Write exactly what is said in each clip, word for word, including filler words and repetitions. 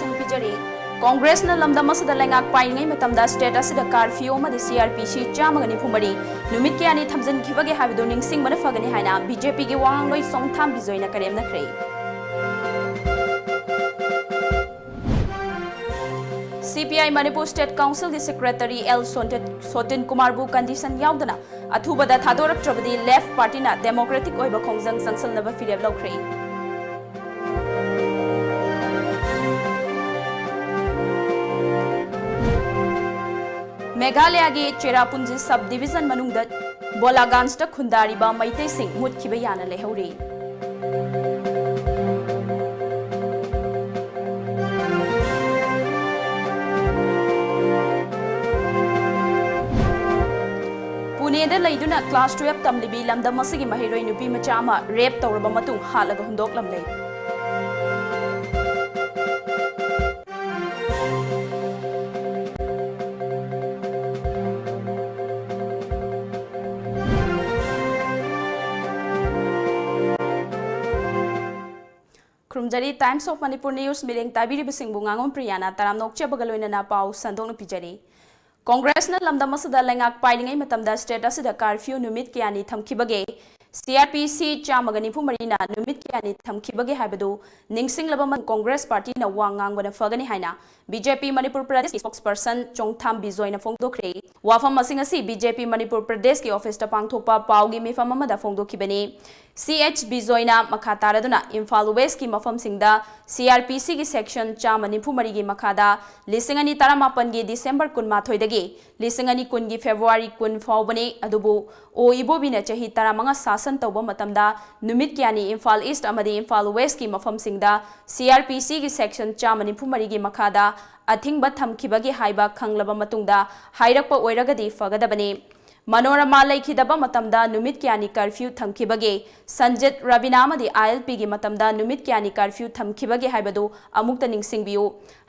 ꯁꯤꯡ ꯄꯤꯖꯔꯤ꯫ ꯀꯣꯡꯒ꯭ꯔꯦꯁꯅ ꯂꯝꯗꯝ ꯑꯁꯤꯗ ꯂꯩꯉꯥꯛ ꯄꯥꯏꯔꯤꯉꯩ ꯃꯇꯝꯗ state ꯑꯁꯤꯗ curfew ꯑꯃꯗꯤ C R P C ꯆꯥꯝꯃꯒ ꯅꯤꯐꯨ ꯃꯔꯤ ꯅꯨꯃꯤꯠ ꯀꯌꯥꯅꯤ ꯊꯝꯖꯤꯟꯈꯤꯕꯒꯦ ꯍꯥꯏꯕꯗꯨ ꯅꯤꯡꯁꯤꯡꯕꯅ ꯐꯒꯅꯤ ꯍꯥꯏꯅ B J P ꯒꯤ ꯋꯥꯉꯥꯡꯂꯣꯏ ꯆꯣꯡꯊꯥꯝ ꯕꯤꯖꯣꯏꯅ ꯀꯔꯦꯝꯅꯈ꯭ꯔꯦ꯫ C P I Manipur State Council ꯒꯤ Secretary L ꯁꯣꯇꯤꯟ ꯀꯨꯃꯥꯔꯕꯨ condition ꯌꯥꯎꯗꯅ ꯑꯊꯨꯕꯗ ꯊꯥꯗꯣꯔꯛꯇ꯭ꯔꯕꯗꯤ Left Party ꯅ democratic ꯑꯣꯏꯕ ꯈꯣꯡꯖꯪ ꯆꯪꯁꯤꯜꯅꯕ ꯐꯤꯔꯦꯞ ꯂꯧꯈ꯭ꯔꯦ꯫ ꯃꯦꯘꯥꯂꯌꯥꯒꯤ ꯆꯦꯔꯥꯄꯨꯟꯖꯤ sub division ꯃꯅꯨꯡꯗ ꯕꯣꯂꯥꯒꯥꯟꯖꯇ ꯈꯨꯟꯗꯥꯔꯤꯕ ꯃꯩꯇꯩꯁꯤꯡ ꯃꯨꯠꯈꯤꯕ ꯌꯥꯅ ꯂꯩꯍꯧꯔꯤ꯫ ꯄꯨꯅꯦꯗ ꯂꯩꯗꯨꯅ class twelve ꯇꯝꯂꯤꯕꯤ ꯂꯝꯗꯝ ꯑꯁꯤꯒꯤ ꯃꯍꯩꯔꯣꯏ ꯅꯨꯄꯤ ꯃꯆꯥ ꯑꯃ rape ꯇꯧꯔꯕ ꯃꯇꯨꯡ ꯍꯥꯠꯂꯒ ꯍꯨꯟꯗꯣꯛꯂꯝꯂꯦ꯫ ꯈꯨꯔꯨꯝꯖꯔꯤ꯫ Times of Manipur News ꯃꯤꯠꯌꯦꯡ ꯇꯥꯕꯤꯔꯤꯕꯁꯤꯡꯕꯨ ꯉꯥꯉꯣꯝ ꯄ꯭ꯔꯤꯌꯥꯅ ꯇꯔꯥꯝꯅ ꯑꯣꯛꯆꯕꯒ ꯂꯣꯏꯅꯅ ꯄꯥꯎ ꯁꯟꯗꯣꯛꯅ ꯄꯤꯖꯔꯤ꯫ ꯀꯣꯡꯒ꯭ꯔꯦꯁꯅ ꯂꯝꯗꯝ ꯑꯁꯤꯗ ꯂꯩꯉꯥꯛ ꯄꯥꯏꯔꯤꯉꯩ ꯃꯇꯝꯗ state ꯑꯁꯤꯗ curfew ꯅꯨꯃꯤꯠ ꯀꯌꯥꯅꯤ ꯊꯝꯈꯤꯕꯒꯦ? C R P C ꯆꯥꯝꯃꯒ ꯅꯤꯐꯨ ꯃꯔꯤꯅ ꯅꯨꯃꯤꯠ ꯀꯌꯥꯅꯤ ꯊꯝꯈꯤꯕꯒꯦ ꯍꯥꯏꯕꯗꯨ ꯅꯤꯡꯁꯤꯡꯂꯕ ꯃꯇꯨꯡ ꯀꯣꯡꯒ꯭ꯔꯦꯁ ꯄꯥꯔꯇꯤꯅ ꯋꯥ ꯉꯥꯡꯕꯅ ꯐꯒꯅꯤ ꯍꯥꯏꯅ B J P ꯃꯅꯤꯄꯨꯔ ꯄ꯭ꯔꯗꯦꯁꯀꯤ spokesperson ꯆꯣꯡꯊꯥꯝ ꯕꯤꯖꯣꯏꯅ ꯐꯣꯡꯗꯣꯛꯈ꯭ꯔꯦ꯫ ꯋꯥꯐꯝ ꯑꯁꯤꯡ ꯑꯁꯤ B J P ꯃꯅꯤꯄꯨꯔ ꯄ꯭ꯔꯗꯦꯁꯀꯤ officeꯇ ꯄꯥꯡꯊꯣꯛꯄ ꯄꯥꯎꯒꯤ ꯃꯤꯐꯝ ꯑꯃꯗ ꯐꯣꯡꯗꯣꯛꯈꯤꯕꯅꯤ꯫ C H ꯕꯤꯖꯣꯏꯅ ꯃꯈꯥ ꯇꯥꯔꯗꯨꯅ ꯏꯝꯐꯥꯜ Westꯀꯤ ꯃꯐꯝꯁꯤꯡꯗ C R P Cꯒꯤ section ꯆꯥꯝꯃ ꯅꯤꯐꯨ ꯃꯔꯤꯒꯤ ꯃꯈꯥꯗ ꯂꯤꯁꯤꯡ ꯑꯅꯤ ꯇꯔꯥꯃꯥꯄꯟꯒꯤ December ꯀꯨꯟꯃꯥꯊꯣꯏꯗꯒꯤ ꯂꯤꯁꯤꯡ ꯑꯅꯤ ꯀꯨꯟꯒꯤ February ꯀꯨꯟ ꯐꯥꯎꯕꯅꯤ꯫ ꯑꯗꯨꯕꯨ ꯑꯣ ꯏꯕꯣꯕꯤꯅ ꯆꯍꯤ ꯇꯔꯥꯃꯉꯥ ꯁꯥꯁꯟ ꯇꯧꯕ ꯃꯇꯝꯗ ꯅꯨꯃꯤꯠ ꯀꯌꯥꯅꯤ ꯏꯝꯐꯥꯜ East ꯑꯃꯗꯤ ꯏꯝꯐꯥꯜ Westꯀꯤ ꯃꯐꯝꯁꯤꯡꯗ C R P Cꯒꯤ section ꯆꯥꯝꯃ ꯅꯤꯐꯨ ꯃꯔꯤꯒꯤ ꯃꯈꯥꯗ ꯑꯊꯤꯡꯕ ꯊꯝꯈꯤꯕꯒꯦ ꯍꯥꯏꯕ ꯈꯪꯂꯕ ꯃꯇꯨꯡꯗ ꯍꯥꯏꯔꯛꯄ ꯑꯣꯏꯔꯒꯗꯤ ꯐꯒꯗꯕꯅꯤ꯫ ꯃꯅꯣꯔꯃꯥ ꯂꯩꯈꯤꯗꯕ ꯃꯇꯝꯗ ꯅꯨꯃꯤꯠ ꯀꯌꯥꯅꯤ curfew ꯊꯝꯈꯤꯕꯒꯦ? ꯁꯟꯖꯤꯠ ꯔꯕꯤꯅꯥ ꯑꯃꯗꯤ I L Pꯒꯤ ꯃꯇꯝꯗ ꯅꯨꯃꯤꯠ ꯀꯌꯥꯅꯤ curfew ꯊꯝꯈꯤꯕꯒꯦ ꯍꯥꯏꯕꯗꯨ ꯑꯃꯨꯛꯇ ꯅꯤꯡꯁꯤꯡꯕꯤꯌꯨ꯫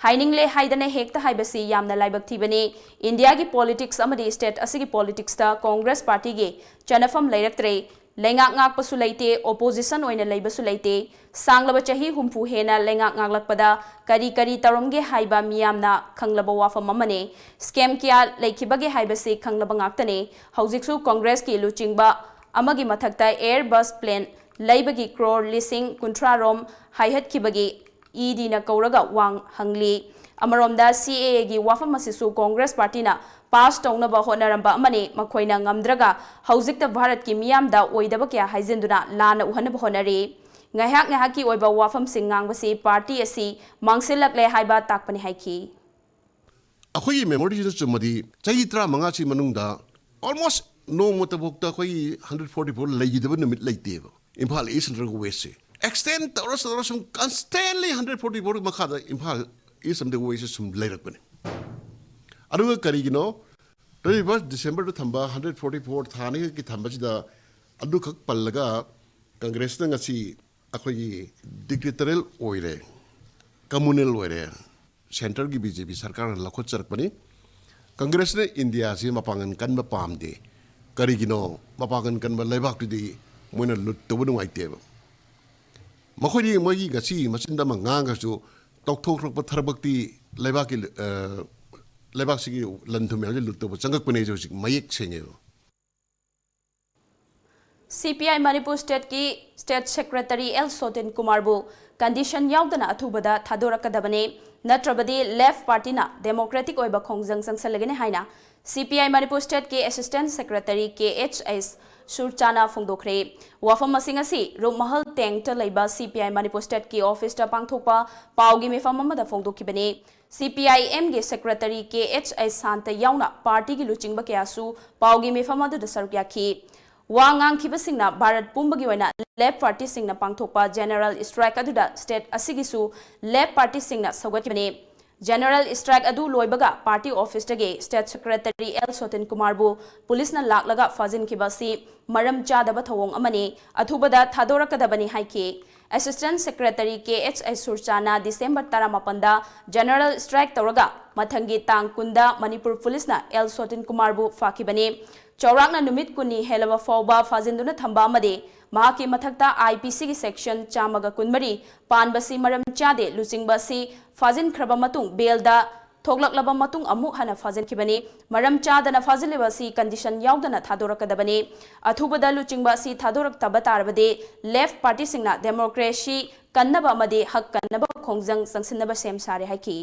ꯍꯥꯏꯅꯤꯡꯂꯦ ꯍꯥꯏꯗꯅ ꯍꯦꯛꯇ ꯍꯥꯏꯕꯁꯤ ꯌꯥꯝꯅ ꯂꯥꯏꯕꯛ ꯊꯤꯕꯅꯤ꯫ ꯏꯟꯗꯤꯌꯥꯒꯤ politics ꯑꯃꯗꯤ state ꯑꯁꯤꯒꯤ politicsꯇ ꯀꯣꯡꯒ꯭ꯔꯦꯁ ꯄꯥꯔꯇꯤꯒꯤ ꯆꯠꯅꯐꯝ ꯂꯩꯔꯛꯇ꯭ꯔꯦ꯫ ꯂꯩꯉꯥꯛ ꯉꯥꯛꯄꯁꯨ ꯂꯩꯇꯦ, opposition ꯑꯣꯏꯅ ꯂꯩꯕꯁꯨ ꯂꯩꯇꯦ꯫ ꯁꯥꯡꯂꯕ ꯆꯍꯤ ꯍꯨꯝꯐꯨ ꯍꯦꯟꯅ ꯂꯩꯉꯥꯛ ꯉꯥꯛꯂꯛꯄꯗ ꯀꯔꯤ ꯀꯔꯤ ꯇꯧꯔꯝꯒꯦ ꯍꯥꯏꯕ ꯃꯤꯌꯥꯝꯅ ꯈꯪꯂꯕ ꯋꯥꯐꯝ ꯑꯃꯅꯤ꯫ Scam ꯀꯌꯥ ꯂꯩꯈꯤꯕꯒꯦ ꯍꯥꯏꯕꯁꯤ ꯈꯪꯂꯕ ꯉꯥꯛꯇꯅꯤ꯫ ꯍꯧꯖꯤꯛꯁꯨ ꯀꯣꯡꯒ꯭ꯔꯦꯁꯀꯤ ꯂꯨꯆꯤꯡꯕ ꯑꯃꯒꯤ ꯃꯊꯛꯇ Airbus plane ꯂꯩꯕꯒꯤ ꯀ꯭ꯔꯣꯔ ꯂꯤꯁꯤꯡ ꯀꯨꯟꯊ꯭ꯔꯥ ꯔꯣꯝ ꯍꯥꯏꯍꯠꯈꯤꯕꯒꯤ ED ꯅ ꯀꯧꯔꯒ ꯋꯥ ꯍꯪꯂꯤ꯫ ꯑꯃꯔꯣꯝꯗ CAA ꯒꯤ ꯋꯥꯐꯝ ꯑꯁꯤꯁꯨ ꯀꯣꯡꯒ꯭ꯔꯦꯁ ꯄꯥꯔꯇꯤꯅ pass ꯇꯧꯅꯕ ꯍꯣꯠꯅꯔꯝꯕ ꯑꯃꯅꯤ꯫ ꯃꯈꯣꯏꯅ ꯉꯝꯗ꯭ꯔꯒ ꯍꯧꯖꯤꯛꯇ ꯚꯥꯔꯠꯀꯤ ꯃꯤꯌꯥꯝꯗ ꯑꯣꯏꯗꯕ ꯀꯌꯥ ꯍꯥꯏꯖꯤꯟꯗꯨꯅ ꯂꯥꯟꯅ ꯎꯍꯟꯅꯕ ꯍꯣꯠꯅꯔꯤ꯫ ꯉꯥꯏꯍꯥꯛ ꯉꯥꯏꯍꯥꯛꯀꯤ ꯑꯣꯏꯕ ꯋꯥꯐꯝꯁꯤꯡ ꯉꯥꯡꯕꯁꯤ ꯄꯥꯔꯇꯤ ꯑꯁꯤ ꯃꯥꯡꯁꯤꯜꯂꯛꯂꯦ ꯍꯥꯏꯕ ꯇꯥꯛꯄꯅꯤ ꯍꯥꯏꯈꯤ꯫ ꯑꯩꯈꯣꯏꯒꯤ memoryꯁꯤꯅ ꯆꯨꯝꯃꯗꯤ ꯆꯍꯤ ꯇꯔꯥꯃꯉꯥꯁꯤ ꯃꯅꯨꯡꯗ almost ꯅꯣꯡꯃꯇꯐꯥꯎꯗ ꯑꯩꯈꯣꯏꯒꯤ hundred forty four ꯂꯩꯈꯤꯗꯕ ꯅꯨꯃꯤꯠ ꯂꯩꯇꯦꯕ꯫ ꯏꯝꯐꯥꯜ East ꯅꯠꯇ꯭ꯔꯒ Westꯁꯦ extend ꯇꯧꯔ ꯇꯧꯔ ꯁꯨꯝ constantly hundred forty four ꯃꯈꯥꯗ ꯏꯝꯐꯥꯜ East ꯑꯃꯗꯤ Westꯁꯦ ꯁꯨꯝ ꯂꯩꯔꯛꯄꯅꯤ꯫ ꯑꯗꯨꯒ ꯀꯔꯤꯒꯤꯅꯣ twenty first Decemberꯗ ꯊꯝꯕ hundred forty four ꯊꯥ ꯑꯅꯤꯈꯛꯀꯤ ꯊꯝꯕꯁꯤꯗ ꯑꯗꯨꯈꯛ ꯄꯜꯂꯒ ꯀꯪꯒ꯭ꯔꯦꯁꯅ ꯉꯁꯤ ꯑꯩꯈꯣꯏꯒꯤ dictatorial ꯑꯣꯏꯔꯦ, communal ꯑꯣꯏꯔꯦ, centreꯒꯤ BJP ꯁꯔꯀꯥꯔꯅ ꯂꯧꯈꯠꯆꯔꯛꯄꯅꯤ꯫ ꯀꯪꯒ꯭ꯔꯦꯁꯅ ꯏꯟꯗꯤꯌꯥꯁꯤ ꯃꯄꯥꯡꯒꯜ ꯀꯟꯕ ꯄꯥꯝꯗꯦ꯫ ꯀꯔꯤꯒꯤꯅꯣ? ꯃꯄꯥꯡꯒꯜ ꯀꯟꯕ ꯂꯩꯕꯥꯛꯇꯨꯗꯤ ꯃꯣꯏꯅ ꯂꯨꯠ ꯇꯧꯕ ꯅꯨꯡꯉꯥꯏꯇꯦꯕ꯫ ꯃꯈꯣꯏꯗꯤ ꯃꯣꯏꯒꯤ ꯉꯁꯤ ꯃꯆꯤꯟꯗ ꯑꯃ ꯉꯥꯡꯉꯁꯨ ꯇꯧꯊꯣꯛꯔꯛꯄ ꯊꯕꯛꯇꯤ ꯂꯩꯕꯥꯛꯀꯤ, ꯑ, ꯂꯩꯕꯥꯛꯁꯤꯒꯤ ꯂꯟ ꯊꯨꯝ ꯃꯌꯥꯝꯁꯦ ꯂꯨꯠ ꯇꯧꯕ ꯆꯪꯉꯛꯄꯅꯦ ꯍꯥꯏꯁꯦ ꯍꯧꯖꯤꯛ ꯃꯌꯦꯛ ꯁꯦꯡꯉꯦꯕ꯫ CPI Manipur stateꯀꯤ state secretary L ꯁꯣꯇꯤꯟ ꯀꯨꯃꯥꯔꯕꯨ condition ꯌꯥꯎꯗꯅ ꯑꯊꯨꯕꯗ ꯊꯥꯗꯣꯔꯛꯀꯗꯕꯅꯤ, ꯅꯠꯇ꯭ꯔꯕꯗꯤ Left Partyꯅ democratic ꯑꯣꯏꯕ ꯈꯣꯡꯖꯪ ꯆꯪꯁꯜꯂꯒꯅꯤ ꯍꯥꯏꯅ CPI Manipur stateꯀꯤ assistant secretary K H S ꯁꯨꯔꯆꯥꯅ ꯐꯣꯡꯗꯣꯛꯈ꯭ꯔꯦ꯫ ꯋꯥꯐꯝ ꯑꯁꯤ ꯉꯁꯤ ꯔꯨꯞꯃꯍꯜ ꯇꯦꯡꯇ ꯂꯩꯕ CPI ꯃꯅꯤꯄꯨꯔ stateꯀꯤ officeꯇ ꯄꯥꯡꯊꯣꯛꯄ ꯄꯥꯎꯒꯤ ꯃꯤꯐꯝ ꯑꯃꯗ ꯐꯣꯡꯗꯣꯛꯈꯤꯕꯅꯤ꯫ CPIMꯒꯤ secretary K H S Santa ꯌꯥꯎꯅ partyꯒꯤ ꯂꯨꯆꯤꯡꯕ ꯀꯌꯥꯁꯨ ꯄꯥꯎꯒꯤ ꯃꯤꯐꯝ ꯑꯗꯨꯗ ꯁꯔꯨꯛ ꯌꯥꯈꯤ꯫ ꯋꯥ ꯉꯥꯡꯈꯤꯕꯁꯤꯡꯅ ꯚꯥꯔꯠ ꯄꯨꯝꯕꯒꯤ ꯑꯣꯏꯅ Left Partyꯁꯤꯡꯅ ꯄꯥꯡꯊꯣꯛꯄ general strike ꯑꯗꯨꯗ state ꯑꯁꯤꯒꯤꯁꯨ Left Partyꯁꯤꯡꯅ ꯁꯧꯒꯠꯈꯤꯕꯅꯤ꯫ General strike ꯑꯗꯨ ꯂꯣꯏꯕꯒ party officeꯇꯒꯤ state secretary L ꯁꯣꯇꯤꯟ ꯀꯨꯃꯥꯔꯕꯨ ꯄꯨꯂꯤꯁꯅ ꯂꯥꯛꯂꯒ ꯐꯥꯖꯤꯟꯈꯤꯕ ꯑꯁꯤ ꯃꯔꯝ ꯆꯥꯗꯕ ꯊꯧꯑꯣꯡ ꯑꯃꯅꯤ, ꯑꯊꯨꯕꯗ ꯊꯥꯗꯣꯔꯛꯀꯗꯕꯅꯤ ꯍꯥꯏꯈꯤ꯫ Assistant secretary K H S ꯁꯨꯔꯆꯥꯅ December ꯇꯔꯥꯃꯥꯄꯟꯗ general strike ꯇꯧꯔꯒ ꯃꯊꯪꯒꯤ ꯇꯥꯡ ꯀꯨꯟꯗ ꯃꯅꯤꯄꯨꯔ ꯄꯨꯂꯤꯁꯅ L ꯁꯣꯇꯤꯟ ꯀꯨꯃꯥꯔꯕꯨ ꯐꯥꯈꯤꯕꯅꯤ꯫ ꯆꯥꯎꯔꯥꯛꯅ ꯅꯨꯃꯤꯠ ꯀꯨꯟꯅꯤ ꯍꯦꯜꯂꯕ ꯐꯥꯎꯕ ꯐꯥꯖꯤꯟꯗꯨꯅ ꯊꯝꯕ ꯑꯃꯗꯤ ꯃꯍꯥꯛꯀꯤ ꯃꯊꯛꯇ IPCꯒꯤ section ꯆꯥꯝꯃꯒ ꯀꯨꯟꯃꯔꯤ ꯄꯥꯟꯕꯁꯤ ꯃꯔꯝ ꯆꯥꯗꯦ, ꯂꯨꯆꯤꯡꯕ ꯑꯁꯤ ꯐꯥꯖꯤꯟꯈ꯭ꯔꯕ ꯃꯇꯨꯡ bailꯗ ꯊꯣꯛꯂꯛꯂꯕ ꯃꯇꯨꯡ ꯑꯃꯨꯛ ꯍꯟꯅ ꯐꯥꯖꯤꯟꯈꯤꯕꯅꯤ꯫ ꯃꯔꯝ ꯆꯥꯗꯅ ꯐꯥꯖꯤꯜꯂꯤꯕ ꯑꯁꯤ condition ꯌꯥꯎꯗꯅ ꯊꯥꯗꯣꯔꯛꯀꯗꯕꯅꯤ꯫ ꯑꯊꯨꯕꯗ ꯂꯨꯆꯤꯡꯕ ꯑꯁꯤ ꯊꯥꯗꯣꯔꯛꯇꯕ ꯇꯥꯔꯕꯗꯤ left partyꯁꯤꯡꯅ democracy ꯀꯟꯅꯕ ꯑꯃꯗꯤ ꯍꯛ ꯀꯟꯅꯕ ꯈꯣꯡꯖꯪ ꯆꯪꯁꯤꯟꯅꯕ ꯁꯦꯝ ꯁꯥꯔꯦ ꯍꯥꯏꯈꯤ꯫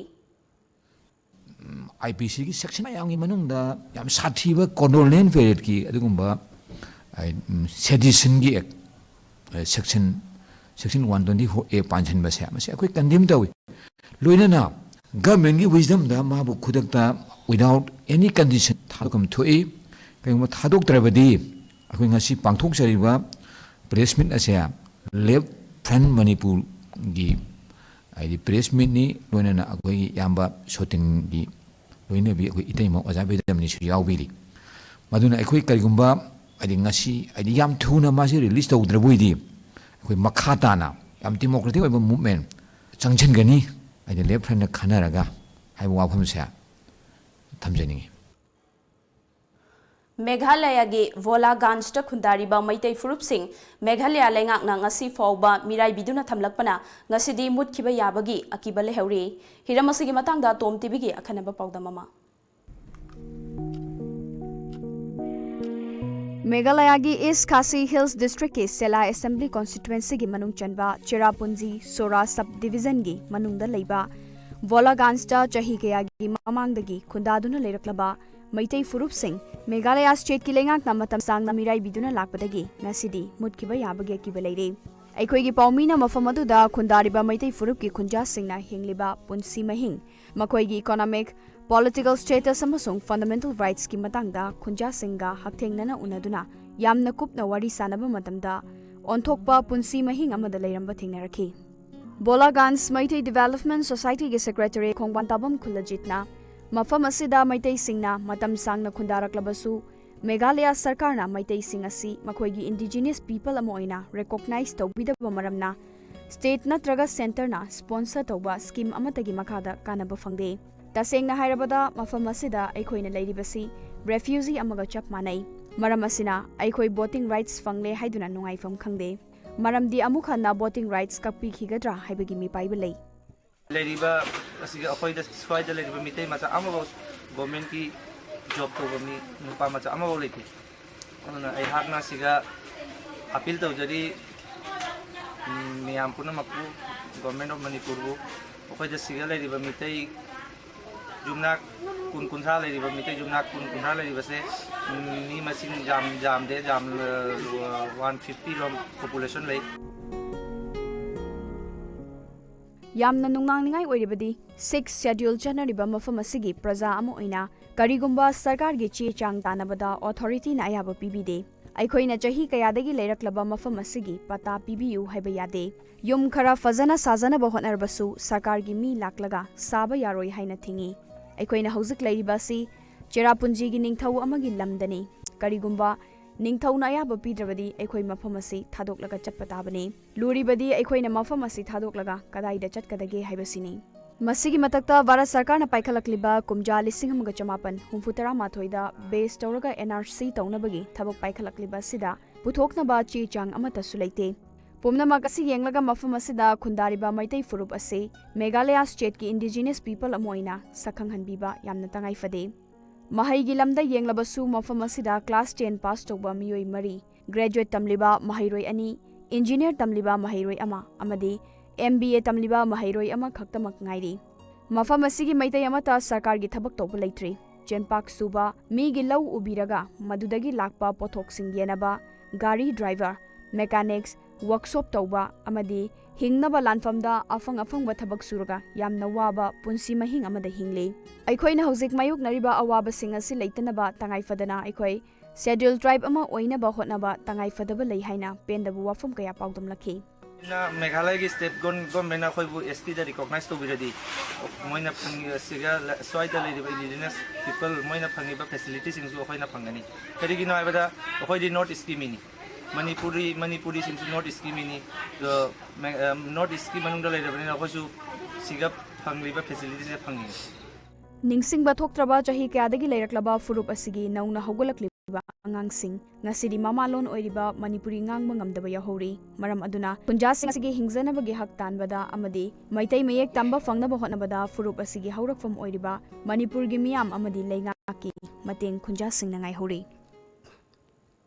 IPCꯒꯤ section ꯃꯌꯥꯝꯒꯤ ꯃꯅꯨꯡꯗ ꯌꯥꯝ ꯁꯥꯊꯤꯕ colonial periodꯀꯤ ꯑꯗꯨꯒꯨꯝꯕ seditionꯒꯤ act, section section one twenty four A ꯄꯥꯟꯁꯤꯟꯕꯁꯦ, ꯃꯁꯤ ꯑꯩꯈꯣꯏ condemn ꯇꯧꯏ꯫ ꯂꯣꯏꯅꯅ governmentꯀꯤ wisdomꯗ ꯃꯥꯕꯨ ꯈꯨꯗꯛꯇ without any condition ꯊꯥꯗꯣꯛꯐꯝ ꯊꯣꯛꯏ꯫ ꯀꯔꯤꯒꯨꯝꯕ ꯊꯥꯗꯣꯛꯇ꯭ꯔꯕꯗꯤ ꯑꯩꯈꯣꯏ ꯉꯁꯤ ꯄꯥꯡꯊꯣꯛꯆꯔꯤꯕ press meet ꯑꯁꯦ Left Front ꯃꯅꯤꯄꯨꯔꯒꯤ ꯍꯥꯏꯗꯤ press meetꯅꯤ, ꯂꯣꯏꯅꯅ ꯑꯩꯈꯣꯏꯒꯤ ꯏꯌꯥꯝꯕ ꯁꯣꯇꯤꯟꯒꯤ ꯂꯣꯏꯅꯕꯤ ꯑꯩꯈꯣꯏ ꯏꯇꯩꯃ ꯑꯣꯖꯥ ꯕꯦꯗꯝꯅꯤꯁꯨ ꯌꯥꯎꯕꯤꯔꯤ꯫ ꯃꯗꯨꯅ ꯑꯩꯈꯣꯏ ꯀꯔꯤꯒꯨꯝꯕ ꯍꯥꯏꯗꯤ ꯉꯁꯤ ꯍꯥꯏꯗꯤ ꯌꯥꯝ ꯊꯨꯅ ꯃꯥꯁꯤ release ꯇꯧꯗ꯭ꯔꯕꯣꯏꯗꯤ ꯑꯩꯈꯣꯏ ꯃꯈꯥ ꯇꯥꯅ ꯌꯥꯝ democratic ꯑꯣꯏꯕ movement ꯆꯪꯁꯤꯟꯒꯅꯤ꯫ ꯍꯥꯏꯗꯤ left frontꯅ ꯈꯟꯅꯔꯒ ꯍꯥꯏꯕ ꯋꯥꯐꯝꯁꯦ ꯊꯝꯖꯅꯤꯡꯉꯤ꯫ ꯃꯦꯘꯥꯂꯌꯒꯤ ꯚꯣꯂꯥꯒꯥꯟꯖꯇ ꯈꯨꯟꯗꯥꯔꯤꯕ ꯃꯩꯇꯩ ꯐꯨꯔꯨꯞꯁꯤꯡ ꯃꯦꯘꯥꯂꯌ ꯂꯩꯉꯥꯛꯅ ꯉꯁꯤ ꯐꯥꯎꯕ ꯃꯤꯔꯥꯏꯕꯤꯗꯨꯅ ꯊꯝꯂꯛꯄꯅ ꯉꯁꯤꯗꯤ ꯃꯨꯠꯈꯤꯕ ꯌꯥꯕꯒꯤ ꯑꯀꯤꯕ ꯂꯩꯍꯧꯔꯤ꯫ ꯍꯤꯔꯝ ꯑꯁꯤꯒꯤ ꯃꯇꯥꯡꯗ ꯇꯣꯝ ꯇꯤꯚꯤꯒꯤ ꯑꯈꯟꯅꯕ ꯄꯥꯎꯗꯝ ꯑꯃ꯫ ꯃꯦꯘꯥꯂꯌꯒꯤ East Khasi Hills Districtꯀꯤ ꯁꯦꯂꯥ Assembly Constituencyꯒꯤ ꯃꯅꯨꯡ ꯆꯟꯕ ꯆꯦꯔꯥꯄꯨꯟꯖꯤ ꯁꯣꯔꯥ Sub Divisionꯒꯤ ꯃꯅꯨꯡꯗ ꯂꯩꯕ ꯚꯣꯂꯥꯒꯥꯟꯖꯇ ꯆꯍꯤ ꯀꯌꯥꯒꯤ ꯃꯃꯥꯡꯗꯒꯤ ꯈꯨꯟꯗꯥꯗꯨꯅ ꯂꯩꯔꯛꯂꯕ ꯃꯩꯇꯩ ꯐꯨꯔꯨꯞꯁꯤꯡ ꯃꯦꯘꯥꯂꯌ stateꯀꯤ ꯂꯩꯉꯥꯛꯅ ꯃꯇꯝ ꯁꯥꯡꯅ ꯃꯤꯔꯥꯏꯕꯤꯗꯨꯅ ꯂꯥꯛꯄꯗꯒꯤ ꯉꯁꯤꯗꯤ ꯃꯨꯠꯈꯤꯕ ꯌꯥꯕꯒꯤ ꯑꯀꯤꯕ ꯂꯩꯔꯦ꯫ ꯑꯩꯈꯣꯏꯒꯤ ꯄꯥꯎꯃꯤꯅ ꯃꯐꯝ ꯑꯗꯨꯗ ꯈꯨꯟꯗꯥꯔꯤꯕ ꯃꯩꯇꯩ ꯐꯨꯔꯨꯞꯀꯤ ꯈꯨꯟꯖꯥꯁꯤꯡꯅ ꯍꯤꯡꯂꯤꯕ ꯄꯨꯟꯁꯤ ꯃꯍꯤꯡ, ꯃꯈꯣꯏꯒꯤ economic, political status ꯑꯃꯁꯨꯡ fundamental rightsꯀꯤ ꯃꯇꯥꯡꯗ ꯈꯨꯟꯖꯥꯁꯤꯡꯒ ꯍꯛꯊꯦꯡꯅꯅ ꯎꯅꯗꯨꯅ ꯌꯥꯝꯅ ꯀꯨꯞꯅ ꯋꯥꯔꯤ ꯁꯥꯅꯕ ꯃꯇꯝꯗ ꯑꯣꯟꯊꯣꯛꯄ ꯄꯨꯟꯁꯤ ꯃꯍꯤꯡ ꯑꯃꯗ ꯂꯩꯔꯝꯕ ꯊꯦꯡꯅꯔꯛꯈꯤ꯫ ꯚꯣꯂꯥꯒꯥꯟꯖ ꯃꯩꯇꯩ Development Societyꯒꯤ Secretary ꯈꯣꯡꯕꯥꯟ ꯇꯥꯕꯝ ꯈꯨꯜꯂꯖꯤꯠꯅ ꯃꯐꯝ ꯑꯁꯤꯗ ꯃꯩꯇꯩꯁꯤꯡꯅ ꯃꯇꯝ ꯁꯥꯡꯅ ꯈꯨꯟꯗꯥꯔꯛꯂꯕꯁꯨ ꯃꯦꯘꯥꯂꯌ ꯁꯔꯀꯥꯔꯅ ꯃꯩꯇꯩꯁꯤꯡ ꯑꯁꯤ ꯃꯈꯣꯏꯒꯤ indigenous people ꯑꯃ ꯑꯣꯏꯅ recognize ꯇꯧꯕꯤꯗꯕ ꯃꯔꯝꯅ state ꯅꯠꯇ꯭ꯔꯒ centreꯅ sponsor ꯇꯧꯕ scheme ꯑꯃꯠꯇꯒꯤ ꯃꯈꯥꯗ ꯀꯥꯟꯅꯕ ꯐꯪꯗꯦ꯫ ꯇꯁꯦꯡꯅ ꯍꯥꯏꯔꯕꯗ ꯃꯐꯝ ꯑꯁꯤꯗ ꯑꯩꯈꯣꯏꯅ ꯂꯩꯔꯤꯕꯁꯤ refugee ꯑꯃꯒ ꯆꯞ ꯃꯥꯟꯅꯩ꯫ ꯃꯔꯝ ꯑꯁꯤꯅ ꯑꯩꯈꯣꯏ voting rights ꯐꯪꯂꯦ ꯍꯥꯏꯗꯨꯅ ꯅꯨꯡꯉꯥꯏꯐꯝ ꯈꯪꯗꯦ꯫ ꯃꯔꯝꯗꯤ ꯑꯃꯨꯛ ꯍꯟꯅ voting rights ꯀꯛꯄꯤꯈꯤꯒꯗ꯭ꯔꯥ ꯍꯥꯏꯕꯒꯤ ꯃꯤꯄꯥꯏꯕ ꯂꯩ꯫ ꯂꯩꯔꯤꯕ ꯑꯁꯤꯒ ꯑꯩꯈꯣꯏꯗ ꯁ꯭ꯋꯥꯏꯗ ꯂꯩꯔꯤꯕ ꯃꯤꯇꯩ ꯃꯆꯥ ꯑꯃꯐꯥꯎ, government ꯀꯤ job ꯇꯧꯕ ꯃꯤ ꯅꯨꯄꯥ ꯃꯆꯥ ꯑꯃꯐꯥꯎ ꯂꯩꯇꯦ꯫ ꯑꯗꯨꯅ ꯑꯩꯍꯥꯛꯅ ꯁꯤꯒ appeal ꯇꯧꯖꯔꯤ, ꯎꯝ, ꯃꯌꯥꯝ ꯄꯨꯝꯅꯃꯛꯄꯨ, Government of ꯃꯅꯤꯄꯨꯔꯕꯨ, ꯑꯩꯈꯣꯏꯗ ꯁꯤꯒ ꯂꯩꯔꯤꯕ ꯃꯤꯇꯩ ꯌꯨꯝꯅꯥꯛ ꯀꯨꯟ ꯀꯨꯟꯊ꯭ꯔꯥ ꯂꯩꯔꯤꯕ ꯃꯤꯇꯩ ꯌꯨꯝꯅꯥꯛ ꯀꯨꯟ ꯀꯨꯟꯊ꯭ꯔꯥ ꯂꯩꯔꯤꯕꯁꯦ, ꯎꯝ, ꯃꯤ ꯃꯁꯤꯡ ꯌꯥꯝ ꯌꯥꯝꯗꯦ, ꯌꯥꯝ, ꯑ, one fifty ꯔꯣꯝ population ꯂꯩ꯫ ꯌꯥꯝꯅ ꯅꯨꯡꯅꯥꯡꯅꯤꯡꯉꯥꯏ ꯑꯣꯏꯔꯤꯕꯗꯤ, Sixth Schedule ꯆꯠꯅꯔꯤꯕ ꯃꯐꯝ ꯑꯁꯤꯒꯤ ꯄ꯭ꯔꯖꯥ ꯑꯃ ꯑꯣꯏꯅ ꯀꯔꯤꯒꯨꯝꯕ ꯁꯔꯀꯥꯔꯒꯤ ꯆꯦ ꯆꯥꯡ ꯇꯥꯟꯅꯕꯗ authority ꯅ ꯑꯌꯥꯕ ꯄꯤꯕꯤꯗꯦ꯫ ꯑꯩꯈꯣꯏꯅ ꯆꯍꯤ ꯀꯌꯥꯗꯒꯤ ꯂꯩꯔꯛꯂꯕ ꯃꯐꯝ ꯑꯁꯤꯒꯤ ꯄꯇꯥ ꯄꯤꯕꯤꯌꯨ ꯍꯥꯏꯕ ꯌꯥꯗꯦ꯫ ꯌꯨꯝ ꯈꯔ ꯐꯖꯅ ꯁꯥꯖꯅꯕ ꯍꯣꯠꯅꯔꯕꯁꯨ ꯁꯔꯀꯥꯔꯒꯤ ꯃꯤ ꯂꯥꯛꯂꯒ ꯁꯥꯕ ꯌꯥꯔꯣꯏ ꯍꯥꯏꯅ ꯊꯤꯡꯏ꯫ ꯑꯩꯈꯣꯏꯅ ꯍꯧꯖꯤꯛ ꯂꯩꯔꯤꯕ ꯑꯁꯤ ꯆꯦꯔꯥꯄꯨꯟꯖꯤꯒꯤ ꯅꯤꯡꯊꯧ ꯑꯃꯒꯤ ꯂꯝꯗꯅꯤ꯫ ꯀꯔꯤꯒꯨꯝꯕ ꯅꯤꯡꯊꯧꯅ ꯑꯌꯥꯕ ꯄꯤꯗ꯭ꯔꯕꯗꯤ ꯑꯩꯈꯣꯏ ꯃꯐꯝ ꯑꯁꯤ ꯊꯥꯗꯣꯛꯂꯒ ꯆꯠꯄ ꯇꯥꯕꯅꯤ꯫ ꯂꯨꯔꯤꯕꯗꯤ ꯑꯩꯈꯣꯏꯅ ꯃꯐꯝ ꯑꯁꯤ ꯊꯥꯗꯣꯛꯂꯒ ꯀꯗꯥꯏꯗ ꯆꯠꯀꯗꯒꯦ ꯍꯥꯏꯕꯁꯤꯅꯤ꯫ ꯃꯁꯤꯒꯤ ꯃꯊꯛꯇ ꯚꯥꯔꯠ ꯁꯔꯀꯥꯔꯅ ꯄꯥꯏꯈꯠꯂꯛꯂꯤꯕ ꯀꯨꯝꯖꯥ ꯂꯤꯁꯤꯡ ꯑꯃꯒ ꯆꯃꯥꯄꯟ ꯍꯨꯝꯐꯨ ꯇꯔꯥ ꯃꯥꯊꯣꯏꯗ base ꯇꯧꯔꯒ N R C ꯇꯧꯅꯕꯒꯤ ꯊꯕꯛ ꯄꯥꯏꯈꯠꯂꯛꯂꯤꯕ ꯑꯁꯤꯗ ꯄꯨꯊꯣꯛꯅꯕ ꯆꯦ ꯆꯥꯡ ꯑꯃꯠꯇꯁꯨ ꯂꯩꯇꯦ꯫ ꯄꯨꯝꯅꯃꯛ ꯑꯁꯤ ꯌꯦꯡꯂꯒ ꯃꯐꯝ ꯑꯁꯤꯗ ꯈꯨꯟꯗꯥꯔꯤꯕ ꯃꯩꯇꯩ ꯐꯨꯔꯨꯞ ꯑꯁꯤ ꯃꯦꯘꯥꯂꯌꯥ state ꯀꯤ indigenous people ꯑꯃ ꯑꯣꯏꯅ ꯁꯛꯈꯪꯍꯟꯕꯤꯕ ꯌꯥꯝꯅ ꯇꯉꯥꯏ ꯐꯗꯦ꯫ ꯃꯍꯩꯒꯤ ꯂꯝꯗ ꯌꯦꯡꯂꯕꯁꯨ ꯃꯐꯝ ꯑꯁꯤꯗ class ten pass ꯇꯧꯕ ꯃꯤꯑꯣꯏ ꯃꯔꯤ, graduate ꯇꯝꯂꯤꯕ ꯃꯍꯩꯔꯣꯏ ꯑꯅꯤ, engineer ꯇꯝꯂꯤꯕ ꯃꯍꯩꯔꯣꯏ ꯑꯃ ꯑꯃꯗꯤ M B A ꯇꯝꯂꯤꯕ ꯃꯍꯩꯔꯣꯏ ꯑꯃ ꯈꯛꯇꯃꯛ ꯉꯥꯏꯔꯤ꯫ ꯃꯐꯝ ꯑꯁꯤꯒꯤ ꯃꯩꯇꯩ ꯑꯃꯠꯇ ꯁꯔꯀꯥꯔꯒꯤ ꯊꯕꯛ ꯇꯧꯕ ꯂꯩꯇ꯭ꯔꯤ꯫ ꯆꯦꯡꯄꯥꯛ ꯁꯨꯕ, ꯃꯤꯒꯤ ꯂꯧ ꯎꯕꯤꯔꯒ ꯃꯗꯨꯗꯒꯤ ꯂꯥꯛꯄ ꯄꯣꯠꯊꯣꯛꯁꯤꯡ ꯌꯦꯟꯅꯕ, ꯒꯥꯔꯤ driver, mechanics, workshop ꯇꯧꯕ ꯑꯃꯗꯤ ꯍꯤꯡꯅꯕ ꯂꯥꯟꯐꯝꯗ ꯑꯐꯪ ꯑꯐꯪꯕ ꯊꯕꯛ ꯁꯨꯔꯒ ꯌꯥꯝꯅ ꯋꯥꯕ ꯄꯨꯟꯁꯤ ꯃꯍꯤꯡ ꯑꯃꯗ ꯍꯤꯡꯂꯤ꯫ ꯑꯩꯈꯣꯏꯅ ꯍꯧꯖꯤꯛ ꯃꯥꯌꯣꯛꯅꯔꯤꯕ ꯑꯋꯥꯕꯁꯤꯡ ꯑꯁꯤ ꯂꯩꯇꯅꯕ ꯇꯉꯥꯏ ꯐꯗꯅ ꯑꯩꯈꯣꯏ Schedule Tribe ꯑꯃ ꯑꯣꯏꯅꯕ ꯍꯣꯠꯅꯕ ꯇꯉꯥꯏ ꯐꯗꯕ ꯂꯩ ꯍꯥꯏꯅ ꯄꯦꯟꯗꯕ ꯋꯥꯐꯝ ꯀꯌꯥ ꯄꯥꯎꯗꯝꯂꯛꯈꯤ꯫ ꯑꯩꯅ ꯃꯦꯘꯥꯂꯌꯒꯤ state gon-, government ꯅ ꯑꯩꯈꯣꯏꯕꯨ S T ꯗ recognize ꯇꯧꯕꯤꯔꯗꯤ, ꯃꯣꯏꯅ ꯐꯪꯉꯤ-, ꯑꯁꯤꯒ ꯂ-, ꯁ꯭ꯋꯥꯏꯗ ꯂꯩꯔꯤꯕ indigenous people ꯃꯣꯏꯅ ꯐꯪꯉꯤꯕ facility ꯁꯤꯡꯁꯨ ꯑꯩꯈꯣꯏꯅ ꯐꯪꯒꯅꯤ꯫ ꯀꯔꯤꯒꯤꯅꯣ ꯍꯥꯏꯕꯗ, ꯑꯩꯈꯣꯏꯗꯤ North East ꯀꯤ ꯃꯤꯅꯤ꯫ ꯃꯅꯤꯄꯨꯔꯤ, ꯃꯅꯤꯄꯨꯔꯤꯁꯤꯡꯁꯨ North East ꯀꯤ ꯃꯤꯅꯤ꯫ ꯑꯗꯣ, ꯃꯦ-, ꯑ, North East ꯀꯤ ꯃꯅꯨꯡꯗ ꯂꯩꯔꯕꯅꯤꯅ ꯑꯩꯈꯣꯏꯁꯨ ꯁꯤꯒ ꯐꯪꯂꯤꯕ facility ꯁꯦ ꯐꯪꯉꯤ꯫ ꯅꯤꯡꯁꯤꯡꯕ ꯊꯣꯛꯇ꯭ꯔꯕ ꯆꯍꯤ ꯀꯌꯥꯗꯒꯤ ꯂꯩꯔꯛꯂꯕ ꯐꯨꯔꯨꯞ ꯑꯁꯤꯒꯤ ꯅꯧꯅ ꯍꯧꯒꯠꯂꯛꯂꯤꯕ ꯑꯉꯥꯡꯁꯤꯡ ꯉꯁꯤꯗꯤ ꯃꯃꯥꯂꯣꯟ ꯑꯣꯏꯔꯤꯕ ꯃꯅꯤꯄꯨꯔꯤ ꯉꯥꯡꯕ ꯉꯝꯗꯕ ꯌꯥꯎꯍꯧꯔꯤ꯫ ꯃꯔꯝ ꯑꯗꯨꯅ ꯈꯨꯟꯖꯥꯁꯤꯡ ꯑꯁꯤꯒꯤ ꯍꯤꯡꯖꯅꯕꯒꯤ ꯍꯛ ꯇꯥꯟꯕꯗ ꯑꯃꯗꯤ ꯃꯩꯇꯩ ꯃꯌꯦꯛ ꯇꯝꯕ ꯐꯪꯅꯕ ꯍꯣꯠꯅꯕꯗ ꯐꯨꯔꯨꯞ ꯑꯁꯤꯒꯤ ꯍꯧꯔꯛꯐꯝ ꯑꯣꯏꯔꯤꯕ ꯃꯅꯤꯄꯨꯔꯒꯤ ꯃꯤꯌꯥꯝ ꯑꯃꯗꯤ ꯂꯩꯉꯥꯛꯀꯤ ꯃꯇꯦꯡ ꯈꯨꯟꯖꯥꯁꯤꯡꯅ ꯉꯥꯏꯍꯧꯔꯤ꯫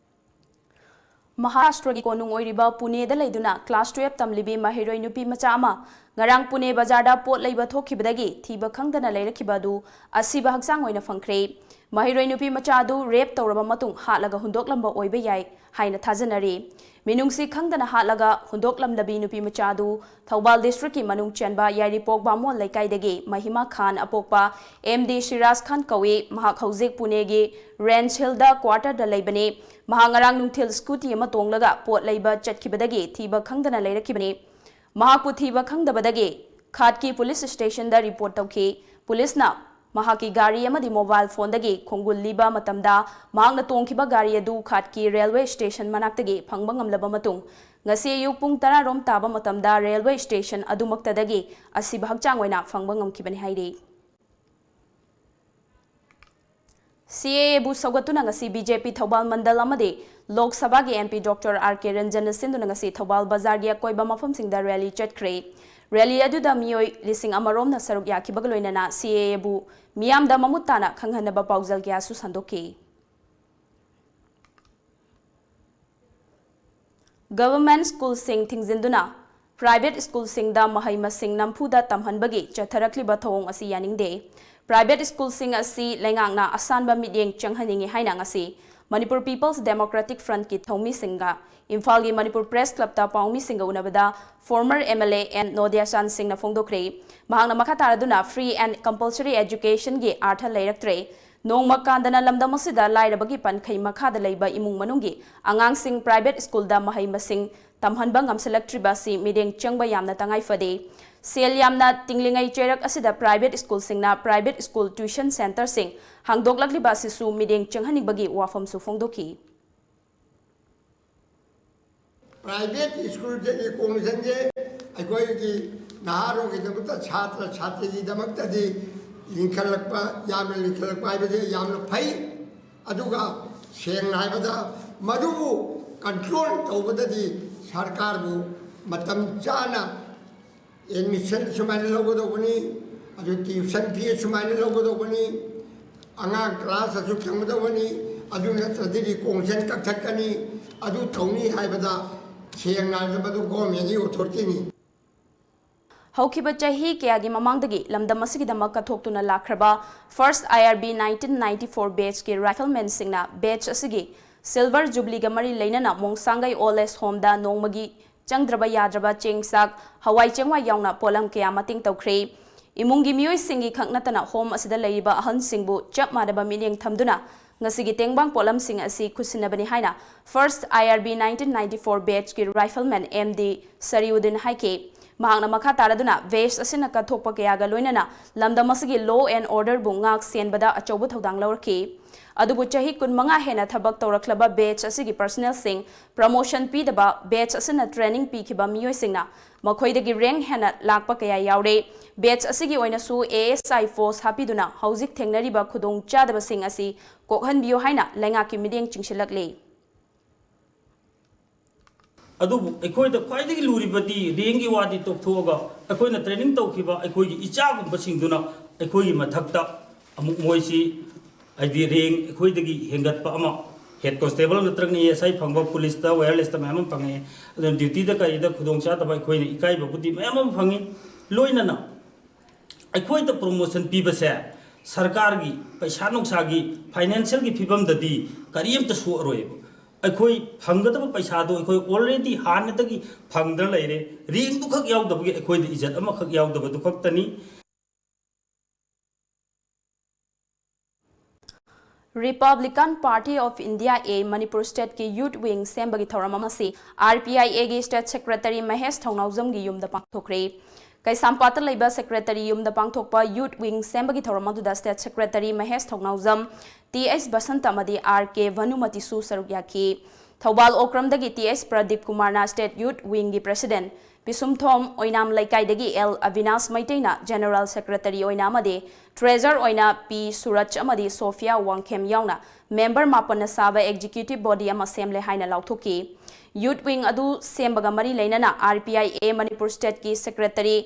ꯃꯍꯥꯔꯥꯁꯇ꯭ꯔꯒꯤ ꯀꯣꯅꯨꯡ ꯑꯣꯏꯔꯤꯕ ꯄꯨꯅꯦꯗ ꯂꯩꯗꯨꯅ ꯀ꯭ꯂꯥꯁ ꯇꯨꯌꯦꯜꯐ ꯇꯝꯂꯤꯕꯤ ꯃꯍꯩꯔꯣꯏ ꯅꯨꯄꯤ ꯃꯆꯥ ꯑꯃ ꯉꯔꯥꯡ ꯄꯨꯅꯦ ꯕꯖꯥꯔꯗ ꯄꯣꯠ ꯂꯩꯕ ꯊꯣꯛꯈꯤꯕꯗꯒꯤ ꯊꯤꯕ ꯈꯪꯗꯅ ꯂꯩꯔꯛꯈꯤꯕ ꯑꯗꯨ ꯑꯁꯤꯕ ꯍꯛꯆꯥꯡ ꯑꯣꯏꯅ ꯐꯪꯈ꯭ꯔꯦ꯫ ꯃꯍꯩꯔꯣꯏ ꯅꯨꯄꯤ ꯃꯆꯥ ꯑꯗꯨ ꯔꯦꯞ ꯇꯧꯔꯕ ꯃꯇꯨꯡ ꯍꯥꯠꯂꯒ ꯍꯨꯟꯗꯣꯛꯂꯝꯕ ꯑꯣꯏꯕ ꯌꯥꯏ ꯍꯥꯏꯅ ꯊꯥꯖꯅꯔꯤ꯫ ꯃꯤꯅꯨꯡꯁꯤ ꯈꯪꯗꯅ ꯍꯥꯠꯂꯒ ꯍꯨꯟꯗꯣꯛꯂꯝꯂꯕꯤ ꯅꯨꯄꯤ ꯃꯆꯥ ꯑꯗꯨ ꯊꯧꯕꯥꯜ ꯗꯤꯁꯇ꯭ꯔꯤꯛꯀꯤ ꯃꯅꯨꯡ ꯆꯟꯕ ꯌꯥꯏꯔꯤꯄꯣꯛ ꯕꯥꯃꯣꯟ ꯂꯩꯀꯥꯏꯗꯒꯤ ꯃꯍꯤꯃꯥ ꯈꯥꯟ, ꯑꯄꯣꯛꯄ ꯑꯦꯝ ꯗꯤ ꯁꯤꯔꯥꯖ ꯈꯥꯟ ꯀꯧꯏ꯫ ꯃꯍꯥꯛ ꯍꯧꯖꯤꯛ ꯄꯨꯅꯦꯒꯤ ꯔꯦꯟꯁ ꯍꯤꯜꯗ ꯀ꯭ꯋꯥꯔꯇꯔꯗ ꯂꯩꯕꯅꯤ꯫ ꯃꯍꯥꯛ ꯉꯔꯥꯡ ꯅꯨꯡꯊꯤꯜ ꯁ꯭ꯀꯨꯇꯤ ꯑꯃ ꯇꯣꯡꯂꯒ ꯄꯣꯠ ꯂꯩꯕ ꯆꯠꯈꯤꯕꯗꯒꯤ ꯊꯤꯕ ꯈꯪꯗꯅ ꯂꯩꯔꯛꯈꯤꯕꯅꯤ꯫ ꯃꯍꯥꯛꯄꯨ ꯊꯤꯕ ꯈꯪꯗꯕꯗꯒꯤ ꯈꯥꯠꯀꯤ ꯄꯨꯂꯤꯁ ꯁ꯭ꯇꯦꯁꯟꯗ ꯔꯤꯄꯣꯔꯠ ꯇꯧꯈꯤ꯫ ꯄꯨꯂꯤꯁꯅ ꯃꯍꯥꯛꯀꯤ ꯒꯥꯔꯤ ꯑꯃꯗꯤ ꯃꯣꯕꯥꯏꯜ ꯐꯣꯟꯗꯒꯤ ꯈꯣꯡꯒꯨꯜ ꯂꯤꯕ ꯃꯇꯝꯗ ꯃꯍꯥꯛꯅ ꯇꯣꯡꯈꯤꯕ ꯒꯥꯔꯤ ꯑꯗꯨ ꯈꯥꯠꯀꯤ ꯔꯦꯜꯋꯦ ꯁ꯭ꯇꯦꯁꯟ ꯃꯅꯥꯛꯇꯒꯤ ꯐꯪꯕ ꯉꯝꯂꯕ ꯃꯇꯨꯡ ꯉꯁꯤ ꯑꯌꯨꯛ ꯄꯨꯡ ꯇꯔꯥ ꯔꯣꯝ ꯇꯥꯕ ꯃꯇꯝꯗ ꯔꯦꯜꯋꯦ ꯁ꯭ꯇꯦꯁꯟ ꯑꯗꯨꯃꯛꯇꯗꯒꯤ ꯑꯁꯤꯕ ꯍꯛꯆꯥꯡ ꯑꯣꯏꯅ ꯐꯪꯕ ꯉꯝꯈꯤꯕꯅꯤ ꯍꯥꯏꯔꯤ꯫ ꯁꯤ ꯑꯦ ꯑꯦꯕꯨ ꯁꯧꯒꯠꯇꯨꯅ ꯉꯁꯤ ꯕꯤ ꯖꯦ ꯄꯤ ꯊꯧꯕꯥꯜ ꯃꯟꯗꯜ ꯑꯃꯗꯤ ꯂꯣꯛ ꯁꯚꯥꯒꯤ M P doctor R K ꯔꯟꯖꯟꯅ ꯁꯤꯟꯗꯨꯅ ꯉꯁꯤ ꯊꯧꯕꯥꯜ ꯕꯖꯥꯔꯒꯤ ꯑꯀꯣꯏꯕ ꯃꯐꯝꯁꯤꯡꯗ ꯔꯦꯂꯤ ꯆꯠꯈ꯭ꯔꯦ꯫ ꯔꯦꯂꯤ ꯑꯗꯨꯗ ꯃꯤꯑꯣꯏ ꯂꯤꯁꯤꯡ ꯑꯃ ꯔꯣꯝꯅ ꯁꯔꯨꯛ ꯌꯥꯈꯤꯕꯒ ꯂꯣꯏꯅꯅ ꯁꯤ ꯑꯦ ꯑꯦꯕꯨ ꯃꯤꯌꯥꯝꯗ ꯃꯃꯨꯠ ꯇꯥꯅ ꯈꯪꯍꯟꯅꯕ ꯄꯥꯎꯖꯦꯜ ꯀꯌꯥꯁꯨ ꯁꯟꯗꯣꯛꯈꯤ꯫ ꯒꯚꯔꯟꯃꯦꯟꯠ ꯁ꯭ꯀꯨꯜꯁꯤꯡ ꯊꯤꯡꯖꯤꯟꯗꯨꯅ ꯄ꯭ꯔꯥꯏꯚꯦꯠ ꯁ꯭ꯀꯨꯜꯁꯤꯡꯗ ꯃꯍꯩ ꯃꯁꯤꯡ ꯅꯝꯐꯨꯗ ꯇꯝꯍꯟꯕꯒꯤ ꯆꯠꯊꯔꯛꯂꯤꯕ ꯊꯧꯑꯣꯡ ꯑꯁꯤ ꯌꯥꯅꯤꯡꯗꯦ꯫ ꯄ꯭ꯔꯥꯏꯚꯦꯠ ꯁ꯭ꯀꯨꯜꯁꯤꯡ ꯑꯁꯤ ꯂꯩꯉꯥꯛꯅ ꯑꯁꯥꯟꯕ ꯃꯤꯠꯌꯦꯡ ꯆꯪꯍꯟꯅꯤꯡꯏ ꯍꯥꯏꯅ ꯉꯁꯤ ꯃꯅꯤꯄꯨꯔ ꯄꯤꯄꯜꯁ ꯗꯦꯃꯣꯀ꯭ꯔꯦꯇꯤꯛ ꯐ꯭ꯔꯟꯠꯀꯤ ꯊꯧꯃꯤꯁꯤꯡꯒ ꯏꯝꯐꯥꯜꯒꯤ ꯃꯅꯤꯄꯨꯔ ꯄ꯭ꯔꯦꯁ ꯀ꯭ꯂꯕꯇ ꯄꯥꯎꯃꯤꯁꯤꯡꯒ ꯎꯅꯕꯗ former M L A N ꯅꯣꯗꯤꯌꯥꯆꯥꯟ ꯁꯤꯡꯅ ꯐꯣꯡꯗꯣꯛꯈ꯭ꯔꯦ꯫ ꯃꯍꯥꯛꯅ ꯃꯈꯥ ꯇꯥꯔꯗꯨꯅ free and compulsory educationꯒꯤ ꯑꯥꯔꯊ ꯂꯩꯔꯛꯇ꯭ꯔꯦ꯫ ꯅꯣꯡꯃ ꯀꯥꯟꯗꯅ ꯂꯝꯗꯝ ꯑꯁꯤꯗ ꯂꯥꯏꯔꯕꯒꯤ ꯄꯟꯈꯩ ꯃꯈꯥꯗ ꯂꯩꯕ ꯏꯃꯨꯡ ꯃꯅꯨꯡꯒꯤ ꯑꯉꯥꯡꯁꯤꯡ ꯄ꯭ꯔꯥꯏꯚꯦꯠ ꯁ꯭ꯀꯨꯜꯗ ꯃꯍꯩ ꯃꯁꯤꯡ ꯇꯝꯍꯟꯕ ꯉꯝꯁꯤꯜꯂꯛꯇ꯭ꯔꯤꯕ ꯑꯁꯤ ꯃꯤꯠꯌꯦꯡ ꯆꯪꯕ ꯌꯥꯝꯅ ꯇꯉꯥꯏ ꯐꯗꯦ꯫ ꯁꯦꯜ ꯌꯥꯝꯅ ꯇꯤꯡꯂꯤꯉꯩ ꯆꯩꯔꯛ ꯑꯁꯤꯗ ꯄ꯭ꯔꯥꯏꯚꯦꯠ ꯁ꯭ꯀꯨꯜꯁꯤꯡꯅ ꯄ꯭ꯔꯥꯏꯚꯦꯠ ꯁ꯭ꯀꯨꯜ ꯇ꯭ꯌꯨꯁꯟ ꯁꯦꯟꯇꯔꯁꯤꯡ ꯍꯥꯡꯗꯣꯛꯂꯛꯂꯤꯕ ꯑꯁꯤꯁꯨ ꯃꯤꯠꯌꯦꯡ ꯆꯪꯍꯟꯅꯤꯡꯕꯒꯤ ꯋꯥꯐꯝꯁꯨ ꯐꯣꯡꯗꯣꯛꯈꯤ꯫ ꯄ꯭ꯔꯥꯏꯚꯦꯠ ꯁ꯭ꯀꯨꯜꯁꯤꯡꯒꯤ ꯀꯣꯃꯤꯁꯟꯁꯦ ꯑꯩꯈꯣꯏꯒꯤ ꯅꯍꯥꯔꯣꯜꯒꯤꯗꯃꯛꯇ, ꯁꯥꯇ꯭ꯔ ꯁꯥꯇ꯭ꯔꯤꯒꯤꯗꯃꯛꯇꯗꯤ ꯂꯤꯡꯈꯠꯂꯛꯄ, ꯌꯥꯝꯅ ꯂꯤꯡꯈꯠꯂꯛꯄ ꯍꯥꯏꯕꯁꯦ ꯌꯥꯝꯅ ꯐꯩ꯫ ꯑꯗꯨꯒ ꯁꯦꯡꯅ ꯍꯥꯏꯕꯗ, ꯃꯗꯨꯕꯨ ꯀꯟꯇ꯭ꯔꯣꯜ ꯇꯧꯕꯗꯗꯤ ꯁꯔꯀꯥꯔꯕꯨ ꯃꯇꯝ ꯆꯥꯅ ꯑꯦꯗꯃꯤꯁꯟ ꯁꯨꯃꯥꯏꯅ ꯂꯧꯒꯗꯧꯕꯅꯤ, ꯑꯗꯨ ꯇ꯭ꯌꯨꯁꯟ ꯐꯤ ꯁꯨꯃꯥꯏꯅ ꯂꯧꯒꯗꯧꯕꯅꯤ, ꯑꯉꯥꯡ ꯀ꯭ꯂꯥꯁ ꯑꯁꯨꯛ ꯊꯝꯒꯗꯧꯕꯅꯤ, ꯑꯗꯨ ꯅꯠꯇ꯭ꯔꯗꯤ ꯔꯤꯀꯣꯡꯁꯟ ꯀꯛꯊꯠꯀꯅꯤ, ꯑꯗꯨ ꯇꯧꯅꯤ ꯍꯥꯏꯕꯗ ꯁꯦꯡꯅ ꯍꯥꯏꯔꯕꯗ ꯃꯗꯨ ꯒꯣꯔꯃꯦꯟꯒꯤ ꯑꯣꯊꯣꯔꯤꯇꯤꯅꯤ꯫ ꯍꯧꯈꯤꯕ ꯆꯍꯤ ꯀꯌꯥꯒꯤ ꯃꯃꯥꯡꯗꯒꯤ ꯂꯝꯗꯝ ꯑꯁꯤꯒꯤꯗꯃꯛ ꯀꯠꯊꯣꯛꯇꯨꯅ ꯂꯥꯛꯈ꯭ꯔꯕ First I R B nineteen ninety four batchꯀꯤ riflemanꯁꯤꯡꯅ batch ꯑꯁꯤꯒꯤ Silver Jubileeꯒ ꯃꯔꯤ ꯂꯩꯅꯅ ꯃꯣꯡꯁꯥꯡꯒꯩ Old Age Homeꯗ ꯅꯣꯡꯃꯒꯤ ꯆꯪꯗ꯭ꯔꯕ ꯌꯥꯗ꯭ꯔꯕ ꯆꯦꯡ ꯆꯥꯛ, ꯍꯋꯥꯏ ꯆꯦꯡꯋꯥꯏ ꯌꯥꯎꯅ ꯄꯣꯠꯂꯝ ꯀꯌꯥ ꯃꯇꯦꯡ ꯇꯧꯈ꯭ꯔꯦ꯫ ꯏꯃꯨꯡꯒꯤ ꯃꯤꯑꯣꯏꯁꯤꯡꯒꯤ ꯈꯛ ꯅꯠꯇꯅ home ꯑꯁꯤꯗ ꯂꯩꯔꯤꯕ ꯑꯍꯜꯁꯤꯡꯕꯨ ꯆꯞ ꯃꯥꯟꯅꯕ ꯃꯤꯠꯌꯦꯡ ꯊꯝꯗꯨꯅ ꯉꯁꯤꯒꯤ ꯇꯦꯡꯕꯥꯡ ꯄꯣꯠꯂꯝꯁꯤꯡ ꯑꯁꯤ ꯈꯨꯠꯁꯤꯟꯅꯕꯅꯤ ꯍꯥꯏꯅ First I R B nineteen ninety four batchꯀꯤ rifleman M D ꯁꯔꯤꯎꯗꯤꯟ ꯍꯥꯏꯈꯤ꯫ ꯃꯍꯥꯛꯅ ꯃꯈꯥ ꯇꯥꯔꯗꯨꯅ batch ꯑꯁꯤꯅ ꯀꯠꯊꯣꯛꯄ ꯀꯌꯥꯒ ꯂꯣꯏꯅꯅ ꯂꯝꯗꯝ ꯑꯁꯤꯒꯤ law and orderꯕꯨ ꯉꯥꯛ ꯁꯦꯟꯕꯗ ꯑꯆꯧꯕ ꯊꯧꯗꯥꯡ ꯂꯧꯔꯛꯈꯤ꯫ ꯑꯗꯨꯕꯨ ꯆꯍꯤ ꯀꯨꯟꯃꯉꯥ ꯍꯦꯟꯅ ꯊꯕꯛ ꯇꯧꯔꯛꯂꯕ batch ꯑꯁꯤꯒꯤ personnelꯁꯤꯡ promotion ꯄꯤꯗꯕ, batch ꯑꯁꯤꯅ training ꯄꯤꯈꯤꯕ ꯃꯤꯑꯣꯏꯁꯤꯡꯅ ꯃꯈꯣꯏꯗꯒꯤ rank ꯍꯦꯟꯅ ꯂꯥꯛꯄ ꯀꯌꯥ ꯌꯥꯎꯔꯦ꯫ Batch ꯑꯁꯤꯒꯤ ꯑꯣꯏꯅꯁꯨ A S I post ꯍꯥꯞꯄꯤꯗꯨꯅ ꯍꯧꯖꯤꯛ ꯊꯦꯡꯅꯔꯤꯕ ꯈꯨꯗꯣꯡꯆꯥꯗꯕꯁꯤꯡ ꯑꯁꯤ ꯀꯣꯛꯍꯟꯕꯤꯌꯨ ꯍꯥꯏꯅ ꯂꯩꯉꯥꯛꯀꯤ ꯃꯤꯠꯌꯦꯡ ꯆꯤꯡꯁꯤꯜꯂꯛꯂꯤ꯫ ꯑꯗꯨꯕꯨ ꯑꯩꯈꯣꯏꯗ ꯈ꯭ꯋꯥꯏꯗꯒꯤ ꯂꯨꯔꯤꯕꯗꯤ rankꯒꯤ ꯋꯥꯗꯤ ꯇꯣꯛꯊꯣꯛꯑꯒ ꯑꯩꯈꯣꯏꯅ training ꯇꯧꯈꯤꯕ ꯑꯩꯈꯣꯏꯒꯤ ꯏꯆꯥꯒꯨꯝꯕꯁꯤꯡꯗꯨꯅ ꯑꯩꯈꯣꯏꯒꯤ ꯃꯊꯛꯇ ꯑꯃꯨꯛ ꯃꯣꯏꯁꯤ ꯍꯥꯏꯗꯤ rank ꯑꯩꯈꯣꯏꯗꯒꯤ ꯍꯦꯟꯒꯠꯄ ꯑꯃ, head constable ꯅꯠꯇ꯭ꯔꯒꯅ A S I ꯐꯪꯕ, policeꯇ, wirelessꯇ ꯃꯌꯥꯝ ꯑꯃ ꯐꯪꯉꯦ꯫ ꯑꯗꯨꯅ dutyꯗ ꯀꯔꯤꯗ ꯈꯨꯗꯣꯡꯆꯥꯗꯕ ꯑꯩꯈꯣꯏꯅ ꯏꯀꯥꯏꯕꯕꯨꯗꯤ ꯃꯌꯥꯝ ꯑꯃ ꯐꯪꯉꯤ꯫ ꯂꯣꯏꯅꯅ ꯑꯩꯈꯣꯏꯗ promotion ꯄꯤꯕꯁꯦ ꯁꯔꯀꯥꯔꯒꯤ ꯄꯩꯁꯥ ꯅꯨꯡꯁꯥꯒꯤ financialꯒꯤ ꯐꯤꯕꯝꯗꯗꯤ ꯀꯔꯤꯝꯇ ꯁꯣꯛꯑꯔꯣꯏꯕ꯫ ꯑꯩꯈꯣꯏ ꯐꯪꯒꯗꯕ ꯄꯩꯁꯥꯗꯣ ꯑꯩꯈꯣꯏ already ꯍꯥꯟꯅꯗꯒꯤ ꯐꯪꯗꯅ ꯂꯩꯔꯦ꯫ Rankꯗꯨ ꯈꯛ ꯌꯥꯎꯗꯕꯒꯤ ꯑꯩꯈꯣꯏꯗ ꯏꯖꯠ ꯑꯃꯈꯛ ꯌꯥꯎꯗꯕꯗꯨ ꯈꯛꯇꯅꯤ꯫ Republican Party of India A Manipur Stateꯀꯤ Youth Wing ꯁꯦꯝꯕꯒꯤ ꯊꯧꯔꯝ ꯑꯃꯁꯤ R P I Aꯒꯤ State Secretary Mahesh ꯊꯧꯅꯥꯎꯖꯝꯒꯤ ꯌꯨꯝꯗ ꯄꯥꯡꯊꯣꯛꯈ꯭ꯔꯦ꯫ ꯀꯩꯁꯥꯝꯄꯥꯠꯇ ꯂꯩꯕ Secretary ꯌꯨꯝꯗ ꯄꯥꯡꯊꯣꯛꯄ Youth Wing ꯁꯦꯝꯕꯒꯤ ꯊꯧꯔꯝ ꯑꯗꯨꯗ State Secretary ꯃꯍꯦꯁ ꯊꯧꯅꯥꯎꯖꯝ, T H ꯕꯁꯟꯇ ꯑꯃꯗꯤ R K ꯚꯅꯨꯃꯇꯤꯁꯨ ꯁꯔꯨꯛ ꯌꯥꯈꯤ꯫ ꯊꯧꯕꯥꯜ ꯑꯣꯀ꯭ꯔꯝꯗꯒꯤ ꯇꯤ ꯑꯦꯁ ꯄ꯭ꯔꯗꯤꯞ ꯀꯨꯃꯥꯔꯅ ꯁ꯭ꯇꯦꯠ ꯌꯨꯠ ꯋꯤꯡꯒꯤ ꯄ꯭ꯔꯦꯁꯤꯗꯦꯟꯠ, ꯄꯤꯁꯨꯝꯊꯣꯝ ꯑꯣꯏꯅꯥꯝ ꯂꯩꯀꯥꯏꯗꯒꯤ ꯑꯦꯜ ꯑꯕꯤꯅꯥꯁ ꯃꯩꯇꯩꯅ ꯖꯦꯅꯔꯦꯜ ꯁꯦꯀ꯭ꯔꯦꯇꯔꯤ ꯑꯣꯏꯅ ꯑꯃꯗꯤ ꯇ꯭ꯔꯦꯖꯔ ꯑꯣꯏꯅ ꯄꯤ ꯁꯨꯔꯖ ꯑꯃꯗꯤ ꯁꯣꯐꯤꯌꯥ ꯋꯥꯡꯈꯦꯝ ꯌꯥꯎꯅ ꯃꯦꯝꯕꯔ ꯃꯥꯄꯟꯅ ꯁꯥꯕ ꯑꯦꯛꯖꯤꯀ꯭ꯌꯨꯇꯤꯚ ꯕꯣꯗꯤ ꯑꯃ ꯁꯦꯝꯂꯦ ꯍꯥꯏꯅ ꯂꯥꯎꯊꯣꯛꯈꯤ꯫ ꯌꯨꯠ ꯋꯤꯡ ꯑꯗꯨ ꯁꯦꯝꯕꯒ ꯃꯔꯤ ꯂꯩꯅꯅ R P I A Manipur ꯁ꯭ꯇꯦꯠꯀꯤ ꯁꯦꯀ꯭ꯔꯦꯇꯔꯤ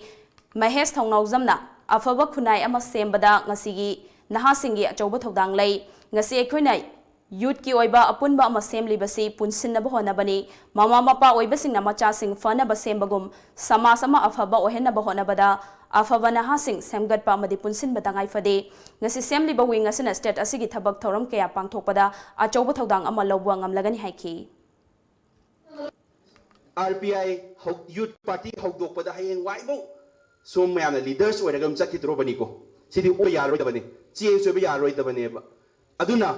ꯃꯍꯦꯁ ꯊꯧꯅꯥꯎꯖꯝꯅ ꯑꯐꯕ ꯈꯨꯟꯅꯥꯏ ꯑꯃ ꯁꯦꯝꯕꯗ ꯉꯁꯤꯒꯤ ꯅꯍꯥꯁꯤꯡꯒꯤ ꯑꯆꯧꯕ ꯊꯧꯗꯥꯡ ꯂꯩ꯫ ꯉꯁꯤ ꯑꯩꯈꯣꯏꯅ ꯌꯨꯠꯀꯤ ꯑꯣꯏꯕ ꯑꯄꯨꯟꯕ ꯑꯃ ꯁꯦꯝꯂꯤꯕꯁꯤ ꯄꯨꯟꯁꯤꯟꯅꯕ ꯍꯣꯠꯅꯕꯅꯤ꯫ ꯃꯃꯥ ꯃꯄꯥ ꯑꯣꯏꯕꯁꯤꯡꯅ ꯃꯆꯥꯁꯤꯡ ꯐꯅꯕ ꯁꯦꯝꯕꯒꯨꯝ ꯁꯃꯥꯖ ꯑꯃ ꯑꯐꯕ ꯑꯣꯏꯍꯟꯅꯕ ꯍꯣꯠꯅꯕꯗ ꯑꯐꯕ ꯅꯍꯥꯁꯤꯡ ꯁꯦꯝꯒꯠꯄ ꯑꯃꯗꯤ ꯄꯨꯟꯁꯤꯟꯕ ꯇꯉꯥꯏ ꯐꯗꯦ꯫ ꯉꯁꯤ ꯁꯦꯝꯂꯤꯕ ꯋꯤꯡ ꯑꯁꯤꯅ ꯁ꯭ꯇꯦꯠ ꯑꯁꯤꯒꯤ ꯊꯕꯛ ꯊꯧꯔꯝ ꯀꯌꯥ ꯄꯥꯡꯊꯣꯛꯄꯗ ꯑꯆꯧꯕ ꯊꯧꯗꯥꯡ ꯑꯃ ꯂꯧꯕ ꯉꯝꯂꯒꯅꯤ ꯍꯥꯏꯈꯤ꯫ ꯑꯥꯔ ꯄꯤ ꯑꯥꯏ ꯍꯧ-, ꯌꯨꯠ ꯄꯥꯔꯇꯤ ꯍꯧꯗꯣꯛꯄꯗ ꯍꯌꯦꯡ ꯋꯥꯏꯐꯥꯎ ꯁꯣꯝ ꯃꯌꯥꯝꯅ ꯂꯤꯗꯔꯁ ꯑꯣꯏꯔꯒ ꯑꯗꯨꯝ ꯆꯠꯈꯤꯗ꯭ꯔꯣꯕꯅꯤꯀꯣ꯫ ꯁꯤꯗꯤ ꯑꯣꯏ ꯌꯥꯔꯣꯏꯗꯕꯅꯤ, ꯆꯦꯟꯖ ꯑꯣꯏꯕ ꯌꯥꯔꯣꯏꯗꯕꯅꯦꯕ꯫ ꯑꯗꯨꯅ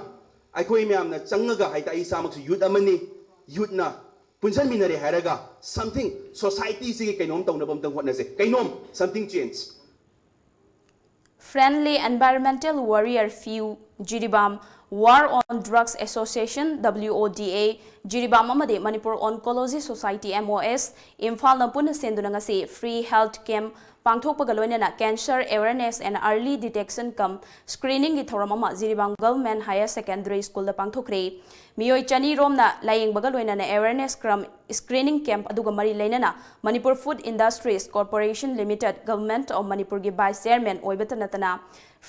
ꯑꯩꯈꯣꯏ ꯃꯌꯥꯝꯅ ꯆꯪꯉꯒ ꯍꯥꯏ ꯇꯥꯔꯦ, ꯑꯩ ꯏꯁꯥꯃꯛꯁꯨ ꯌꯨꯠ ꯑꯃꯅꯤ, ꯌꯨꯠꯅ ꯄꯨꯟꯁꯤꯟꯃꯤꯟꯅꯔꯦ ꯍꯥꯏꯔꯒ something society ꯁꯤꯒꯤ ꯀꯩꯅꯣꯝ ꯇꯧꯅꯕ ꯑꯝꯇꯪ ꯍꯣꯠꯅꯁꯦ, ꯀꯩꯅꯣꯝ something change꯫ Friendly Environmental Warrior, ꯐꯤꯌꯨ, Jiribam, War on Drugs Association, W O D A, Jiribam ꯑꯃꯗꯤ Manipur Oncology Society, M O S, ꯏꯝꯐꯥꯜꯅ ꯄꯨꯟꯅ ꯁꯦꯟꯗꯨꯅ ꯉꯁꯤ free health camp ꯄꯥꯡꯊꯣꯛꯄꯒ ꯂꯣꯏꯅꯅ cancer awareness and early detection cum screening ꯒꯤ ꯊꯧꯔꯝ ꯑꯃ Jiribam Government Higher Secondary School ꯗ ꯄꯥꯡꯊꯣꯛꯈ꯭ꯔꯦ꯫ ꯃꯤꯑꯣꯏ ꯆꯅꯤ ꯔꯣꯝꯅ ꯂꯥꯌꯦꯡꯕꯒ ꯂꯣꯏꯅꯅ awareness cum screening camp ꯑꯗꯨꯒ ꯃꯔꯤ ꯂꯩꯅꯅ Manipur Food Industries Corporation Limited, Government of Manipur ꯒꯤ Vice Chairman ꯑꯣꯏꯕꯇ ꯅꯠꯇꯅ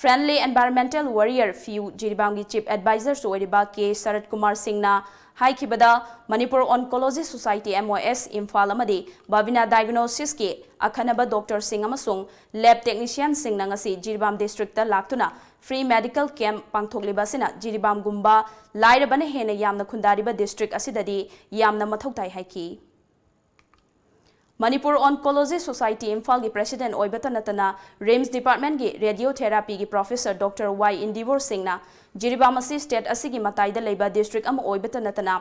Friendly Environmental Warrior, ꯐꯤꯌꯨ, ꯖꯤꯔꯤꯕꯥꯝꯒꯤ Chief Advisor ꯁꯨ ꯑꯣꯏꯔꯤꯕ ꯀꯦ ꯁꯔꯠ ꯀꯨꯃꯥꯔ ꯁꯤꯡꯅ ꯍꯥꯏꯈꯤꯕꯗ, Manipur Oncology Society, M O S, Imphal ꯑꯃꯗꯤ ꯕꯥꯕꯤꯅꯥ Diagnosis ꯀꯤ ꯑꯈꯟꯅꯕ doctor ꯁꯤꯡ ꯑꯃꯁꯨꯡ lab technician ꯁꯤꯡꯅ ꯉꯁꯤ ꯖꯤꯔꯤꯕꯥꯝ district ꯇ ꯂꯥꯛꯇꯨꯅ free medical camp ꯄꯥꯡꯊꯣꯛꯂꯤꯕ ꯑꯁꯤꯅ ꯖꯤꯔꯤꯕꯥꯝꯒꯨꯝꯕ ꯂꯥꯏꯔꯕꯅ ꯍꯦꯟꯅ ꯌꯥꯝꯅ ꯈꯨꯟꯗꯥꯔꯤꯕ district ꯑꯁꯤꯗꯗꯤ ꯌꯥꯝꯅ ꯃꯊꯧ ꯇꯥꯏ ꯍꯥꯏꯈꯤ꯫ Manipur Oncology Society ꯏꯝꯐꯥꯜꯒꯤ President ꯑꯣꯏꯕꯇ ꯅꯠꯇꯅ RIMS Department ꯀꯤ Radiotherapy ꯒꯤ Professor Doctor ꯋꯥꯏ ꯏꯟꯗꯤꯕꯣꯔ ꯁꯤꯡꯅ ꯖꯤꯔꯤꯕꯥꯝ ꯑꯁꯤ state ꯑꯁꯤꯒꯤ ꯃꯇꯥꯏꯗ ꯂꯩꯕ district ꯑꯃ ꯑꯣꯏꯕꯇ ꯅꯠꯇꯅ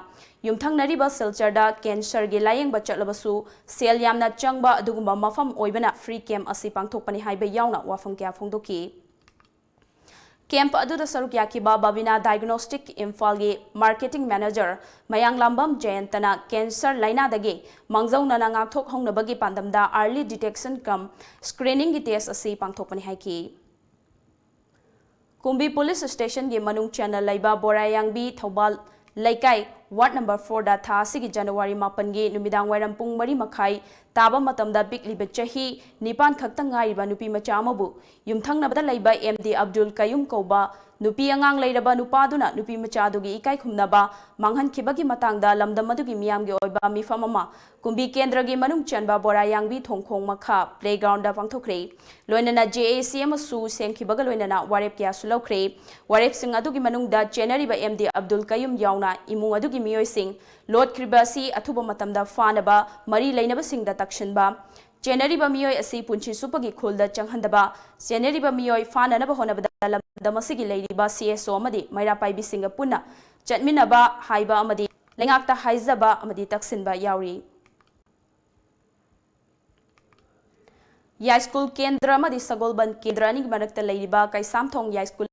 ꯌꯨꯝꯊꯪꯅꯔꯤꯕ ꯁꯤꯜꯆꯔꯗ cancer ꯒꯤ ꯂꯥꯌꯦꯡꯕ ꯆꯠꯂꯕꯁꯨ ꯁꯦꯜ ꯌꯥꯝꯅ ꯆꯪꯕ ꯑꯗꯨꯒꯨꯝꯕ ꯃꯐꯝ ꯑꯣꯏꯕꯅ free camp ꯑꯁꯤ ꯄꯥꯡꯊꯣꯛꯄꯅꯤ ꯍꯥꯏꯕ ꯌꯥꯎꯅ ꯋꯥꯐꯝ ꯀꯌꯥ ꯐꯣꯡꯗꯣꯛꯈꯤ꯫ ꯀꯦꯝꯞ ꯑꯗꯨꯗ ꯁꯔꯨꯛ ꯌꯥꯈꯤꯕ ꯕꯕꯤꯅꯥ ꯗꯥꯏꯒꯅꯣꯁꯇꯤꯛ ꯏꯝꯐꯥꯜꯒꯤ ꯃꯥꯔꯀꯦꯇꯤꯡ ꯃꯦꯅꯦꯖꯔ ꯃꯌꯥꯡꯂꯥꯝꯕꯝ ꯖꯌꯟꯇꯅ ꯀꯦꯟꯁꯔ ꯂꯥꯏꯅꯥꯗꯒꯤ ꯃꯥꯡꯖꯧꯅꯅ ꯉꯥꯛꯊꯣꯛꯍꯧꯅꯕꯒꯤ ꯄꯥꯟꯗꯝꯗ early detection cum screening ꯒꯤ ꯇꯦꯁ ꯑꯁꯤ ꯄꯥꯡꯊꯣꯛꯄꯅꯤ ꯍꯥꯏꯈꯤ꯫ ꯀꯨꯝꯕꯤ ꯄꯨꯂꯤꯁ ꯁ꯭ꯇꯦꯁꯟꯒꯤ ꯃꯅꯨꯡ ꯆꯟꯅ ꯂꯩꯕ ꯕꯣꯔꯥꯌꯥꯡꯕꯤ ꯊꯧꯕꯥꯜ ꯂꯩꯀꯥꯏ ꯋꯥꯔꯗ ꯅꯝꯕꯔ ꯐꯣꯔꯗ ꯊꯥ ꯑꯁꯤꯒꯤ ꯖꯅꯋꯥꯔꯤ ꯃꯥꯄꯟꯒꯤ ꯅꯨꯃꯤꯗꯥꯡ ꯋꯥꯏꯔꯝ ꯄꯨꯡ ꯃꯔꯤ ꯃꯈꯥꯏ ꯇꯥꯕ ꯃꯇꯝꯗ ꯄꯤꯛꯂꯤꯕ ꯆꯍꯤ ꯅꯤꯄꯥꯟ ꯈꯛꯇ ꯉꯥꯏꯔꯤꯕ ꯅꯨꯄꯤ ꯃꯆꯥ ꯑꯃꯕꯨ ꯌꯨꯝꯊꯪꯅꯕꯗ ꯂꯩꯕ ꯑꯦꯝ ꯗꯤ ꯑꯕꯗꯨꯜ ꯀꯌꯨꯝ ꯀꯧꯕ ꯅꯨꯄꯤ ꯑꯉꯥꯡ ꯂꯩꯔꯕ ꯅꯨꯄꯥꯗꯨꯅ ꯅꯨꯄꯤ ꯃꯆꯥ ꯑꯗꯨꯒꯤ ꯏꯀꯥꯏ ꯈꯨꯝꯅꯕ ꯃꯥꯡꯍꯟꯈꯤꯕꯒꯤ ꯃꯇꯥꯡꯗ ꯂꯝꯗꯝ ꯑꯗꯨꯒꯤ ꯃꯤꯌꯥꯝꯒꯤ ꯑꯣꯏꯕ ꯃꯤꯐꯝ ꯑꯃ ꯀꯨꯝꯕꯤ ꯀꯦꯟꯗ꯭ꯔꯒꯤ ꯃꯅꯨꯡ ꯆꯟꯕ ꯕꯣꯔꯥꯌꯥꯡꯕꯤ ꯊꯣꯡꯈꯣꯡ ꯃꯈꯥ ꯄ꯭ꯂꯦꯒ꯭ꯔꯥꯎꯟꯗ ꯄꯥꯡꯊꯣꯛꯈ꯭ꯔꯦ꯫ ꯂꯣꯏꯅꯅ ꯖꯦ ꯑꯦ ꯁꯤ ꯑꯃꯁꯨ ꯁꯦꯝꯈꯤꯕꯒ ꯂꯣꯏꯅꯅ ꯋꯥꯔꯦꯞ ꯀꯌꯥꯁꯨ ꯂꯧꯈ꯭ꯔꯦ꯫ ꯋꯥꯔꯦꯞꯁꯤꯡ ꯑꯗꯨꯒꯤ ꯃꯅꯨꯡꯗ ꯆꯦꯟꯅꯔꯤꯕ ꯑꯦꯝ ꯗꯤ ꯑꯕꯗꯨꯜ ꯀꯌꯨꯝ ꯌꯥꯎꯅ ꯏꯃꯨꯡ ꯑꯗꯨꯒꯤ ꯃꯤꯑꯣꯏꯁꯤꯡ ꯂꯣꯠꯈ꯭ꯔꯤꯕ ꯑꯁꯤ ꯑꯊꯨꯕ ꯃꯇꯝꯗ ꯐꯥꯅꯕ ꯃꯔꯤ ꯂꯩꯅꯕꯁꯤꯡꯗ ꯇꯛꯁꯤꯟꯕ, ꯆꯦꯟꯅꯔꯤꯕ ꯃꯤꯑꯣꯏ ꯑꯁꯤ ꯄꯨꯟꯁꯤ ꯆꯨꯞꯄꯒꯤ ꯈꯨꯜꯗ ꯆꯪꯍꯟꯗꯕ, ꯆꯦꯟꯅꯔꯤꯕ ꯃꯤꯑꯣꯏ ꯐꯥꯅꯅꯕ ꯍꯣꯠꯅꯕꯗ ꯂꯝꯗꯝ ꯑꯁꯤꯒꯤ ꯂꯩꯔꯤꯕ ꯁꯤ ꯑꯦꯁ ꯑꯣ ꯑꯃꯗꯤ ꯃꯩꯔꯥ ꯄꯥꯏꯕꯤꯁꯤꯡꯒ ꯄꯨꯟꯅ ꯆꯠꯃꯤꯟꯅꯕ ꯍꯥꯏꯕ ꯑꯃꯗꯤ ꯂꯩꯉꯥꯛꯇ ꯍꯥꯏꯖꯕ ꯑꯃꯗꯤ ꯇꯛꯁꯤꯟꯕ ꯌꯥꯎꯔꯤ꯫ ꯌꯥꯏꯁ꯭ꯀꯨꯜ ꯀꯦꯟꯗ꯭ꯔ ꯑꯃꯗꯤ ꯁꯒꯣꯜꯕꯟ ꯀꯦꯟꯗ꯭ꯔ ꯑꯅꯤꯒꯤ ꯃꯔꯛꯇ ꯂꯩꯔꯤꯕ ꯀꯩꯁꯥꯝꯊꯣꯡ ꯌꯥꯏꯁ꯭ꯀꯨꯜ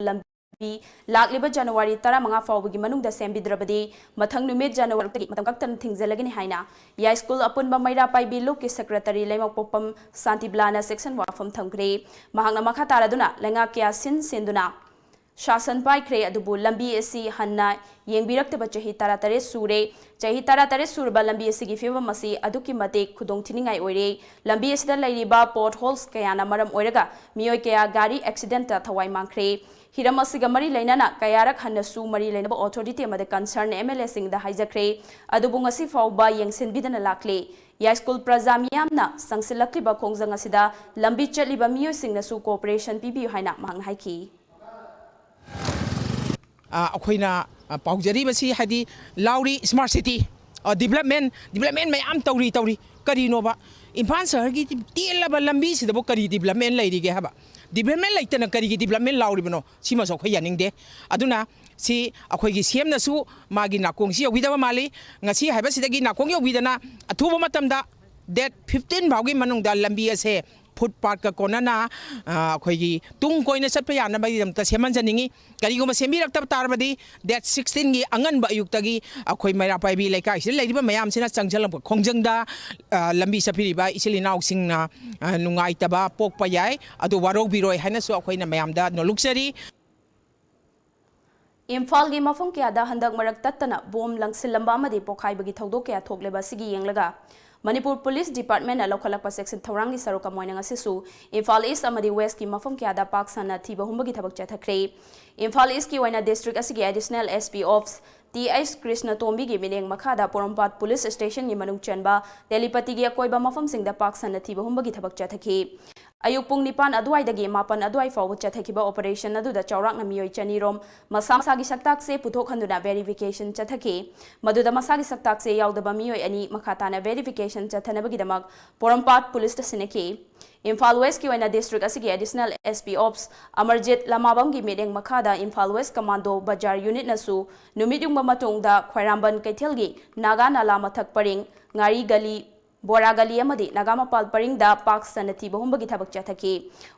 ꯂꯝꯕꯤ ꯂꯥꯛꯂꯤꯕ ꯖꯅꯋꯥꯔꯤ ꯇꯔꯥꯃꯉꯥ ꯐꯥꯎꯕꯒꯤ ꯃꯅꯨꯡꯗ ꯁꯦꯝꯕꯤꯗ꯭ꯔꯕꯗꯤ ꯃꯊꯪ ꯅꯨꯃꯤꯠ ꯖꯅꯋꯥꯔꯤꯗꯒꯤ ꯃꯇꯝ ꯀꯛꯇꯅ ꯊꯤꯡꯖꯤꯜꯂꯒꯅꯤ ꯍꯥꯏꯅ ꯌꯥꯏꯁ꯭ꯀꯨꯜ ꯑꯄꯨꯟꯕ ꯃꯩꯔꯥ ꯄꯥꯏꯕꯤ ꯂꯨꯞꯀꯤ ꯁꯦꯀ꯭ꯔꯦꯇꯔꯤ ꯂꯩꯃꯄꯣꯛꯄꯝ ꯁꯥꯟꯇꯤꯕꯂꯥꯅ ꯁꯦꯛꯁꯟ ꯋꯥꯐꯝ ꯊꯝꯈ꯭ꯔꯦ꯫ ꯃꯍꯥꯛꯅ ꯃꯈꯥ ꯇꯥꯔꯗꯨꯅ ꯂꯩꯉꯥꯛ ꯀꯌꯥ ꯁꯤꯟ ꯁꯤꯟꯗꯨꯅ ꯁꯥꯁꯟ ꯄꯥꯏꯈ꯭ꯔꯦ, ꯑꯗꯨꯕꯨ ꯂꯝꯕꯤ ꯑꯁꯤ ꯍꯟꯅ ꯌꯦꯡꯕꯤꯔꯛꯇꯕ ꯆꯍꯤ ꯇꯔꯥꯇꯔꯦꯠ ꯁꯨꯔꯦ꯫ ꯆꯍꯤ ꯇꯔꯥꯇꯔꯦꯠ ꯁꯨꯔꯕ ꯂꯝꯕꯤ ꯑꯁꯤꯒꯤ ꯐꯤꯕꯝ ꯑꯁꯤ ꯑꯗꯨꯛꯀꯤ ꯃꯇꯤꯛ ꯈꯨꯗꯣꯡ ꯊꯤꯅꯤꯡꯉꯥꯏ ꯑꯣꯏꯔꯦ꯫ ꯂꯝꯕꯤ ꯑꯁꯤꯗ ꯂꯩꯔꯤꯕ ꯄꯣꯠ ꯍꯣꯜꯁ ꯀꯌꯥꯅ ꯃꯔꯝ ꯑꯣꯏꯔꯒ ꯃꯤꯑꯣꯏ ꯀꯌꯥ ꯒꯥꯔꯤ ꯑꯦꯛꯁꯤꯗꯦꯟꯇ ꯊꯋꯥꯏ ꯃꯥꯡꯈ꯭ꯔꯦ꯫ ꯍꯤꯔꯝ ꯑꯁꯤꯒ ꯃꯔꯤ ꯂꯩꯅꯅ ꯀꯌꯥꯔꯛ ꯍꯟꯅꯁꯨ ꯃꯔꯤ ꯂꯩꯅꯕ ꯑꯣꯊꯣꯔꯤꯇꯤ ꯑꯃꯗ ꯀꯟꯁꯔꯟ ꯑꯦꯝ ꯑꯦꯜ ꯑꯦꯁꯤꯡꯗ ꯍꯥꯏꯖꯈ꯭ꯔꯦ, ꯑꯗꯨꯕꯨ ꯉꯁꯤ ꯐꯥꯎꯕ ꯌꯦꯡꯁꯤꯟꯕꯤꯗꯅ ꯂꯥꯛꯂꯦ꯫ ꯌꯥꯏꯁ꯭ꯀꯨꯜ ꯄ꯭ꯔꯖꯥ ꯃꯤꯌꯥꯝꯅ ꯆꯪꯁꯤꯜꯂꯛꯂꯤꯕ ꯈꯣꯡꯖꯪ ꯑꯁꯤꯗ ꯂꯝꯕꯤ ꯆꯠꯂꯤꯕ ꯃꯤꯑꯣꯏꯁꯤꯡꯅꯁꯨ ꯀꯣꯑꯣꯄꯔꯦꯁꯟ ꯄꯤꯕꯤꯌꯨ ꯍꯥꯏꯅ ꯃꯍꯥꯛꯅ ꯍꯥꯏꯈꯤ꯫ ꯑ, ꯑꯩꯈꯣꯏꯅ, ꯑ, ꯄꯥꯎꯖꯔꯤꯕꯁꯤ ꯍꯥꯏꯗꯤ ꯂꯥꯎꯔꯤ ꯁ꯭ꯃꯥꯔꯠ ꯁꯤꯇꯤ, ꯑ, ꯗꯤꯕꯂꯞꯃꯦꯟ, ꯗꯤꯕꯂꯞꯃꯦꯟ ꯃꯌꯥꯝ ꯇꯧꯔꯤ, ꯇꯧꯔꯤ꯫ ꯀꯔꯤꯅꯣꯕ? ꯏꯝꯐꯥꯜ ꯁꯍꯔꯒꯤ ꯇꯦꯜꯂꯕ ꯂꯝꯕꯤꯁꯤꯗꯕꯨ ꯀꯔꯤ ꯗꯤꯕꯂꯞꯃꯦꯟ ꯂꯩꯔꯤꯒꯦ ꯍꯥꯏꯕ? ꯗꯤꯕꯂꯞꯃꯦꯟ ꯂꯩꯇꯅ ꯀꯔꯤꯒꯤ ꯗꯤꯕꯂꯞꯃꯦꯟ ꯂꯥꯎꯔꯤꯕꯅꯣ? ꯁꯤꯃꯁꯨ ꯑꯩꯈꯣꯏ ꯌꯥꯅꯤꯡꯗꯦ꯫ ꯑꯗꯨꯅ ꯁꯤ ꯑꯩꯈꯣꯏꯒꯤ ꯁꯤ ꯑꯦꯝꯅꯁꯨ ꯃꯥꯒꯤ ꯅꯥꯀꯣꯡꯁꯤ ꯌꯧꯕꯤꯗꯕ ꯃꯥꯜꯂꯤ꯫ ꯉꯁꯤ ꯍꯥꯏꯕꯁꯤꯗꯒꯤ ꯅꯥꯀꯣꯡ ꯌꯧꯕꯤꯗꯅ ꯑꯊꯨꯕ ꯃꯇꯝꯗ ꯗꯦꯠ ꯐꯤꯐꯇꯤꯟ ꯐꯥꯎꯒꯤ ꯃꯅꯨꯡꯗ ꯂꯝꯕꯤ ꯑꯁꯦ ꯐꯨꯠ ꯄꯥꯠꯀ ꯀꯣꯟꯅꯅ, ꯑ, ꯑꯩꯈꯣꯏꯒꯤ ꯇꯨꯡ ꯀꯣꯏꯅ ꯆꯠꯄ ꯌꯥꯅꯕꯒꯤꯗꯃꯛꯇ ꯁꯦꯝꯍꯟꯖꯅꯤꯡꯉꯤ꯫ ꯀꯔꯤꯒꯨꯝꯕ ꯁꯦꯝꯕꯤꯔꯛꯇꯕ ꯇꯥꯔꯕꯗꯤ, ꯗꯦꯠ ꯁꯤꯛꯁꯇꯤꯟꯒꯤ ꯑꯉꯟꯕ ꯑꯌꯨꯛꯇꯒꯤ ꯑꯩꯈꯣꯏ ꯃꯩꯔꯥ ꯄꯥꯏꯕꯤ ꯂꯩꯀꯥꯏꯁꯤꯗ ꯂꯩꯔꯤꯕ ꯃꯌꯥꯝꯁꯤꯅ ꯆꯪꯁꯤꯜꯂꯛꯄ ꯈꯣꯡꯖꯪꯗ, ꯑ, ꯂꯝꯕꯤ ꯆꯠꯄꯤꯔꯤꯕ ꯏꯆꯤꯜ ꯏꯅꯥꯎꯁꯤꯡꯅ, ꯑ, ꯅꯨꯡꯉꯥꯏꯇꯕ ꯄꯣꯛꯄ ꯌꯥꯏ꯫ ꯑꯗꯨ ꯋꯥꯔꯧꯕꯤꯔꯣꯏ ꯍꯥꯏꯅꯁꯨ ꯑꯩꯈꯣꯏꯅ ꯃꯌꯥꯝꯗ ꯅꯣꯜꯂꯨꯛꯆꯔꯤ꯫ ꯏꯝꯐꯥꯜꯒꯤ ꯃꯐꯝ ꯀꯌꯥꯗ ꯍꯟꯗꯛ ꯃꯔꯛ ꯇꯠꯇꯅ ꯕꯣꯝ ꯂꯪꯁꯤꯜꯂꯝꯕ ꯑꯃꯗꯤ ꯄꯣꯈꯥꯏꯕꯒꯤ ꯊꯧꯗꯣꯛ ꯀꯌꯥ ꯊꯣꯛꯂꯦꯕ ꯑꯁꯤꯒꯤ ꯌꯦꯡꯂꯒ, ꯃꯅꯤꯄꯨꯔ ꯄꯨꯂꯤꯁ ꯗꯤꯄꯥꯔꯠꯃꯦꯟꯅ ꯂꯧꯈꯠꯂꯛꯄ ꯆꯦꯛꯁꯤꯟ ꯊꯧꯔꯥꯡꯒꯤ ꯁꯔꯨꯛ ꯑꯃ ꯑꯣꯏꯅ ꯉꯁꯤꯁꯨ ꯏꯝꯐꯥꯜ ꯏꯁ ꯑꯃꯗꯤ ꯋꯦꯁꯀꯤ ꯃꯐꯝ ꯀꯌꯥꯗ ꯄꯥꯛ ꯁꯟꯅ ꯊꯤꯕ ꯍꯨꯝꯕꯒꯤ ꯊꯕꯛ ꯆꯠꯊꯈ꯭ꯔꯦ꯫ ꯏꯝꯐꯥꯜ ꯏꯁꯀꯤ ꯑꯣꯏꯅ ꯗꯤꯁꯇ꯭ꯔꯤꯛ ꯑꯁꯤꯒꯤ additional S P office T H Krishna ꯇꯣꯝꯕꯤꯒꯤ ꯃꯤꯠꯌꯦꯡ ꯃꯈꯥꯗ ꯄꯣꯔꯣꯝꯄꯥꯠ ꯄꯨꯂꯤꯁ ꯁ꯭ꯇꯦꯁꯟꯒꯤ ꯃꯅꯨꯡ ꯆꯟꯕ ꯇꯦꯂꯤꯄꯇꯤꯒꯤ ꯑꯀꯣꯏꯕ ꯃꯐꯝꯁꯤꯡꯗ ꯄꯥꯛ ꯁꯟꯅ ꯊꯤꯕ ꯍꯨꯝꯕꯒꯤ ꯊꯕꯛ ꯆꯠꯊꯈꯤ꯫ ꯑꯌꯨꯛ ꯄꯨꯡ ꯅꯤꯄꯥꯟ ꯑꯗꯨꯋꯥꯏꯗꯒꯤ ꯃꯥꯄꯟ ꯑꯗꯨꯋꯥꯏ ꯐꯥꯎꯕ ꯆꯠꯊꯈꯤꯕ ꯑꯣꯄꯔꯦꯁꯟ ꯑꯗꯨꯗ ꯆꯥꯎꯔꯥꯛꯅ ꯃꯤꯑꯣꯏ ꯆꯅꯤꯔꯣꯝ ꯃꯁꯥ ꯃꯁꯥꯒꯤ ꯁꯛꯇꯥꯛꯁꯦ ꯄꯨꯊꯣꯛꯍꯟꯗꯨꯅ ꯚꯦꯔꯤꯐꯤꯀꯦꯁꯟ ꯆꯠꯊꯈꯤ꯫ ꯃꯗꯨꯗ ꯃꯁꯥꯒꯤ ꯁꯛꯇꯥꯛꯁꯦ ꯌꯥꯎꯗꯕ ꯃꯤꯑꯣꯏ ꯑꯅꯤ ꯃꯈꯥ ꯇꯥꯅ ꯚꯦꯔꯤꯐꯤꯀꯦꯁꯟ ꯆꯠꯊꯅꯕꯒꯤꯗꯃꯛ ꯄꯣꯔꯣꯝꯄꯥꯠ ꯄꯨꯂꯤꯁꯇ ꯁꯤꯟꯅꯈꯤ꯫ ꯏꯝꯐꯥꯜ ꯋꯦꯁꯀꯤ ꯑꯣꯏꯅ ꯗꯤꯁꯇ꯭ꯔꯤꯛ ꯑꯁꯤꯒꯤ additional S P office Amarjeet ꯂꯃꯥꯕꯝꯒꯤ ꯃꯤꯠꯌꯦꯡ ꯃꯈꯥꯗ ꯏꯝꯐꯥꯜ ꯋꯦꯁ ꯀꯃꯥꯟꯗꯣ ꯕꯖꯥꯔ ꯌꯨꯅꯤꯠꯅꯁꯨ ꯅꯨꯃꯤꯠ ꯌꯨꯡꯕ ꯃꯇꯨꯡꯗ ꯈ꯭ꯋꯥꯏꯔꯥꯝꯕꯟ ꯀꯩꯊꯦꯜꯒꯤ ꯅꯥꯒꯥ ꯅꯥꯂꯥ ꯃꯊꯛ ꯄꯔꯤꯡ, ꯉꯥꯔꯤ ꯒꯂꯤ, ꯕꯣꯔꯥ ꯒꯂꯤ ꯑꯃꯗꯤ ꯅꯥꯒꯥꯃꯄꯥꯜ ꯄꯔꯤꯡꯗ ꯄꯥꯛ ꯁꯟꯅ ꯊꯤꯕ ꯍꯨꯝꯕꯒꯤ ꯊꯕꯛ ꯆꯠꯊꯈꯤ꯫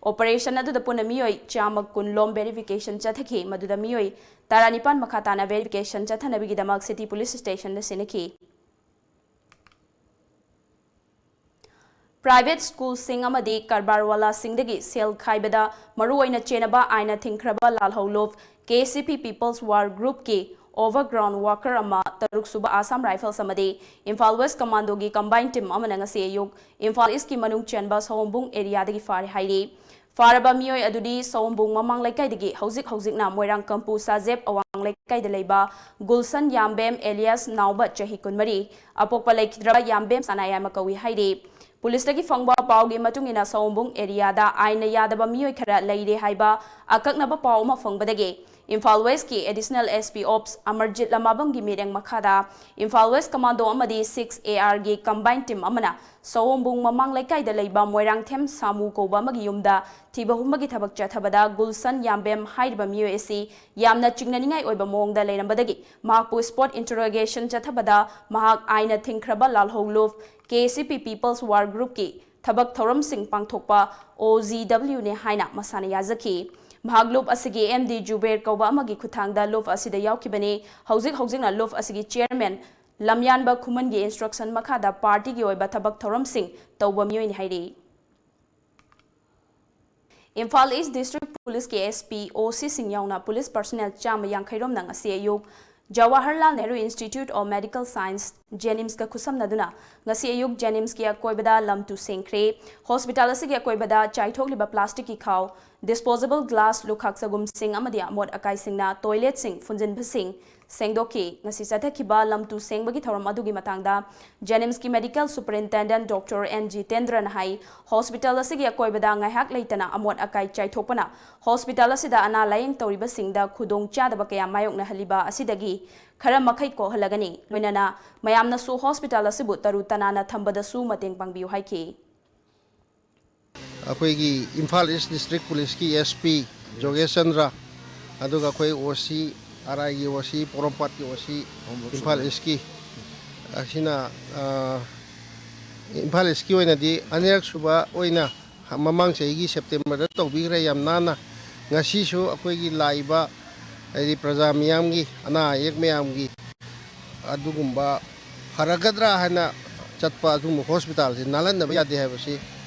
ꯑꯣꯄꯔꯦꯁꯟ ꯑꯗꯨꯗ ꯄꯨꯟꯅ ꯃꯤꯑꯣꯏ ꯆꯥꯝꯃ ꯀꯨꯟ ꯂꯣꯝ ꯚꯦꯔꯤꯐꯤꯀꯦꯁꯟ ꯆꯠꯊꯈꯤ꯫ ꯃꯗꯨꯗ ꯃꯤꯑꯣꯏ ꯇꯔꯥꯅꯤꯄꯥꯟ ꯃꯈꯥ ꯇꯥꯅ ꯚꯦꯔꯤꯐꯤꯀꯦꯁꯟ ꯆꯠꯊꯅꯕꯒꯤꯗꯃꯛ ꯁꯤꯇꯤ ꯄꯨꯂꯤꯁ ꯁ꯭ꯇꯦꯁꯟꯗ ꯁꯤꯟꯅꯈꯤ꯫ ꯄ꯭ꯔꯥꯏꯚꯦꯠ ꯁ꯭ꯀꯨꯜꯁꯤꯡ ꯑꯃꯗꯤ ꯀꯔꯕꯥꯔꯋꯥꯂꯥꯁꯤꯡꯗꯒꯤ ꯁꯦꯜ ꯈꯥꯏꯕꯗ ꯃꯔꯨꯑꯣꯏꯅ ꯆꯦꯟꯅꯕ ꯑꯥꯏꯟꯅ ꯊꯤꯡꯈ꯭ꯔꯕ ꯂꯥꯜꯍꯧꯂꯨꯞ ꯀꯦ ꯁꯤ ꯄꯤ ꯄꯤꯄꯜꯁ ꯋꯥꯔ ꯒ꯭ꯔꯨꯞꯀꯤ ꯑꯣꯚꯔꯒ꯭ꯔꯥꯎꯟ ꯋꯥꯀꯔ ꯑꯃ, ꯇꯔꯨꯛ ꯁꯨꯕ ꯑꯁꯥꯝ ꯔꯥꯏꯐꯜꯁ ꯑꯃꯗꯤ ꯏꯝꯐꯥꯜ ꯋꯦꯁ ꯀꯃꯥꯟꯗꯣꯒꯤ ꯀꯝꯕꯥꯏꯟ ꯇꯤꯝ ꯑꯃꯅ ꯉꯁꯤ ꯑꯌꯨꯛ ꯏꯝꯐꯥꯜ ꯏꯁꯀꯤ ꯃꯅꯨꯡ ꯆꯟꯕ ꯁꯑꯣꯝꯕꯨꯡ ꯑꯦꯔꯤꯌꯥꯗꯒꯤ ꯐꯥꯔꯦ ꯍꯥꯏꯔꯤ꯫ ꯐꯥꯔꯕ ꯃꯤꯑꯣꯏ ꯑꯗꯨꯗꯤ ꯁꯑꯣꯝꯕꯨꯡ ꯃꯃꯥꯡ ꯂꯩꯀꯥꯏꯗꯒꯤ ꯍꯧꯖꯤꯛ ꯍꯧꯖꯤꯛꯅ ꯃꯣꯏꯔꯥꯡ ꯀꯝꯄꯨ ꯁꯥꯖꯦꯞ ꯑꯋꯥꯡ ꯂꯩꯀꯥꯏꯗ ꯂꯩꯕ ꯒꯨꯜꯁꯟ ꯌꯥꯝꯕꯦꯝ ꯑꯦꯂꯤꯌꯥꯁ ꯅꯥꯎꯕ ꯆꯍꯤ ꯀꯨꯟꯃꯔꯤ, ꯑꯄꯣꯛꯄ ꯂꯩꯈꯤꯗ꯭ꯔꯕ ꯌꯥꯝꯕꯦꯝ ꯁꯅꯥꯌꯥꯏꯃ ꯀꯧꯏ ꯍꯥꯏꯔꯤ꯫ ꯄꯨꯂꯤꯁꯇꯒꯤ ꯐꯪꯕ ꯄꯥꯎꯒꯤ ꯃꯇꯨꯡ ꯏꯟꯅ, ꯁꯑꯣꯝꯕꯨꯡ ꯑꯦꯔꯤꯌꯥꯗ ꯑꯥꯏꯟꯅ ꯌꯥꯗꯕ ꯃꯤꯑꯣꯏ ꯈꯔ ꯂꯩꯔꯦ ꯍꯥꯏꯕ ꯑꯀꯛꯅꯕ ꯄꯥꯎ ꯑꯃ ꯐꯪꯕꯗꯒꯤ ꯏꯝꯐꯥꯜ ꯋꯦꯁꯀꯤ ꯑꯦꯗꯤꯁꯅꯦꯜ ꯑꯦꯁ ꯄꯤ ꯑꯣꯞꯁ ꯑꯃꯔꯖꯤꯠ ꯂꯃꯥꯕꯝꯒꯤ ꯃꯤꯠꯌꯦꯡ ꯃꯈꯥꯗ ꯏꯝꯐꯥꯜ ꯋꯦꯁ ꯀꯃꯥꯟꯗꯣ ꯑꯃꯗꯤ ꯁꯤꯛꯁ ꯑꯦ ꯑꯥꯔꯒꯤ ꯀꯝꯕꯥꯏꯟ ꯇꯤꯝ ꯑꯃꯅ ꯁꯑꯣꯝꯕꯨꯡ ꯃꯃꯥꯡ ꯂꯩꯀꯥꯏꯗ ꯂꯩꯕ ꯃꯣꯏꯔꯥꯡꯊꯦꯝ ꯁꯥꯃꯨ ꯀꯧꯕ ꯑꯃꯒꯤ ꯌꯨꯝꯗ ꯊꯤꯕ ꯍꯨꯝꯕꯒꯤ ꯊꯕꯛ ꯆꯠꯊꯕꯗ ꯒꯨꯜꯁꯟ ꯌꯥꯝꯕꯦꯝ ꯍꯥꯏꯔꯤꯕ ꯃꯤꯑꯣꯏ ꯑꯁꯤ ꯌꯥꯝꯅ ꯆꯤꯡꯅꯅꯤꯡꯉꯥꯏ ꯑꯣꯏꯕ ꯃꯑꯣꯡꯗ ꯂꯩꯔꯝꯕꯗꯒꯤ ꯃꯍꯥꯛꯄꯨ ꯁ꯭ꯄꯣꯠ ꯏꯟꯇꯔꯣꯒꯦꯁꯟ ꯆꯠꯊꯕꯗ ꯃꯍꯥꯛ ꯑꯥꯏꯟꯅ ꯊꯤꯡꯈ꯭ꯔꯕ ꯂꯥꯜꯍꯧꯂꯨꯞ ꯀꯦ ꯁꯤ ꯄꯤ ꯄꯤꯄꯜꯁ ꯋꯥꯔ ꯒ꯭ꯔꯨꯞꯀꯤ ꯊꯕꯛ ꯊꯧꯔꯝꯁꯤꯡ ꯄꯥꯡꯊꯣꯛꯄ ꯑꯣ ꯖꯤ ꯗꯕ꯭ꯂꯤꯌꯨꯅꯤ ꯍꯥꯏꯅ ꯃꯁꯥꯅ ꯌꯥꯖꯈꯤ꯫ ꯃꯍꯥꯛ ꯂꯨꯞ ꯑꯁꯤꯒꯤ ꯑꯦꯝ ꯗꯤ ꯖꯨꯕꯦꯔ ꯀꯧꯕ ꯑꯃꯒꯤ ꯈꯨꯠꯊꯥꯡꯗ ꯂꯨꯞ ꯑꯁꯤꯗ ꯌꯥꯎꯈꯤꯕꯅꯤ꯫ ꯍꯧꯖꯤꯛ ꯍꯧꯖꯤꯛꯅ ꯂꯨꯞ ꯑꯁꯤꯒꯤ ꯆꯤꯌꯔꯃꯦꯟ ꯂꯝꯌꯥꯟꯕ ꯈꯨꯃꯟꯒꯤ ꯏꯟꯁꯇ꯭ꯔꯛꯁꯟ ꯃꯈꯥꯗ ꯄꯥꯔꯇꯤꯒꯤ ꯑꯣꯏꯕ ꯊꯕꯛ ꯊꯧꯔꯝꯁꯤꯡ ꯇꯧꯕ ꯃꯤꯑꯣꯏꯅꯤ ꯍꯥꯏꯔꯤ꯫ ꯏꯝꯐꯥꯜ ꯏꯁ ꯗꯤꯁꯇ꯭ꯔꯤꯛ ꯄꯨꯂꯤꯁꯀꯤ ꯑꯦꯁ ꯄꯤ, ꯑꯣ ꯁꯤꯁꯤꯡ ꯌꯥꯎꯅ ꯄꯨꯂꯤꯁ ꯄꯔꯁꯣꯅꯦꯜ ꯆꯥꯝꯃ ꯌꯥꯡꯈꯩ ꯔꯣꯝꯅ ꯉꯁꯤ ꯑꯌꯨꯛ Jawaharlal Nehru institute of medical science, ꯖꯦꯅꯤꯝꯁꯀ ꯈꯨꯠꯁꯝꯅꯗꯨꯅ ꯉꯁꯤ ꯑꯌꯨꯛ ꯖꯦꯅꯤꯝꯁꯀꯤ ꯑꯀꯣꯏꯕꯗ ꯂꯝ ꯇꯨ ꯁꯦꯡꯈ꯭ꯔꯦ꯫ ꯍꯣꯁꯄꯤꯇꯥꯜ ꯑꯁꯤꯒꯤ ꯑꯀꯣꯏꯕꯗ ꯆꯥꯏꯊꯣꯛꯂꯤꯕ ꯄ꯭ꯂꯥꯁꯇꯤꯛꯀꯤ ꯈꯥꯎ, ꯗꯤꯁꯄꯣꯖꯦꯕꯜ ꯒ꯭ꯂꯥꯁ, ꯂꯨꯈꯥꯛ ꯆꯒꯨꯝꯁꯤꯡ ꯑꯃꯗꯤ ꯑꯃꯣꯠ ꯑꯀꯥꯏꯁꯤꯡꯅ ꯇꯣꯏꯂꯦꯠꯁꯤꯡ ꯐꯨꯟꯖꯤꯟꯕꯁꯤꯡ ꯁꯦꯡꯗꯣꯛꯈꯤ꯫ ꯉꯁꯤ ꯆꯠꯊꯈꯤꯕ ꯂꯝ ꯇꯨ ꯁꯦꯡꯕꯒꯤ ꯊꯧꯔꯝ ꯑꯗꯨꯒꯤ ꯃꯇꯥꯡꯗ ꯖꯦꯅꯤꯝꯁꯀꯤ ꯃꯦꯗꯤꯀꯦꯜ ꯁꯨꯄꯔꯤꯟꯇꯦꯟꯗꯦꯟꯠ ꯗꯣꯛꯇꯔ ꯑꯦꯟ ꯖꯤꯇꯦꯟꯗ꯭ꯔꯅ ꯍꯥꯏ, ꯍꯣꯁꯄꯤꯇꯥꯜ ꯑꯁꯤꯒꯤ ꯑꯀꯣꯏꯕꯗ ꯉꯥꯏꯍꯥꯛ ꯂꯩꯇꯅ ꯑꯃꯣꯠ ꯑꯀꯥꯏ ꯆꯥꯏꯊꯣꯛꯄꯅ ꯍꯣꯁꯄꯤꯇꯥꯜ ꯑꯁꯤꯗ ꯑꯅꯥ ꯂꯥꯌꯦꯡ ꯇꯧꯔꯤꯕꯁꯤꯡꯗ ꯈꯨꯗꯣꯡ ꯆꯥꯗꯕ ꯀꯌꯥ ꯃꯥꯌꯣꯛꯅꯍꯜꯂꯤꯕ ꯑꯁꯤꯗꯒꯤ ꯈꯔ ꯃꯈꯩ ꯀꯣꯛꯍꯜꯂꯒꯅꯤ꯫ ꯂꯣꯏꯅꯅ ꯃꯌꯥꯝꯅꯁꯨ ꯍꯣꯁꯄꯤꯇꯥꯜ ꯑꯁꯤꯕꯨ ꯇꯔꯨ ꯇꯅꯥꯟꯅ ꯊꯝꯕꯗꯁꯨ ꯃꯇꯦꯡ ꯄꯥꯡꯕꯤꯌꯨ ꯍꯥꯏꯈꯤ꯫ ꯑꯩꯈꯣꯏꯒꯤ ꯏꯝꯐꯥꯜ ꯏꯁ ꯗꯤꯁꯇ꯭ꯔꯤꯛ ꯄꯨꯂꯤꯁꯀꯤ ꯑꯦꯁ ꯄꯤ ꯖꯣꯒꯦꯁ ꯆꯟꯗ꯭ꯔ, ꯑꯗꯨꯒ ꯑꯩꯈꯣꯏ ꯑꯣ ꯁꯤ, ꯑꯥꯔ ꯑꯥꯏꯒꯤ ꯑꯣ ꯁꯤ, ꯄꯣꯔꯣꯝꯄꯥꯠꯀꯤ ꯑꯣ ꯁꯤ, ꯏꯝꯐꯥꯜ ꯏꯁꯀꯤ, ꯑꯁꯤꯅ, ꯑ, ꯏꯝꯐꯥꯜ ꯏꯁꯀꯤ ꯑꯣꯏꯅꯗꯤ ꯑꯅꯤꯔꯛ ꯁꯨꯕ ꯑꯣꯏꯅ ꯃꯃꯥꯡ ꯆꯍꯤꯒꯤ ꯁꯦꯞꯇꯦꯝꯕꯔꯗ ꯇꯧꯕꯤꯈ꯭ꯔꯦ ꯌꯥꯝ ꯅꯥꯟꯅ꯫ ꯉꯁꯤꯁꯨ ꯑꯩꯈꯣꯏꯒꯤ ꯂꯥꯛꯏꯕ, ꯍꯥꯏꯗꯤ ꯄ꯭ꯔꯖꯥ ꯃꯤꯌꯥꯝꯒꯤ, ꯑꯅꯥ ꯑꯌꯦꯛ ꯃꯌꯥꯝꯒꯤ ꯑꯗꯨꯒꯨꯝꯕ ꯐꯔꯒꯗ꯭ꯔꯥ ꯍꯥꯏꯅ ꯆꯠꯄ ꯑꯗꯨꯒꯨꯝꯕ ꯍꯣꯁꯄꯤꯇꯥꯜꯁꯤ ꯅꯥꯜꯍꯟꯗꯕ ꯌꯥꯗꯦ ꯍꯥꯏꯕꯁꯤ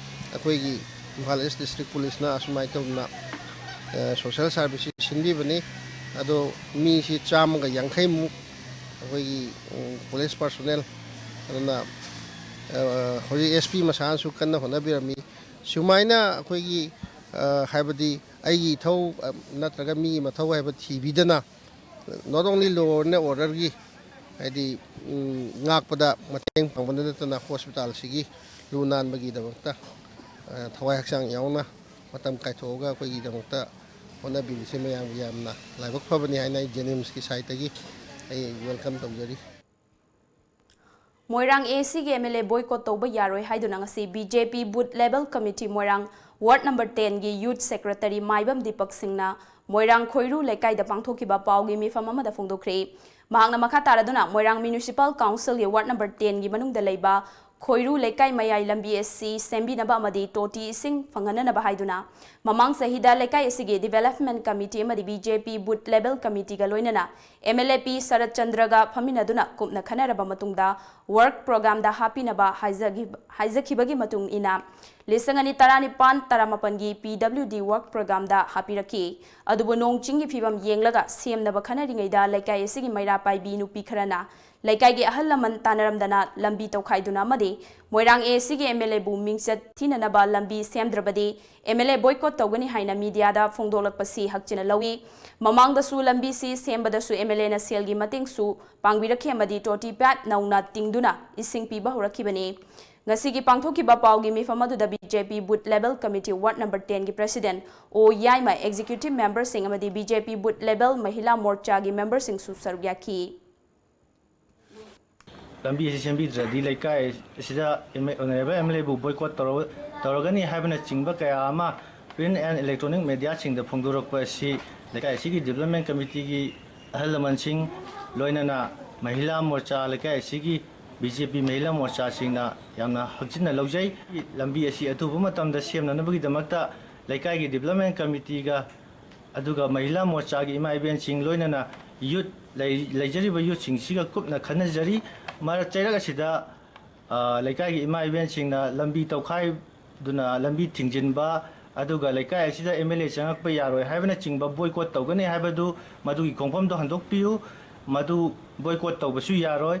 ꯑꯩꯈꯣꯏꯒꯤ ꯏꯝꯐꯥꯜ ꯏꯁ ꯗꯤꯁꯇ꯭ꯔꯤꯛ ꯄꯨꯂꯤꯁꯅ ꯑꯁꯨꯃꯥꯏꯅ ꯇꯧꯗꯅ, ꯑ, ꯁꯣꯁꯦꯜ ꯁꯥꯔꯚꯤꯁꯁꯤ ꯁꯤꯟꯕꯤꯕꯅꯤ꯫ ꯑꯗꯣ ꯃꯤꯁꯤ ꯆꯥꯝꯃꯒ ꯌꯥꯡꯈꯩꯃꯨꯛ ꯑꯩꯈꯣꯏꯒꯤ, ꯎꯝ, ꯄꯨꯂꯤꯁ ꯄꯥꯔꯁꯣꯅꯦꯜ, ꯑꯗꯨꯅ, ꯑ, ꯍꯧꯖꯤꯛ ꯑꯦꯁ ꯄꯤ ꯃꯁꯥꯅꯁꯨ ꯀꯟꯅ ꯍꯣꯠꯅꯕꯤꯔꯝꯃꯤ꯫ ꯁꯨꯃꯥꯏꯅ ꯑꯩꯈꯣꯏꯒꯤ, ꯑ, ꯍꯥꯏꯕꯗꯤ ꯑꯩꯒꯤ ꯏꯊꯧ, ꯑ, ꯅꯠꯇ꯭ꯔꯒ ꯃꯤꯒꯤ ꯃꯊꯧ ꯍꯥꯏꯕ ꯊꯤꯕꯤꯗꯅ, not only law and orderꯒꯤ, ꯍꯥꯏꯗꯤ, ꯎꯝ, ꯉꯥꯛꯄꯗ ꯃꯇꯦꯡ ꯄꯥꯡꯕꯗ ꯅꯠꯇꯅ ꯍꯣꯁꯄꯤꯇꯥꯜꯁꯤꯒꯤ ꯂꯨ ꯅꯥꯟꯕꯒꯤꯗꯃꯛꯇ, ꯑ, ꯊꯋꯥꯏ ꯍꯛꯆꯥꯡ ꯌꯥꯎꯅ ꯃꯇꯝ ꯀꯥꯏꯊꯣꯛꯑꯒ ꯑꯩꯈꯣꯏꯒꯤꯗꯃꯛꯇ ꯍꯣꯠꯅꯕꯤꯕꯁꯦ ꯃꯌꯥꯝꯒꯤ ꯌꯥꯝꯅ ꯂꯥꯏꯕꯛ ꯐꯕꯅꯤ ꯍꯥꯏꯅ ꯑꯩ ꯖꯦꯅꯤꯝꯁꯀꯤ ꯁꯥꯏꯠꯇꯒꯤ ꯑꯩ ꯋꯦꯜꯀꯝ ꯇꯧꯖꯔꯤ꯫ ꯃꯣꯏꯔꯥꯡ ꯑꯦ ꯁꯤꯒꯤ ꯑꯦꯝ ꯑꯦꯜ ꯑꯦ ꯕꯣꯏꯀꯣꯠ ꯇꯧꯕ ꯌꯥꯔꯣꯏ ꯍꯥꯏꯗꯨꯅ ꯉꯁꯤ ꯕꯤ ꯖꯦ ꯄꯤ ꯕꯨꯊ ꯂꯦꯚꯦꯜ ꯀꯃꯤꯇꯤ ꯃꯣꯏꯔꯥꯡ ꯋꯥꯔꯗ ꯅꯝꯕꯔ ꯇꯦꯟꯒꯤ ꯌꯨꯊ ꯁꯦꯀ꯭ꯔꯦꯇꯔꯤ ꯃꯥꯏꯕꯝ ꯗꯤꯄꯛ ꯁꯤꯡꯅ ꯃꯣꯏꯔꯥꯡ ꯈꯣꯏꯔꯨ ꯂꯩꯀꯥꯏꯗ ꯄꯥꯡꯊꯣꯛꯈꯤꯕ ꯄꯥꯎꯒꯤ ꯃꯤꯐꯝ ꯑꯃꯗ ꯐꯣꯡꯗꯣꯛꯈ꯭ꯔꯦ꯫ ꯃꯍꯥꯛꯅ ꯃꯈꯥ ꯇꯥꯔꯗꯨꯅ ꯃꯣꯏꯔꯥꯡ ꯃ꯭ꯌꯨꯅꯤꯁꯤꯄꯥꯜ ꯀꯥꯎꯟꯁꯤꯜꯒꯤ ꯋꯥꯔꯗ ꯅꯝꯕꯔ ꯇꯦꯟꯒꯤ ꯃꯅꯨꯡꯗ ꯂꯩꯕ ꯈꯣꯏꯔꯨ ꯂꯩꯀꯥꯏ ꯃꯌꯥꯏ ꯂꯝꯕꯤ ꯑꯁꯤ ꯁꯦꯝꯕꯤꯅꯕ ꯑꯃꯗꯤ ꯇꯣꯇꯤ ꯏꯁꯤꯡ ꯐꯪꯍꯟꯅꯅꯕ ꯍꯥꯏꯗꯨꯅ ꯃꯃꯥꯡ ꯆꯍꯤꯗ ꯂꯩꯀꯥꯏ ꯑꯁꯤꯒꯤ Development Committee ꯑꯃꯗꯤ B J P Booth Level Committeeꯒ ꯂꯣꯏꯅꯅ M L A P ꯁꯔꯠ ꯆꯟꯗ꯭ꯔꯒ ꯐꯝꯃꯤꯟꯅꯗꯨꯅ ꯀꯨꯞꯅ ꯈꯟꯅꯔꯕ ꯃꯇꯨꯡꯗ work programꯗ ꯍꯥꯞꯄꯤꯅꯕ ꯍꯥꯏꯖꯈꯤꯕ-, ꯍꯥꯏꯖꯈꯤꯕꯒꯤ ꯃꯇꯨꯡ ꯏꯟꯅ ꯂꯤꯁꯤꯡ ꯑꯅꯤ ꯇꯔꯥꯅꯤꯄꯥꯟ ꯇꯔꯥꯃꯥꯄꯟꯒꯤ P W D work programꯗ ꯍꯥꯞꯄꯤꯔꯛꯈꯤ꯫ ꯑꯗꯨꯕꯨ ꯅꯣꯡ ꯆꯤꯡꯒꯤ ꯐꯤꯕꯝ ꯌꯦꯡꯂꯒ ꯁꯦꯝꯅꯕ ꯈꯟꯅꯔꯤꯉꯩꯗ ꯂꯩꯀꯥꯏ ꯑꯁꯤꯒꯤ ꯃꯩꯔꯥ ꯄꯥꯏꯕꯤ ꯅꯨꯄꯤ ꯈꯔꯅ ꯂꯩꯀꯥꯏꯒꯤ ꯑꯍꯜ ꯂꯃꯟ ꯇꯥꯟꯅꯔꯝꯗꯅ ꯂꯝꯕꯤ ꯇꯧꯈꯥꯏꯗꯨꯅ ꯑꯃꯗꯤ ꯃꯣꯏꯔꯥꯡ A Cꯒꯤ M L Aꯕꯨ ꯃꯤꯡꯆꯠ ꯊꯤꯅꯅꯕ ꯂꯝꯕꯤ ꯁꯦꯝꯗ꯭ꯔꯕꯗꯤ M L A boycott ꯇꯧꯒꯅꯤ ꯍꯥꯏꯅ mediaꯗ ꯐꯣꯡꯗꯣꯛꯂꯛꯄꯁꯤ ꯍꯛꯆꯤꯟꯅ ꯂꯧꯏ꯫ ꯃꯃꯥꯡꯗꯁꯨ ꯂꯝꯕꯤꯁꯤ ꯁꯦꯝꯕꯗꯁꯨ M L Aꯅ ꯁꯦꯜꯒꯤ ꯃꯇꯦꯡꯁꯨ ꯄꯥꯡꯕꯤꯔꯛꯈꯤ ꯑꯃꯗꯤ ꯇꯣꯇꯤ pipe ꯅꯧꯅ ꯇꯤꯡꯗꯨꯅ ꯏꯁꯤꯡ ꯄꯤꯕ ꯍꯧꯔꯛꯈꯤꯕꯅꯤ꯫ ꯉꯁꯤꯒꯤ ꯄꯥꯡꯊꯣꯛꯈꯤꯕ ꯄꯥꯎꯒꯤ ꯃꯤꯐꯝ ꯑꯗꯨꯗ B J P Booth Level Committee Ward number tenꯒꯤ President O ꯌꯥꯏꯃ, Executive Memberꯁꯤꯡ ꯑꯃꯗꯤ B J P Booth Level ꯃꯍꯤꯂꯥ ꯃꯣꯔꯆꯥꯒꯤ memberꯁꯤꯡꯁꯨ ꯁꯔꯨꯛ ꯌꯥꯈꯤ꯫ ꯂꯝꯕꯤ ꯑꯁꯤ ꯁꯦꯝꯕꯤꯗ꯭ꯔꯗꯤ ꯂꯩꯀꯥꯏ ꯑꯁꯤꯗ M-, Honourable M L Aꯕꯨ boycott ꯇꯧꯔ-, ꯇꯧꯔꯒꯅꯤ ꯍꯥꯏꯕꯅꯆꯤꯡꯕ ꯀꯌꯥ ꯑꯃ print and electronic mediaꯁꯤꯡꯗ ꯐꯣꯡꯗꯣꯔꯛꯄ ꯑꯁꯤ ꯂꯩꯀꯥꯏ ꯑꯁꯤꯒꯤ Development Committeeꯒꯤ ꯑꯍꯜ ꯂꯃꯟꯁꯤꯡ, ꯂꯣꯏꯅꯅ ꯃꯍꯤꯂꯥ ꯃꯣꯔꯆꯥ, ꯂꯩꯀꯥꯏ ꯑꯁꯤꯒꯤ B J P ꯃꯍꯤꯂꯥ ꯃꯣꯔꯆꯥꯁꯤꯡꯅ ꯌꯥꯝꯅ ꯍꯛꯆꯤꯟꯅ ꯂꯧꯖꯩ꯫ ꯂꯝꯕꯤ ꯑꯁꯤ ꯑꯊꯨꯕ ꯃꯇꯝꯗ ꯁꯦꯝꯅꯅꯕꯒꯤꯗꯃꯛꯇ ꯂꯩꯀꯥꯏꯒꯤ Development Committeeꯒ ꯑꯗꯨꯒ ꯃꯍꯤꯂꯥ ꯃꯣꯔꯆꯥꯒꯤ ꯏꯃꯥ ꯏꯕꯦꯟꯁꯤꯡ, ꯂꯣꯏꯅꯅ youth ꯂꯩ-, ꯂꯩꯖꯔꯤꯕ youthꯁꯤꯡꯁꯤꯒ ꯀꯨꯞꯅ ꯈꯟꯅꯖꯔꯤ꯫ ꯃꯔꯛ ꯆꯩꯔꯛ ꯑꯁꯤꯗ, ꯑ, ꯂꯩꯀꯥꯏꯒꯤ ꯏꯃꯥ ꯏꯕꯦꯟꯁꯤꯡꯅ ꯂꯝꯕꯤ ꯇꯧꯈꯥꯏꯗꯨꯅ ꯂꯝꯕꯤ ꯊꯤꯡꯖꯤꯟꯕ, ꯑꯗꯨꯒ ꯂꯩꯀꯥꯏ ꯑꯁꯤꯗ M L A ꯆꯪꯉꯛꯄ ꯌꯥꯔꯣꯏ ꯍꯥꯏꯕꯅꯆꯤꯡꯕ boycott ꯇꯧꯒꯅꯤ ꯍꯥꯏꯕꯗꯨ, ꯃꯗꯨꯒꯤ ꯈꯣꯡꯐꯝꯗꯨ ꯍꯟꯗꯣꯛꯄꯤꯌꯨ꯫ ꯃꯗꯨ boycott ꯇꯧꯕꯁꯨ ꯌꯥꯔꯣꯏ꯫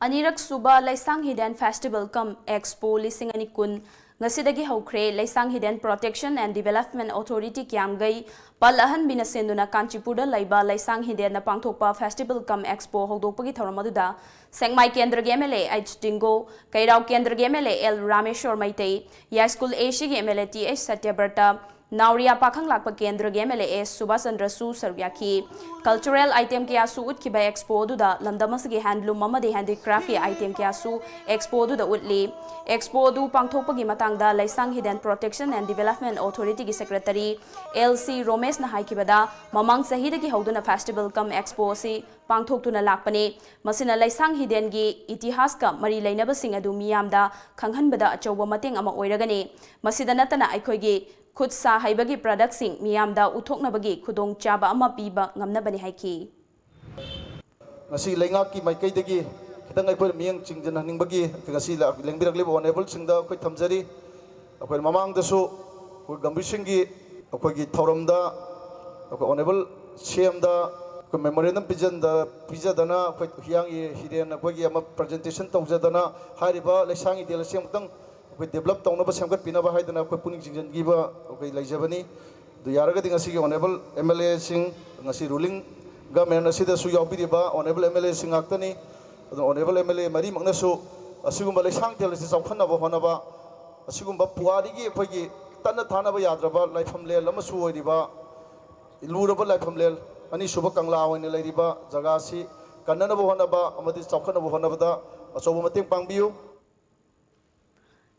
ꯑꯅꯤꯔꯛ ꯁꯨꯕ ꯂꯩꯁꯥꯡ ꯍꯤꯗꯦꯟ Festival cum Expo ꯂꯤꯁꯤꯡ ꯑꯅꯤ ꯀꯨꯟ ꯉꯁꯤꯗꯒꯤ ꯍꯧꯈ꯭ꯔꯦ꯫ ꯂꯩꯁꯥꯡ ꯍꯤꯗꯦꯟ Protection and Development Authority ꯀꯤꯌꯥꯝꯒꯩ ꯄꯜ ꯑꯍꯟꯕꯤꯅ ꯁꯤꯟꯗꯨꯅ ꯀꯥꯟꯆꯤꯄꯨꯔꯗ ꯂꯩꯕ ꯂꯩꯁꯥꯡ ꯍꯤꯗꯦꯟꯅ ꯄꯥꯡꯊꯣꯛꯄ Festival cum Expo ꯍꯧꯗꯣꯛꯄꯒꯤ ꯊꯧꯔꯝ ꯑꯗꯨꯗ ꯁꯦꯛꯃꯥꯏ ꯀꯦꯟꯗ꯭ꯔꯒꯤ M L A H ꯇꯤꯡꯒꯣ, ꯀꯩꯔꯥꯎ ꯀꯦꯟꯗ꯭ꯔꯒꯤ M L A L Rameshwor Meitei, ꯌꯥꯏꯁ꯭ꯀꯨꯜ A Cꯒꯤ M L A T H ꯁꯇ꯭ꯌꯕ꯭ꯔꯇ, ꯅꯥꯎꯔꯤꯌꯥ ꯄꯥꯈꯪ ꯂꯥꯛꯄ ꯀꯦꯟꯗ꯭ꯔꯒꯤ M L A S Subhas ꯆꯟꯗ꯭ꯔꯁꯨ ꯁꯔꯨꯛ ꯌꯥꯈꯤ꯫ Cultural item ꯀꯌꯥꯁꯨ ꯎꯠꯈꯤꯕ expo ꯑꯗꯨꯗ ꯂꯝꯗꯝ ꯑꯁꯤꯒꯤ handloom ꯑꯃꯗꯤ handicraftꯀꯤ item ꯀꯌꯥꯁꯨ expo ꯑꯗꯨꯗ ꯎꯠꯂꯤ꯫ Expo ꯑꯗꯨ ꯄꯥꯡꯊꯣꯛꯄꯒꯤ ꯃꯇꯥꯡꯗ ꯂꯩꯁꯥꯡ Hidden Protection and Development Authorityꯒꯤ secretary L C ꯔꯣꯃꯦꯁꯅ ꯍꯥꯏꯈꯤꯕꯗ, ꯃꯃꯥꯡ ꯆꯍꯤꯗꯒꯤ ꯍꯧꯗꯨꯅ festival cum expo ꯑꯁꯤ ꯄꯥꯡꯊꯣꯛꯇꯨꯅ ꯂꯥꯛꯄꯅꯤ꯫ ꯃꯁꯤꯅ ꯂꯩꯁꯥꯡ Hiddenꯒꯤ ꯏꯇꯤꯍꯥꯁꯀ ꯃꯔꯤ ꯂꯩꯅꯕꯁꯤꯡ ꯑꯗꯨ ꯃꯤꯌꯥꯝꯗ ꯈꯪꯍꯟꯕꯗ ꯑꯆꯧꯕ ꯃꯇꯦꯡ ꯑꯃ ꯑꯣꯏꯔꯒꯅꯤ꯫ ꯃꯁꯤꯗ ꯅꯠꯇꯅ ꯑꯩꯈꯣꯏꯒꯤ ꯈꯨꯠ ꯁꯥ ꯍꯩꯕꯒꯤ productꯁꯤꯡ ꯃꯤꯌꯥꯝꯗ ꯎꯠꯊꯣꯛꯅꯕꯒꯤ ꯈꯨꯗꯣꯡꯆꯥꯕ ꯑꯃ ꯄꯤꯕ ꯉꯝꯅꯕꯅꯤ ꯍꯥꯏꯈꯤ꯫ ꯉꯁꯤ ꯂꯩꯉꯥꯛꯀꯤ ꯃꯥꯏꯀꯩꯗꯒꯤ ꯈꯤꯇꯪ ꯑꯩꯈꯣꯏꯅ ꯃꯤꯠꯌꯦꯡ ꯆꯤꯡꯁꯤꯟꯍꯟꯅꯤꯡꯕꯒꯤ ꯉꯁꯤ ꯂꯦꯡꯕꯤꯔꯛꯂꯤꯕ Honourableꯁꯤꯡꯗ ꯑꯩꯈꯣꯏ ꯊꯝꯖꯔꯤ꯫ ꯑꯩꯈꯣꯏ ꯃꯃꯥꯡꯗꯁꯨ ꯑꯩꯈꯣꯏ ꯒꯝꯚꯤꯔ ꯁꯤꯡꯒꯤ ꯑꯩꯈꯣꯏꯒꯤ ꯊꯧꯔꯝꯗ ꯑꯩꯈꯣꯏ Honourable C Mꯗ ꯑꯩꯈꯣꯏ memorandum ꯄꯤꯖꯟꯗ ꯄꯤꯖꯗꯅ ꯑꯩꯈꯣꯏ ꯍꯤꯌꯥꯡꯒꯤ ꯍꯤꯔꯦꯟ ꯑꯩꯈꯣꯏꯒꯤ ꯑꯃ presentation ꯇꯧꯖꯗꯅ ꯍꯥꯏꯔꯤꯕ ꯂꯩꯁꯥꯡ Hidden ꯑꯁꯤ ꯑꯃꯨꯛꯇꯪ ꯑꯩꯈꯣꯏ develop ꯇꯧꯅꯕ ꯁꯦꯝꯒꯠꯄꯤꯅꯕ ꯍꯥꯏꯗꯅ ꯑꯩꯈꯣꯏ ꯄꯨꯛꯅꯤꯡ ꯆꯤꯡꯁꯤꯟꯈꯤꯕ ꯑꯩꯈꯣꯏ ꯂꯩꯖꯕꯅꯤ꯫ ꯑꯗꯨ ꯌꯥꯔꯒꯗꯤ ꯉꯁꯤꯒꯤ Honourable M L Aꯁꯤꯡ, ꯉꯁꯤ ruling government ꯑꯁꯤꯗꯁꯨ ꯌꯥꯎꯕꯤꯔꯤꯕ Honourable M L Aꯁꯤꯡ ꯉꯥꯛꯇꯅꯤ꯫ ꯑꯗꯨꯅ Honourable M L A ꯃꯔꯤꯃꯛꯅꯁꯨ ꯑꯁꯤꯒꯨꯝꯕ ꯂꯩꯁꯥꯡ Hidden ꯑꯁꯤ ꯆꯥꯎꯈꯠꯅꯕ ꯍꯣꯠꯅꯕ, ꯑꯁꯤꯒꯨꯝꯕ ꯄꯨꯋꯥꯔꯤꯒꯤ ꯑꯩꯈꯣꯏꯒꯤ ꯇꯠꯅ ꯊꯥꯅꯕ ꯌꯥꯗ꯭ꯔꯕ ꯂꯥꯏꯐꯝꯂꯦꯟ ꯑꯃꯁꯨ ꯑꯣꯏꯔꯤꯕ ꯂꯨꯔꯕ ꯂꯥꯏꯐꯝꯂꯦꯟ, ꯑꯅꯤꯁꯨꯕ ꯀꯪꯂꯥ ꯑꯣꯏꯅ ꯂꯩꯔꯤꯕ ꯖꯒꯥ ꯑꯁꯤ ꯀꯟꯅꯅꯕ ꯍꯣꯠꯅꯕ ꯑꯃꯗꯤ ꯆꯥꯎꯈꯠꯅꯕ ꯍꯣꯠꯅꯕꯗ ꯑꯆꯧꯕ ꯃꯇꯦꯡ ꯄꯥꯡꯕꯤꯌꯨ꯫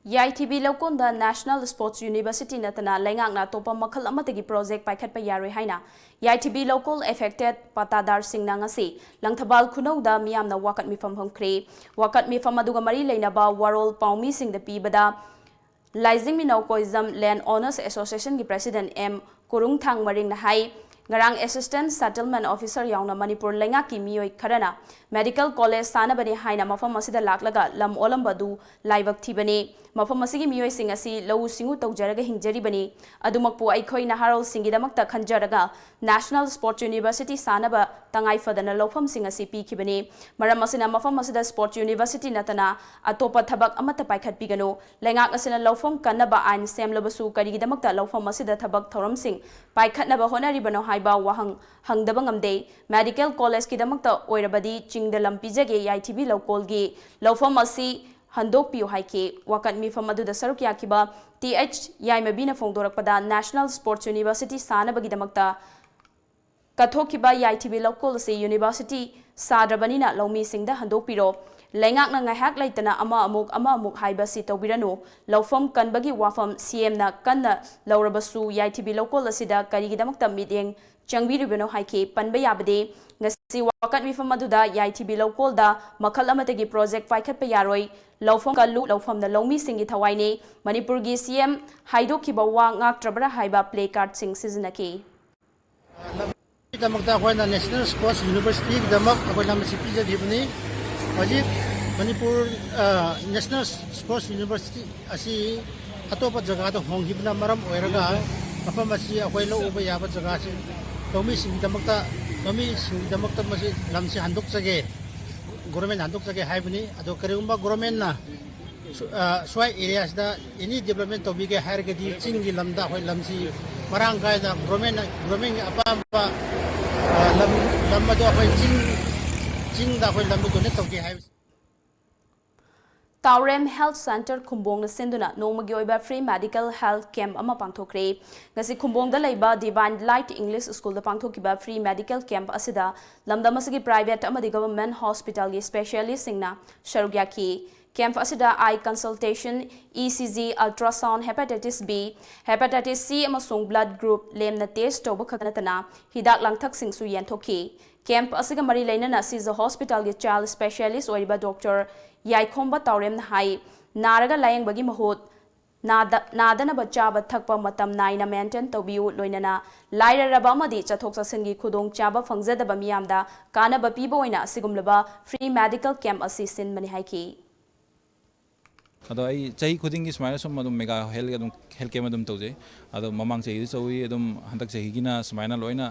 ꯌꯥꯏꯊꯤꯕꯤ ꯂꯧꯀꯣꯟꯗ National Sports University ꯅꯠꯇꯅ ꯂꯩꯉꯥꯛꯅ ꯑꯇꯣꯞꯄ ꯃꯈꯜ ꯑꯃꯠꯇꯒꯤ project ꯄꯥꯏꯈꯠꯄ ꯌꯥꯔꯣꯏ ꯍꯥꯏꯅ ꯌꯥꯏꯊꯤꯕꯤ ꯂꯧꯀꯣꯜ affected ꯄꯥꯇꯥꯗꯥꯔꯁꯤꯡꯅ ꯉꯁꯤ ꯂꯪꯊꯕꯥꯜ ꯈꯨꯅꯧꯗ ꯃꯤꯌꯥꯝꯅ ꯋꯥꯀꯠ ꯃꯤꯐꯝ ꯐꯝꯈ꯭ꯔꯦ꯫ ꯋꯥꯀꯠ ꯃꯤꯐꯝ ꯑꯗꯨꯒ ꯃꯔꯤ ꯂꯩꯅꯕ ꯋꯥꯔꯣꯜ ꯄꯥꯎꯃꯤꯁꯤꯡꯗ ꯄꯤꯕꯗ, ꯂꯥꯏꯖꯤꯡ ꯃꯤꯅꯧ ꯀꯣꯏꯖꯝ Land Owners Associationꯒꯤ President M ꯀꯨꯔꯨꯡꯊꯥꯡ ꯃꯔꯤꯡꯅ ꯍꯥꯏ, ꯉꯔꯥꯡ Assistant Settlement Officer ꯌꯥꯎꯅ ꯃꯅꯤꯄꯨꯔ ꯂꯩꯉꯥꯛꯀꯤ ꯃꯤꯑꯣꯏ ꯈꯔꯅ medical college ꯁꯥꯅꯕꯅꯤ ꯍꯥꯏꯅ ꯃꯐꯝ ꯑꯁꯤꯗ ꯂꯥꯛꯂꯒ ꯂꯝ ꯑꯣꯜꯂꯝꯕ ꯑꯗꯨ ꯂꯥꯏꯕꯛ ꯊꯤꯕꯅꯤ꯫ ꯃꯐꯝ ꯑꯁꯤꯒꯤ ꯃꯤꯑꯣꯏꯁꯤꯡ ꯑꯁꯤ ꯂꯧꯎ ꯁꯤꯡꯎ ꯇꯧꯖꯔꯒ ꯍꯤꯡꯖꯔꯤꯕꯅꯤ꯫ ꯑꯗꯨꯃꯛꯄꯨ ꯑꯩꯈꯣꯏ ꯅꯍꯥꯔꯣꯜꯁꯤꯡꯒꯤꯗꯃꯛꯇ ꯈꯟꯖꯔꯒ National Sports University ꯁꯥꯅꯕ ꯇꯉꯥꯏ ꯐꯗꯅ ꯂꯧꯐꯝꯁꯤꯡ ꯑꯁꯤ ꯄꯤꯈꯤꯕꯅꯤ꯫ ꯃꯔꯝ ꯑꯁꯤꯅ ꯃꯐꯝ ꯑꯁꯤꯗ Sports University ꯅꯠꯇꯅ ꯑꯇꯣꯞꯄ ꯊꯕꯛ ꯑꯃꯠꯇ ꯄꯥꯏꯈꯠꯄꯤꯒꯅꯨ꯫ ꯂꯩꯉꯥꯛ ꯑꯁꯤꯅ ꯂꯧꯐꯝ ꯀꯟꯅꯕ ꯑꯥꯏꯟ ꯁꯦꯝꯂꯕꯁꯨ ꯀꯔꯤꯒꯤꯗꯃꯛꯇ ꯂꯧꯐꯝ ꯑꯁꯤꯗ ꯊꯕꯛ ꯊꯧꯔꯝꯁꯤꯡ ꯄꯥꯏꯈꯠꯅꯕ ꯍꯣꯠꯅꯔꯤꯕꯅꯣ ꯍꯥꯏꯕ ꯋꯥꯍꯪ ꯍꯪꯗꯕ ꯉꯝꯗꯦ꯫ Medical collegeꯀꯤꯗꯃꯛꯇ ꯑꯣꯏꯔꯕꯗꯤ ꯆꯤꯡꯗ ꯂꯝ ꯄꯤꯖꯒꯦ, ꯌꯥꯏꯊꯤꯕꯤ ꯂꯧꯀꯣꯜꯒꯤ ꯂꯧꯐꯝ ꯑꯁꯤ ꯍꯟꯗꯣꯛꯄꯤꯌꯨ ꯍꯥꯏꯈꯤ꯫ ꯋꯥꯀꯠ ꯃꯤꯐꯝ ꯑꯗꯨꯗ ꯁꯔꯨꯛ ꯌꯥꯈꯤꯕ ꯇꯤ ꯑꯩꯆ ꯌꯥꯏꯃꯕꯤꯅ ꯐꯣꯡꯗꯣꯔꯛꯄꯗ, National Sports University ꯁꯥꯅꯕꯒꯤꯗꯃꯛꯇ ꯀꯠꯊꯣꯛꯈꯤꯕ ꯌꯥꯏꯊꯤꯕꯤ ꯂꯧꯀꯣꯜ ꯑꯁꯤ university ꯁꯥꯗ꯭ꯔꯕꯅꯤꯅ ꯂꯧꯃꯤꯁꯤꯡꯗ ꯍꯟꯗꯣꯛꯄꯤꯔꯣ꯫ ꯂꯩꯉꯥꯛꯅ ꯉꯥꯏꯍꯥꯛ ꯂꯩꯇꯅ ꯑꯃ ꯑꯃꯨꯛ, ꯑꯃ ꯑꯃꯨꯛ ꯍꯥꯏꯕ ꯑꯁꯤ ꯇꯧꯕꯤꯔꯅꯨ꯫ ꯂꯧꯐꯝ ꯀꯟꯕꯒꯤ ꯋꯥꯐꯝ ꯁꯤ ꯑꯦꯝꯅ ꯀꯟꯅ ꯂꯧꯔꯕꯁꯨ ꯌꯥꯏꯊꯤꯕꯤ ꯂꯧꯀꯣꯜ ꯑꯁꯤꯗ ꯀꯔꯤꯒꯤꯗꯃꯛꯇ ꯃꯤꯠꯌꯦꯡ ꯆꯪꯕꯤꯔꯤꯕꯅꯣ ꯍꯥꯏꯈꯤ꯫ ꯄꯟꯕ ꯌꯥꯕꯗꯤ, ꯉꯁꯤ ꯋꯥꯀꯠ ꯃꯤꯐꯝ ꯑꯗꯨꯗ ꯌꯥꯏꯊꯤꯕꯤ ꯂꯧꯀꯣꯜꯗ ꯃꯈꯜ ꯑꯃꯠꯇꯒꯤ project ꯄꯥꯏꯈꯠꯄ ꯌꯥꯔꯣꯏ꯫ ꯂꯧꯐꯝ ꯀꯜꯂꯨ, ꯂꯧꯐꯝꯅ ꯂꯧꯃꯤꯁꯤꯡꯒꯤ ꯊꯋꯥꯏꯅꯤ꯫ ꯃꯅꯤꯄꯨꯔꯒꯤ ꯁꯤ ꯑꯦꯝ ꯍꯥꯏꯗꯣꯛꯈꯤꯕ ꯋꯥ ꯉꯥꯛꯇ꯭ꯔꯕ꯭ꯔꯥ ꯍꯥꯏꯕ placard ꯁꯤꯡ ꯁꯤꯖꯤꯟꯅꯈꯤ꯫ ꯒꯤꯗꯃꯛꯇ ꯑꯩꯈꯣꯏꯅ National Sports Universityꯒꯤꯗꯃꯛ ꯑꯩꯈꯣꯏ ꯂꯝ ꯑꯁꯤ ꯄꯤꯖꯈꯤꯕꯅꯤ꯫ ꯍꯧꯖꯤꯛ ꯃꯅꯤꯄꯨꯔ National Sports University ꯑꯁꯤ ꯑꯇꯣꯞꯄ ꯖꯒꯥꯗ ꯍꯣꯡꯈꯤꯕꯅ ꯃꯔꯝ ꯑꯣꯏꯔꯒ ꯃꯐꯝ ꯑꯁꯤ ꯑꯩꯈꯣꯏ ꯂꯧ ꯎꯕ ꯌꯥꯕ ꯖꯒꯥꯁꯤ ꯂꯧꯃꯤꯁꯤꯡꯒꯤꯗꯃꯛꯇ, ꯂꯧꯃꯤꯁꯤꯡꯒꯤꯗꯃꯛꯇ ꯃꯁꯤ ꯂꯝꯁꯤ ꯍꯟꯗꯣꯛꯆꯒꯦ, government ꯍꯟꯗꯣꯛꯆꯒꯦ ꯍꯥꯏꯕꯅꯤ꯫ ꯑꯗꯣ ꯀꯔꯤꯒꯨꯝꯕ governmentꯅ ꯁ꯭ꯋꯥꯏ areaꯁꯤꯗ any development ꯇꯧꯕꯤꯒꯦ ꯍꯥꯏꯔꯒꯗꯤ ꯆꯤꯡꯒꯤ ꯂꯝꯗ ꯑꯩꯈꯣꯏ ꯂꯝꯁꯤ ꯃꯔꯥꯡ ꯀꯥꯏꯅ governmentꯅ, governmentꯒꯤ ꯑꯄꯥꯝꯕ ꯂꯝ, ꯂꯝ ꯑꯗꯨ ꯑꯩꯈꯣꯏ ꯆꯤꯡ, ꯆꯤꯡꯗ ꯑꯩꯈꯣꯏ ꯂꯝꯗꯨ donate ꯇꯧꯒꯦ ꯍꯥꯏꯕꯁꯤ꯫ ꯇꯥꯎꯔꯦꯝ Health Centre ꯈꯨꯝꯕꯣꯡꯅ ꯁꯤꯟꯗꯨꯅ ꯅꯣꯡꯃꯒꯤ ꯑꯣꯏꯕ free medical health camp ꯑꯃ ꯄꯥꯡꯊꯣꯛꯈ꯭ꯔꯦ꯫ ꯉꯁꯤ ꯈꯨꯝꯕꯣꯡꯗ ꯂꯩꯕ Divine Light English Schoolꯗ ꯄꯥꯡꯊꯣꯛꯈꯤꯕ free medical camp ꯑꯁꯤꯗ ꯂꯝꯗꯝ ꯑꯁꯤꯒꯤ private ꯑꯃꯗꯤ government hospitalꯒꯤ specialistꯁꯤꯡꯅ ꯁꯔꯨꯛ ꯌꯥꯈꯤ꯫ Camp ꯑꯁꯤꯗ eye consultation, E C G, ultrasound, hepatitis B, hepatitis C ꯑꯃꯁꯨꯡ blood group ꯂꯦꯝꯅ test ꯇꯧꯕ ꯈꯛꯇ ꯅꯠꯇꯅ ꯍꯤꯗꯥꯛ ꯂꯥꯡꯊꯛꯁꯤꯡꯁꯨ ꯌꯦꯟꯊꯣꯛꯈꯤ꯫ Camp ꯑꯁꯤꯒ ꯃꯔꯤ ꯂꯩꯅꯅ ꯁꯤꯖ hospitalꯒꯤ child specialist ꯑꯣꯏꯔꯤꯕ Doctor ꯌꯥꯏꯈꯣꯝꯕ ꯇꯥꯎꯔꯦꯝꯅ ꯍꯥꯏ, ꯅꯥꯔꯒ ꯂꯥꯌꯦꯡꯕꯒꯤ ꯃꯍꯨꯠ ꯅꯥꯗ-, ꯅꯥꯗꯅꯕ ꯆꯥꯕ ꯊꯛꯄ ꯃꯇꯝ ꯅꯥꯏꯅ maintain ꯇꯧꯕꯤꯌꯨ, ꯂꯣꯏꯅꯅ ꯂꯥꯏꯔꯔꯕ ꯑꯃꯗꯤ ꯆꯠꯊꯣꯛ ꯆꯠꯁꯤꯟꯒꯤ ꯈꯨꯗꯣꯡꯆꯥꯕ ꯐꯪꯖꯗꯕ ꯃꯤꯌꯥꯝꯗ ꯀꯥꯟꯅꯕ ꯄꯤꯕ ꯑꯣꯏꯅ ꯑꯁꯤꯒꯨꯝꯂꯕ free medical camp ꯑꯁꯤ ꯁꯤꯟꯕꯅꯤ ꯍꯥꯏꯈꯤ꯫ ꯑꯗꯣ ꯑꯩ ꯆꯍꯤ ꯈꯨꯗꯤꯡꯒꯤ ꯁꯨꯃꯥꯏꯅ ꯁꯨꯝ ꯑꯗꯨꯝ mega health ꯑꯗꯨꯝ health camp ꯑꯗꯨꯝ ꯇꯧꯖꯩ꯫ ꯑꯗꯣ ꯃꯃꯥꯡ ꯆꯍꯤꯗꯤ ꯇꯧꯏ, ꯑꯗꯨꯝ ꯍꯟꯗꯛ ꯆꯍꯤꯒꯤꯅ ꯁꯨꯃꯥꯏꯅ ꯂꯣꯏꯅ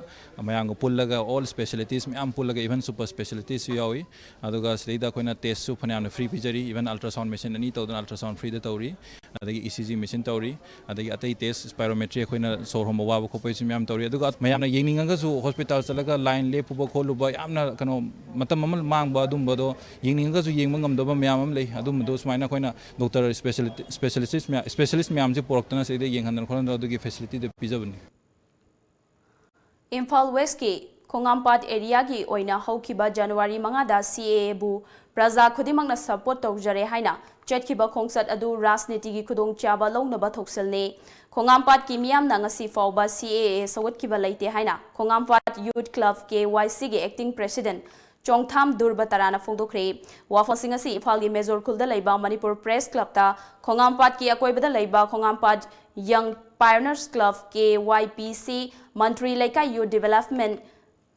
ꯃꯌꯥꯝꯒ ꯄꯨꯜꯂꯒ all specialties ꯃꯌꯥꯝ ꯄꯨꯜꯂꯒ even super specialitiesꯁꯨ ꯌꯥꯎꯏ꯫ ꯑꯗꯨꯒ ꯁꯤꯗꯩꯗ ꯑꯩꯈꯣꯏꯅ testꯁꯨ ꯐꯅꯌꯥꯝꯅ free ꯄꯤꯖꯔꯤ, even ultrasound machine ꯑꯅꯤ ꯇꯧꯗꯅ ultrasound freeꯗ ꯇꯧꯔꯤ꯫ ꯑꯗꯒꯤ ꯏ ꯁꯤ ꯖꯤ ꯃꯦꯆꯤꯟ ꯇꯧꯔꯤ, ꯑꯗꯒꯤ ꯑꯇꯩ ꯇꯦꯁ, ꯁ꯭ꯄꯥꯏꯔꯣꯃꯦꯇ꯭ꯔꯤ, ꯑꯩꯈꯣꯏꯅ ꯁꯣꯔ ꯍꯣꯟꯕ ꯋꯥꯕ ꯈꯣꯠꯄ, ꯁꯤ ꯃꯌꯥꯝ ꯇꯧꯔꯤ꯫ ꯑꯗꯨꯒ ꯃꯌꯥꯝꯅ ꯌꯦꯡꯅꯤꯡꯉꯒꯁꯨ ꯍꯣꯁꯄꯤꯇꯥꯜ ꯆꯠꯂꯒ ꯂꯥꯏꯟ ꯂꯦꯞꯄꯨꯕ ꯈꯣꯠꯂꯨꯕ, ꯌꯥꯝꯅ ꯀꯩꯅꯣ, ꯃꯇꯝ ꯑꯃ ꯃꯥꯡꯕ ꯑꯗꯨꯝꯕꯗꯣ, ꯌꯦꯡꯅꯤꯡꯉꯒꯁꯨ ꯌꯦꯡꯕ ꯉꯝꯗꯕ ꯃꯌꯥꯝ ꯑꯃ ꯂꯩ꯫ ꯑꯗꯨꯝꯕꯗꯣ ꯁꯨꯃꯥꯏꯅ ꯑꯩꯈꯣꯏꯅ ꯗꯣꯛꯇꯔ ꯏꯁꯄꯦꯁꯤꯌꯦꯂꯤꯁ ꯃꯌꯥꯝ, ꯏꯁꯄꯦꯁꯤꯌꯦꯂꯤꯁ ꯃꯌꯥꯝꯁꯦ ꯄꯨꯔꯛꯇꯅ ꯁꯤꯗ ꯌꯦꯡꯍꯟꯗꯅ ꯈꯣꯠꯍꯟꯗꯅ ꯑꯗꯨꯒꯤ ꯐꯦꯁꯤꯂꯤꯇꯤꯗꯣ ꯄꯤꯖꯕꯅꯤ꯫ ꯏꯝꯐꯥꯜ ꯋꯦꯁꯀꯤ ꯈꯣꯡꯉꯥꯝꯄꯥꯠ ꯑꯦꯔꯤꯌꯥꯒꯤ ꯑꯣꯏꯅ ꯍꯧꯈꯤꯕ ꯖꯅꯋꯥꯔꯤ ꯃꯉꯥꯗ ꯁꯤ ꯑꯦ ꯑꯦꯕꯨ ꯄ꯭ꯔꯖꯥ ꯈꯨꯗꯤꯡꯃꯛꯅ ꯁꯄꯣꯔꯠ ꯇꯧꯖꯔꯦ ꯍꯥꯏꯅ ꯆꯠꯈꯤꯕ ꯈꯣꯡꯆꯠ ꯑꯗꯨ ꯔꯥꯖꯅꯤꯇꯤꯒꯤ ꯈꯨꯗꯣꯡꯆꯥꯕ ꯂꯧꯅꯕ ꯊꯧꯁꯤꯜꯅꯤ꯫ ꯈꯣꯡꯉꯥꯝꯄꯥꯠꯀꯤ ꯃꯤꯌꯥꯝꯅ ꯉꯁꯤ ꯐꯥꯎꯕ ꯁꯤ ꯑꯦ ꯑꯦ ꯁꯧꯒꯠꯈꯤꯕ ꯂꯩꯇꯦ ꯍꯥꯏꯅ ꯈꯣꯡꯉꯥꯝꯄꯥꯠ ꯌꯨꯠ ꯀ꯭ꯂꯕ, ꯀꯦ ꯋꯥꯏ ꯁꯤꯒꯤ ꯑꯦꯛꯇꯤꯡ ꯄ꯭ꯔꯦꯁꯤꯗꯦꯟꯠ ꯆꯣꯡꯊꯥꯝ ꯗꯨꯔꯕ ꯇꯔꯥꯅ ꯐꯣꯡꯗꯣꯛꯈ꯭ꯔꯦ꯫ ꯋꯥꯐꯝꯁꯤꯡ ꯑꯁꯤ ꯏꯝꯐꯥꯜꯒꯤ ꯃꯦꯖꯣꯔ ꯈꯨꯜꯗ ꯂꯩꯕ ꯃꯅꯤꯄꯨꯔ ꯄ꯭ꯔꯦꯁ ꯀ꯭ꯂꯕꯇ ꯈꯣꯡꯉꯥꯝꯄꯥꯠꯀꯤ ꯑꯀꯣꯏꯕꯗ ꯂꯩꯕ ꯈꯣꯡꯉꯥꯝꯄꯥꯠ ꯌꯪ ꯄꯥꯏꯑꯣꯅꯤꯌꯔꯁ ꯀ꯭ꯂꯕ, ꯀꯦ ꯋꯥꯏ ꯄꯤ ꯁꯤ, ꯃꯟꯇ꯭ꯔꯤ ꯂꯩꯀꯥꯏ ꯌꯨꯠ ꯗꯤꯕꯦꯂꯞꯃꯦꯟꯠ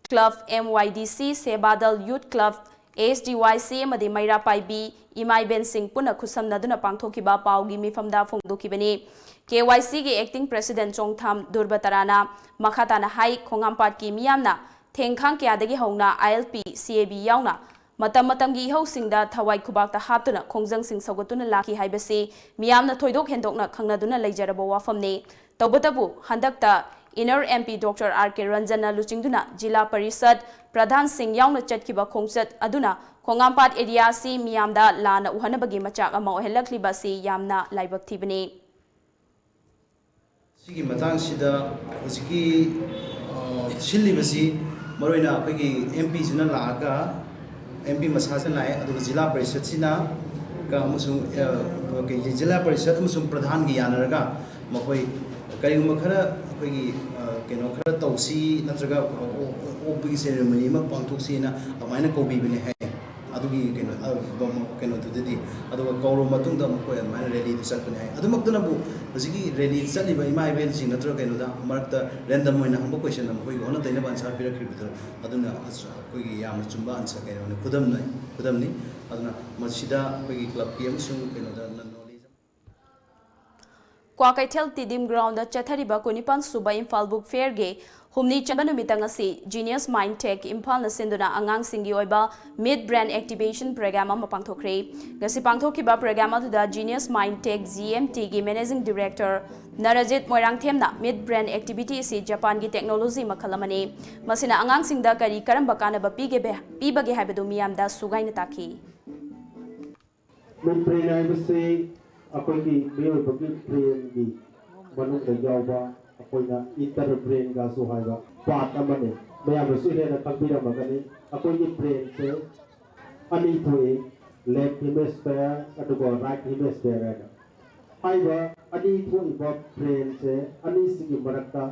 ꯀ꯭ꯂꯕ, ꯑꯦꯝ ꯋꯥꯏ ꯗꯤ ꯁꯤ, ꯁꯦꯕꯥꯗꯜ ꯌꯨꯠ ꯀ꯭ꯂꯕ, ꯑꯦꯁ ꯗꯤ ꯋꯥꯏ ꯁꯤ ꯑꯃꯗꯤ ꯃꯩꯔꯥ ꯄꯥꯏꯕꯤ ꯏꯃꯥ ꯏꯕꯦꯟꯁꯤꯡ ꯄꯨꯟꯅ ꯈꯨꯠꯁꯝꯅꯗꯨꯅ ꯄꯥꯡꯊꯣꯛꯈꯤꯕ ꯄꯥꯎꯒꯤ ꯃꯤꯐꯝꯗ ꯐꯣꯡꯗꯣꯛꯈꯤꯕꯅꯤ꯫ ꯀꯦ ꯋꯥꯏ ꯁꯤꯒꯤ ꯑꯦꯛꯇꯤꯡ ꯄ꯭ꯔꯦꯁꯤꯗꯦꯟꯠ ꯆꯣꯡꯊꯥꯝ ꯗꯨꯔꯕ ꯇꯔꯥꯅ ꯃꯈꯥ ꯇꯥꯅ ꯍꯥꯏ, ꯈꯣꯡꯉꯥꯝꯄꯥꯠꯀꯤ ꯃꯤꯌꯥꯝꯅ ꯊꯦꯡꯈꯥꯡ ꯀꯌꯥꯗꯒꯤ ꯍꯧꯅ ꯑꯥꯏ ꯑꯦꯜ ꯄꯤ, ꯁꯤ ꯑꯦ ꯕꯤ ꯌꯥꯎꯅ ꯃꯇꯝ ꯃꯇꯝꯒꯤ ꯏꯍꯧꯁꯤꯡꯗ ꯊꯋꯥꯏ ꯈꯨꯕꯥꯛꯇ ꯍꯥꯞꯇꯨꯅ ꯈꯣꯡꯖꯪꯁꯤꯡ ꯁꯧꯒꯠꯇꯨꯅ ꯂꯥꯛꯈꯤ ꯍꯥꯏꯕꯁꯤ ꯃꯤꯌꯥꯝꯅ ꯊꯣꯏꯗꯣꯛ ꯍꯦꯟꯗꯣꯛꯅ ꯈꯪꯅꯗꯨꯅ ꯂꯩꯖꯔꯕ ꯋꯥꯐꯝꯅꯤ꯫ ꯇꯧꯕꯇꯕꯨ ꯍꯟꯗꯛꯇ ꯏꯟꯅꯔ M P doctor R K ꯔꯟꯖꯟꯅ ꯂꯨꯆꯤꯡꯗꯨꯅ ꯖꯤꯂꯥ ꯄꯔꯤꯁꯠ ꯄ꯭ꯔꯙꯥꯟꯁꯤꯡ ꯌꯥꯎꯅ ꯆꯠꯈꯤꯕ ꯈꯣꯡꯆꯠ ꯑꯗꯨꯅ ꯈꯣꯡꯉꯥꯝꯄꯥꯠ ꯑꯦꯔꯤꯌꯥ ꯑꯁꯤ ꯃꯤꯌꯥꯝꯗ ꯂꯥꯟꯅ ꯎꯍꯟꯅꯕꯒꯤ ꯃꯆꯥꯛ ꯑꯃ ꯑꯣꯏꯍꯜꯂꯛꯂꯤꯕ ꯑꯁꯤ ꯌꯥꯝꯅ ꯂꯥꯏꯕꯛ ꯊꯤꯕꯅꯤ꯫ ꯁꯤꯒꯤ ꯃꯇꯥꯡꯁꯤꯗ ꯍꯧꯖꯤꯛꯀꯤ, ꯑ, ꯁꯤꯜꯂꯤꯕꯁꯤ ꯃꯔꯨꯑꯣꯏꯅ ꯑꯩꯈꯣꯏꯒꯤ ꯑꯦꯝ ꯄꯤꯁꯤꯅ ꯂꯥꯛꯑꯒ, ꯑꯦꯝ ꯄꯤ ꯃꯁꯥꯁꯤꯅ ꯂꯥꯛꯑꯦ, ꯑꯗꯨꯒ ꯖꯤꯂꯥ ꯄꯔꯤꯁꯠꯁꯤꯅ ꯀ-, ꯑꯃꯁꯨꯡ, ꯑ, ꯀꯩ-, ꯖꯤꯂꯥ ꯄꯔꯤꯁꯠ ꯑꯃꯁꯨꯡ ꯄ꯭ꯔꯙꯥꯟꯒ ꯌꯥꯅꯔꯒ ꯃꯈꯣꯏ ꯀꯔꯤꯒꯨꯝꯕ ꯈꯔ ꯑꯩꯈꯣꯏꯒꯤ, ꯑ, ꯀꯩꯅꯣ ꯈꯔ ꯇꯧꯁꯤ ꯅꯠꯇ꯭ꯔꯒ ꯑꯣꯛ-, ꯑꯣꯛꯄꯒꯤ ꯁꯦꯔꯦꯃꯣꯅꯤ ꯑꯃ ꯄꯥꯡꯊꯣꯛꯁꯤꯅ ꯑꯗꯨꯃꯥꯏꯅ ꯀꯧꯕꯤꯕꯅꯦ ꯍꯥꯏ꯫ ꯑꯗꯨꯒꯤ ꯀꯩꯅꯣ, ꯑ, ꯀꯩꯅꯣꯗꯨꯗꯗꯤ, ꯑꯗꯨꯒ ꯀꯧꯔꯕ ꯃꯇꯨꯡꯗ ꯑꯃꯨꯛ ꯑꯩꯈꯣꯏ ꯑꯗꯨꯃꯥꯏꯅ ꯔꯦꯂꯤꯗꯨ ꯆꯠꯄꯅꯦ ꯍꯥꯏ꯫ ꯑꯗꯨꯃꯛꯇꯅꯕꯨ ꯍꯧꯖꯤꯛꯀꯤ ꯔꯦꯂꯤ ꯆꯠꯂꯤꯕ ꯏꯃꯥ ꯏꯕꯦꯟꯁꯤꯡ ꯅꯠꯇ꯭ꯔꯒ ꯀꯩꯅꯣꯗ ꯃꯔꯛꯇ ꯔꯦꯟꯗꯝ ꯑꯣꯏꯅ ꯍꯪꯕ ꯀꯣꯏꯁꯟ ꯑꯃ ꯑꯩꯈꯣꯏꯒꯤ ꯑꯣꯟꯅ ꯇꯩꯅꯕ ꯑꯟꯁꯥꯔ ꯄꯤꯔꯛꯈ꯭ꯔꯤꯕꯗꯣ, ꯑꯗꯨꯅ ꯑꯁ-, ꯑꯩꯈꯣꯏꯒꯤ ꯌꯥꯝꯅ ꯆꯨꯝꯕ ꯑꯟꯁꯥꯔ, ꯀꯩꯅꯣꯅꯤ, ꯈꯨꯗꯝꯅꯤ, ꯈꯨꯗꯝꯅꯤ꯫ ꯑꯗꯨꯅ ꯃꯁꯤꯗ ꯑꯩꯈꯣꯏꯒꯤ ꯀ꯭ꯂꯕꯀꯤ ꯑꯃꯁꯨꯡ ꯀꯩꯅꯣꯗ ꯅ-, ꯅꯣꯂꯦꯖ ꯀ꯭ꯋꯥꯀꯩꯊꯦꯜ ꯇꯤꯗꯤꯝ ꯒ꯭ꯔꯥꯎꯟꯗ ꯆꯠꯊꯔꯤꯕ ꯀꯨꯟꯅꯤꯄꯥꯟ ꯁꯨꯕ ꯏꯝꯐꯥꯜ ꯕꯨꯛ ꯐꯦꯌꯔꯒꯤ ꯍꯨꯝꯅꯤ ꯆꯟꯕ ꯅꯨꯃꯤꯠꯇ ꯉꯁꯤ Genius Mind Tech ꯏꯝꯐꯥꯜꯅ ꯁꯤꯟꯗꯨꯅ ꯑꯉꯥꯡꯁꯤꯡꯒꯤ ꯑꯣꯏꯕ Mid Brain Activation Program ꯑꯃ ꯄꯥꯡꯊꯣꯛꯈ꯭ꯔꯦ꯫ ꯉꯁꯤ ꯄꯥꯡꯊꯣꯛꯈꯤꯕ program ꯑꯗꯨꯗ Genius Mind Tech G M T ꯒꯤ Managing Director ꯅꯔꯖꯤꯠ ꯃꯣꯏꯔꯥꯡꯊꯦꯝꯅ Mid Brain Activity ꯑꯁꯤ ꯖꯄꯥꯟꯒꯤ technology ꯃꯈꯜ ꯑꯃꯅꯤ, ꯃꯁꯤꯅ ꯑꯉꯥꯡꯁꯤꯡꯗ ꯀꯔꯤ ꯀꯔꯝꯕ ꯀꯥꯟꯅꯕ ꯄꯤꯒꯦ-, ꯄꯤꯕꯒꯦ ꯍꯥꯏꯕꯗꯨ ꯃꯤꯌꯥꯝꯗ ꯁꯨꯒꯥꯏꯅ ꯇꯥꯛꯈꯤ꯫ Midbrain ꯍꯥꯏꯕꯁꯤ ꯑꯩꯈꯣꯏꯒꯤ ꯃꯤꯑꯣꯏꯕꯒꯤ brainꯒꯤ ꯃꯅꯨꯡꯗ ꯌꯥꯎꯕ, ꯑꯩꯈꯣꯏꯅ inner brainꯒꯁꯨ ꯍꯥꯏꯕ part ꯑꯃꯅꯤ꯫ ꯃꯌꯥꯝꯅꯁꯨ ꯍꯦꯟꯅ ꯈꯪꯕꯤꯔꯝꯃꯒꯅꯤ꯫ ꯑꯩꯈꯣꯏꯒꯤ brainꯁꯦ ꯑꯅꯤ ꯊꯣꯛꯏ, left hemisphere ꯑꯗꯨꯒ right hemisphere ꯍꯥꯏꯅ꯫ ꯍꯥꯏꯔꯤꯕ ꯑꯅꯤ ꯊꯣꯛꯏꯕ brainꯁꯦ ꯑꯅꯤꯁꯤꯒꯤ ꯃꯔꯛꯇ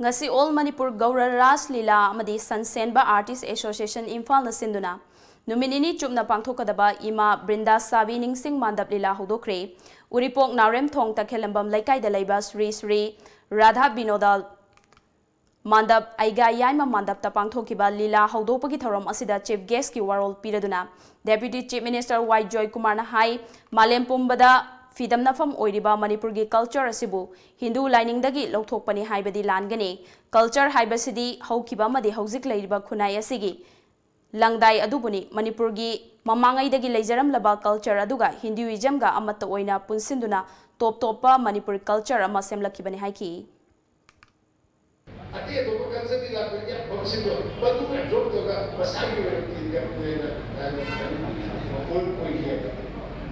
ꯉꯁꯤ All Manipur Gaura Ras Lila ꯑꯃꯗꯤ ꯁꯟꯁꯦꯟꯕ Artist Association ꯏꯝꯐꯥꯜꯅ ꯁꯤꯟꯗꯨꯅ ꯅꯨꯃꯤꯠ ꯅꯤꯅꯤ ꯆꯨꯞꯅ ꯄꯥꯡꯊꯣꯛꯀꯗꯕ ꯏꯃꯥ ꯕ꯭ꯔꯤꯟꯗꯥ ꯁꯥꯕꯤ ꯅꯤꯡꯁꯤꯡ ꯃꯥꯟꯗꯞ ꯂꯤꯂꯥ ꯍꯧꯗꯣꯛꯈ꯭ꯔꯦ꯫ ꯎꯔꯤꯄꯣꯛ ꯅꯥꯎꯔꯦꯝꯊꯣꯡ ꯇꯈꯦꯜꯂꯝꯕꯝ ꯂꯩꯀꯥꯏꯗ ꯂꯩꯕ ꯁ꯭ꯔꯤ ꯁ꯭ꯔꯤ ꯔꯥꯙꯥ ꯕꯤꯅꯣꯗ ꯃꯥꯟꯗꯞ ꯑꯩꯒꯥ ꯌꯥꯏꯃ ꯃꯥꯟꯗꯞꯇ ꯄꯥꯡꯊꯣꯛꯈꯤꯕ ꯂꯤꯂꯥ ꯍꯧꯗꯣꯛꯄꯒꯤ ꯊꯧꯔꯝ ꯑꯁꯤꯗ Chief Guestꯀꯤ ꯋꯥꯔꯣꯜ ꯄꯤꯔꯗꯨꯅ Deputy Chief Minister ꯋꯥꯏ ꯖꯣꯏꯀꯨꯃꯥꯔꯅ ꯍꯥꯏ, ꯃꯥꯂꯦꯝ ꯄꯨꯝꯕꯗ ꯐꯤꯗꯝꯅꯐꯝ ꯑꯣꯏꯔꯤꯕ ꯃꯅꯤꯄꯨꯔꯒꯤ culture ꯑꯁꯤꯕꯨ ꯍꯤꯟꯗꯨ ꯂꯥꯏꯅꯤꯡꯗꯒꯤ ꯂꯧꯊꯣꯛꯄꯅꯤ ꯍꯥꯏꯕꯗꯤ ꯂꯥꯟꯒꯅꯤ꯫ Culture ꯍꯥꯏꯕꯁꯤꯗꯤ ꯍꯧꯈꯤꯕ ꯑꯃꯗꯤ ꯍꯧꯖꯤꯛ ꯂꯩꯔꯤꯕ ꯈꯨꯟꯅꯥꯏ ꯑꯁꯤꯒꯤ ꯂꯪꯗꯥꯏ ꯑꯗꯨꯕꯨꯅꯤ꯫ ꯃꯅꯤꯄꯨꯔꯒꯤ ꯃꯃꯥꯡꯉꯩꯗꯒꯤ ꯂꯩꯖꯔꯝꯂꯕ culture ꯑꯗꯨꯒ Hinduismꯒ ꯑꯃꯠꯇ ꯑꯣꯏꯅ ꯄꯨꯟꯁꯤꯟꯗꯨꯅ ꯇꯣꯞ ꯇꯣꯞꯄ ꯃꯅꯤꯄꯨꯔꯤ culture ꯑꯃ ꯁꯦꯝꯂꯛꯈꯤꯕꯅꯤ ꯍꯥꯏꯈꯤ꯫ ꯑꯇꯩ ꯑꯇꯣꯞꯄ cultureꯗꯒꯤ ꯂꯥꯛꯄ ꯌꯥꯝ ꯐꯕꯁꯤꯡꯗꯣ ꯃꯗꯨ absorb ꯇꯧꯔꯒ ꯃꯁꯥꯒꯤ ꯑꯣꯏꯕ ꯐꯤꯗꯝ ꯑꯣꯏꯅ ꯃꯀꯣꯜ ꯑꯣꯏꯈꯤ ꯍꯥꯏꯕ꯫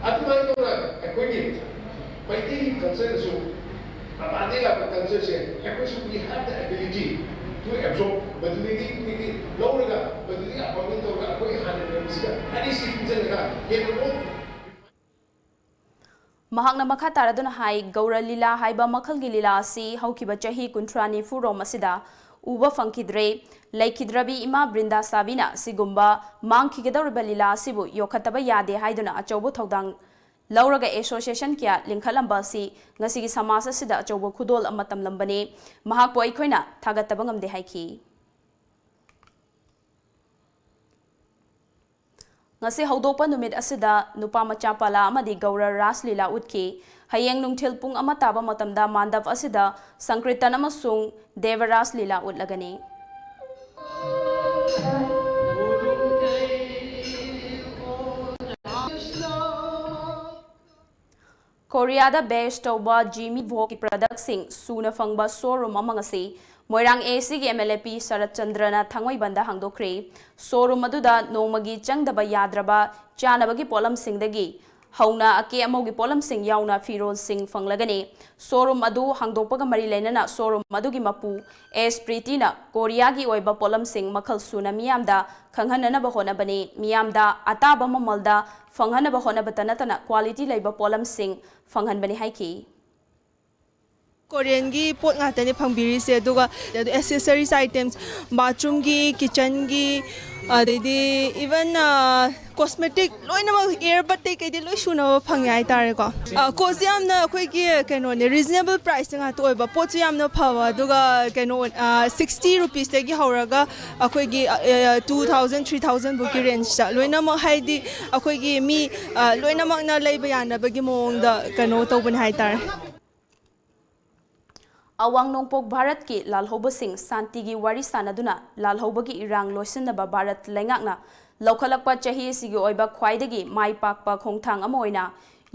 ꯑꯗꯨꯃꯥꯏꯅ ꯇꯧꯅ ꯑꯩꯈꯣꯏꯒꯤ ꯃꯩꯇꯩꯒꯤ cultureꯗꯁꯨ ꯃꯄꯥꯟꯗꯒꯤ ꯂꯥꯛꯄ cultureꯁꯦ ꯑꯩꯈꯣꯏꯁꯨ we have the ability to absorb, ꯃꯗꯨꯗꯒꯤ ꯑꯩꯈꯣꯏꯒꯤ ꯂꯧꯔꯒ ꯃꯗꯨꯗꯒꯤ ꯑꯐꯕ ꯇꯧꯔꯒ ꯑꯩꯈꯣꯏ ꯍꯥꯟꯅ ꯂꯩꯔꯝꯕꯁꯤꯗ ꯑꯅꯤꯁꯤ ꯄꯨꯟꯁꯤꯜꯂꯒ ꯍꯦꯟꯅ ꯑꯃꯨꯛ ꯃꯍꯥꯛꯅ ꯃꯈꯥ ꯇꯥꯔꯗꯨꯅ ꯍꯥꯏ, ꯒꯧꯔ ꯂꯤꯂꯥ ꯍꯥꯏꯕ ꯃꯈꯜꯒꯤ ꯂꯤꯂꯥ ꯑꯁꯤ ꯍꯧꯈꯤꯕ ꯆꯍꯤ ꯀꯨꯟꯊ꯭ꯔꯥ ꯅꯤꯐꯨ ꯔꯣꯝ ꯑꯁꯤꯗ ꯎꯕ ꯐꯪꯈꯤꯗ꯭ꯔꯦ꯫ ꯂꯩꯈꯤꯗ꯭ꯔꯕꯤ ꯏꯃꯥ ꯕ꯭ꯔꯤꯟꯗꯥ ꯁꯥꯕꯤꯅ ꯁꯤꯒꯨꯝꯕ ꯃꯥꯡꯈꯤꯒꯗꯧꯔꯤꯕ ꯂꯤꯂꯥ ꯑꯁꯤꯕꯨ ꯌꯣꯛꯈꯠꯇꯕ ꯌꯥꯗꯦ ꯍꯥꯏꯗꯨꯅ ꯑꯆꯧꯕ ꯊꯧꯗꯥꯡ ꯂꯧꯔꯒ association ꯀꯌꯥ ꯂꯤꯡꯈꯠꯂꯝꯕ ꯑꯁꯤ ꯉꯁꯤꯒꯤ ꯁꯃꯥꯖ ꯑꯁꯤꯗ ꯑꯆꯧꯕ ꯈꯨꯗꯣꯜ ꯑꯃ ꯇꯝꯂꯝꯕꯅꯤ꯫ ꯃꯍꯥꯛꯄꯨ ꯑꯩꯈꯣꯏꯅ ꯊꯥꯒꯠꯇꯕ ꯉꯝꯗꯦ ꯍꯥꯏꯈꯤ꯫ ꯉꯁꯤ ꯍꯧꯗꯣꯛꯄ ꯅꯨꯃꯤꯠ ꯑꯁꯤꯗ ꯅꯨꯄꯥ ꯃꯆꯥ ꯄꯥꯂꯥ ꯑꯃꯗꯤ ꯒꯧꯔ ꯔꯥꯁ ꯂꯤꯂꯥ ꯎꯠꯈꯤ꯫ ꯍꯌꯦꯡ ꯅꯨꯡꯊꯤꯜ ꯄꯨꯡ ꯑꯃ ꯇꯥꯕ ꯃꯇꯝꯗ ꯃꯥꯟꯗꯞ ꯑꯁꯤꯗ ꯁꯪꯀ꯭ꯔꯤꯇꯟ ꯑꯃꯁꯨꯡ ꯗꯦꯕ ꯔꯥꯁ ꯂꯤꯂꯥ ꯎꯠꯂꯒꯅꯤ꯫ ꯀꯣꯔꯤꯌꯥꯗ ꯕꯦꯁ ꯇꯧꯕ ꯖꯤꯃꯤ ꯚꯣꯛꯀꯤ ꯄ꯭ꯔꯗꯛꯁꯤꯡ ꯁꯨꯅ ꯐꯪꯕ ꯁꯣꯔꯨꯝ ꯑꯃ ꯉꯁꯤ ꯃꯣꯏꯔꯥꯡ ꯑꯦ ꯁꯤꯒꯤ M L A P Sarat ꯆꯟꯗ꯭ꯔꯅ ꯊꯥꯡꯃꯩꯕꯟꯗ ꯍꯥꯡꯗꯣꯛꯈ꯭ꯔꯦ꯫ ꯁꯣꯔꯨꯝ ꯑꯗꯨꯗ ꯅꯣꯡꯃꯒꯤ ꯆꯪꯗꯕ ꯌꯥꯗ꯭ꯔꯕ ꯆꯥꯅꯕꯒꯤ ꯄꯣꯠꯂꯝꯁꯤꯡꯗꯒꯤ ꯍꯧꯅ ꯑꯀꯦ ꯑꯃꯧꯒꯤ ꯄꯣꯠꯂꯝꯁꯤꯡ ꯌꯥꯎꯅ ꯐꯤꯔꯣꯜꯁꯤꯡ ꯐꯪꯂꯒꯅꯤ꯫ ꯁꯣꯔꯨꯝ ꯑꯗꯨ ꯍꯥꯡꯗꯣꯛꯄꯒ ꯃꯔꯤ ꯂꯩꯅꯅ ꯁꯣꯔꯨꯝ ꯑꯗꯨꯒꯤ ꯃꯄꯨ ꯑꯦꯁ ꯄ꯭ꯔꯤꯇꯤꯅ ꯀꯣꯔꯤꯌꯥꯒꯤ ꯑꯣꯏꯕ ꯄꯣꯠꯂꯝꯁꯤꯡ ꯃꯈꯜ ꯁꯨꯅ ꯃꯤꯌꯥꯝꯗ ꯈꯪꯍꯟꯅꯅꯕ ꯍꯣꯠꯅꯕꯅꯤ꯫ ꯃꯤꯌꯥꯝꯗ ꯑꯇꯥꯕ ꯃꯃꯜꯗ ꯐꯪꯍꯟꯅꯕ ꯍꯣꯠꯅꯕꯇ ꯅꯠꯇꯅ ꯀ꯭ꯋꯥꯂꯤꯇꯤ ꯂꯩꯕ ꯄꯣꯠꯂꯝꯁꯤꯡ ꯐꯪꯍꯟꯕꯅꯤ ꯍꯥꯏꯈꯤ꯫ ꯀꯣꯔꯤꯌꯟꯒꯤ ꯄꯣꯠ ꯉꯥꯛꯇꯅꯦ ꯐꯪꯕꯤꯔꯤꯁꯦ, ꯑꯗꯨꯒ ꯑꯦꯁꯦꯁꯔꯤꯁ ꯑꯥꯏꯇꯦꯝꯁ, ꯕꯥꯊꯔꯨꯝꯒꯤ, ꯀꯤꯠꯆꯟꯒꯤ, ꯑꯗꯩꯗꯤ ꯏꯚꯟ ꯀꯣꯁꯃꯦꯇꯤꯛ ꯂꯣꯏꯅꯃꯛ, ꯏꯌꯔꯕꯠꯇꯩ ꯀꯩꯗꯩ ꯂꯣꯏ ꯁꯨꯅꯕ ꯐꯪꯉꯦ ꯍꯥꯏꯇꯥꯔꯦꯀꯣ꯫ ꯀꯣꯠꯁꯦ ꯌꯥꯝꯅ ꯑꯩꯈꯣꯏꯒꯤ ꯀꯩꯅꯣꯅꯦ, ꯔꯤꯖꯅꯦꯕꯜ ꯄ꯭ꯔꯥꯏꯁꯇ ꯉꯥꯛꯇ ꯑꯣꯏꯕ, ꯄꯣꯠꯁꯨ ꯌꯥꯝꯅ ꯐꯕ, ꯑꯗꯨꯒ ꯀꯩꯅꯣ, ꯁꯤꯛꯁꯇꯤ ꯔꯨꯄꯤꯁꯇꯒꯤ ꯍꯧꯔꯒ ꯑꯩꯈꯣꯏꯒꯤ ꯇꯨ ꯊꯥꯎꯖꯟ ꯊ꯭ꯔꯤ ꯊꯥꯎꯖꯟ ꯕꯨꯛꯀꯤ ꯔꯦꯟꯖꯇ ꯂꯣꯏꯅꯃꯛ, ꯍꯥꯏꯗꯤ ꯑꯩꯈꯣꯏꯒꯤ ꯃꯤ ꯂꯣꯏꯅꯃꯛꯅ ꯂꯩꯕ ꯌꯥꯅꯕꯒꯤ ꯃꯑꯣꯡꯗ ꯀꯩꯅꯣ ꯇꯧꯕꯅꯦ ꯍꯥꯏꯇꯥꯔꯦ꯫ ꯑꯋꯥꯡ ꯅꯣꯡꯄꯣꯛ ꯚꯥꯔꯠꯀꯤ ꯂꯥꯜꯍꯧꯕꯁꯤꯡ ꯁꯥꯟꯇꯤꯒꯤ ꯋꯥꯔꯤ ꯁꯥꯅꯗꯨꯅ ꯂꯥꯜꯍꯧꯕꯒꯤ ꯏꯔꯥꯡ ꯂꯣꯏꯁꯤꯟꯅꯕ ꯚꯥꯔꯠ ꯂꯩꯉꯥꯛꯅ ꯂꯧꯈꯠꯂꯛꯄ ꯆꯍꯤ ꯑꯁꯤꯒꯤ ꯑꯣꯏꯕ ꯈ꯭ꯋꯥꯏꯗꯒꯤ ꯃꯥꯏ ꯄꯥꯛꯄ ꯈꯣꯡꯊꯥꯡ ꯑꯃ ꯑꯣꯏꯅ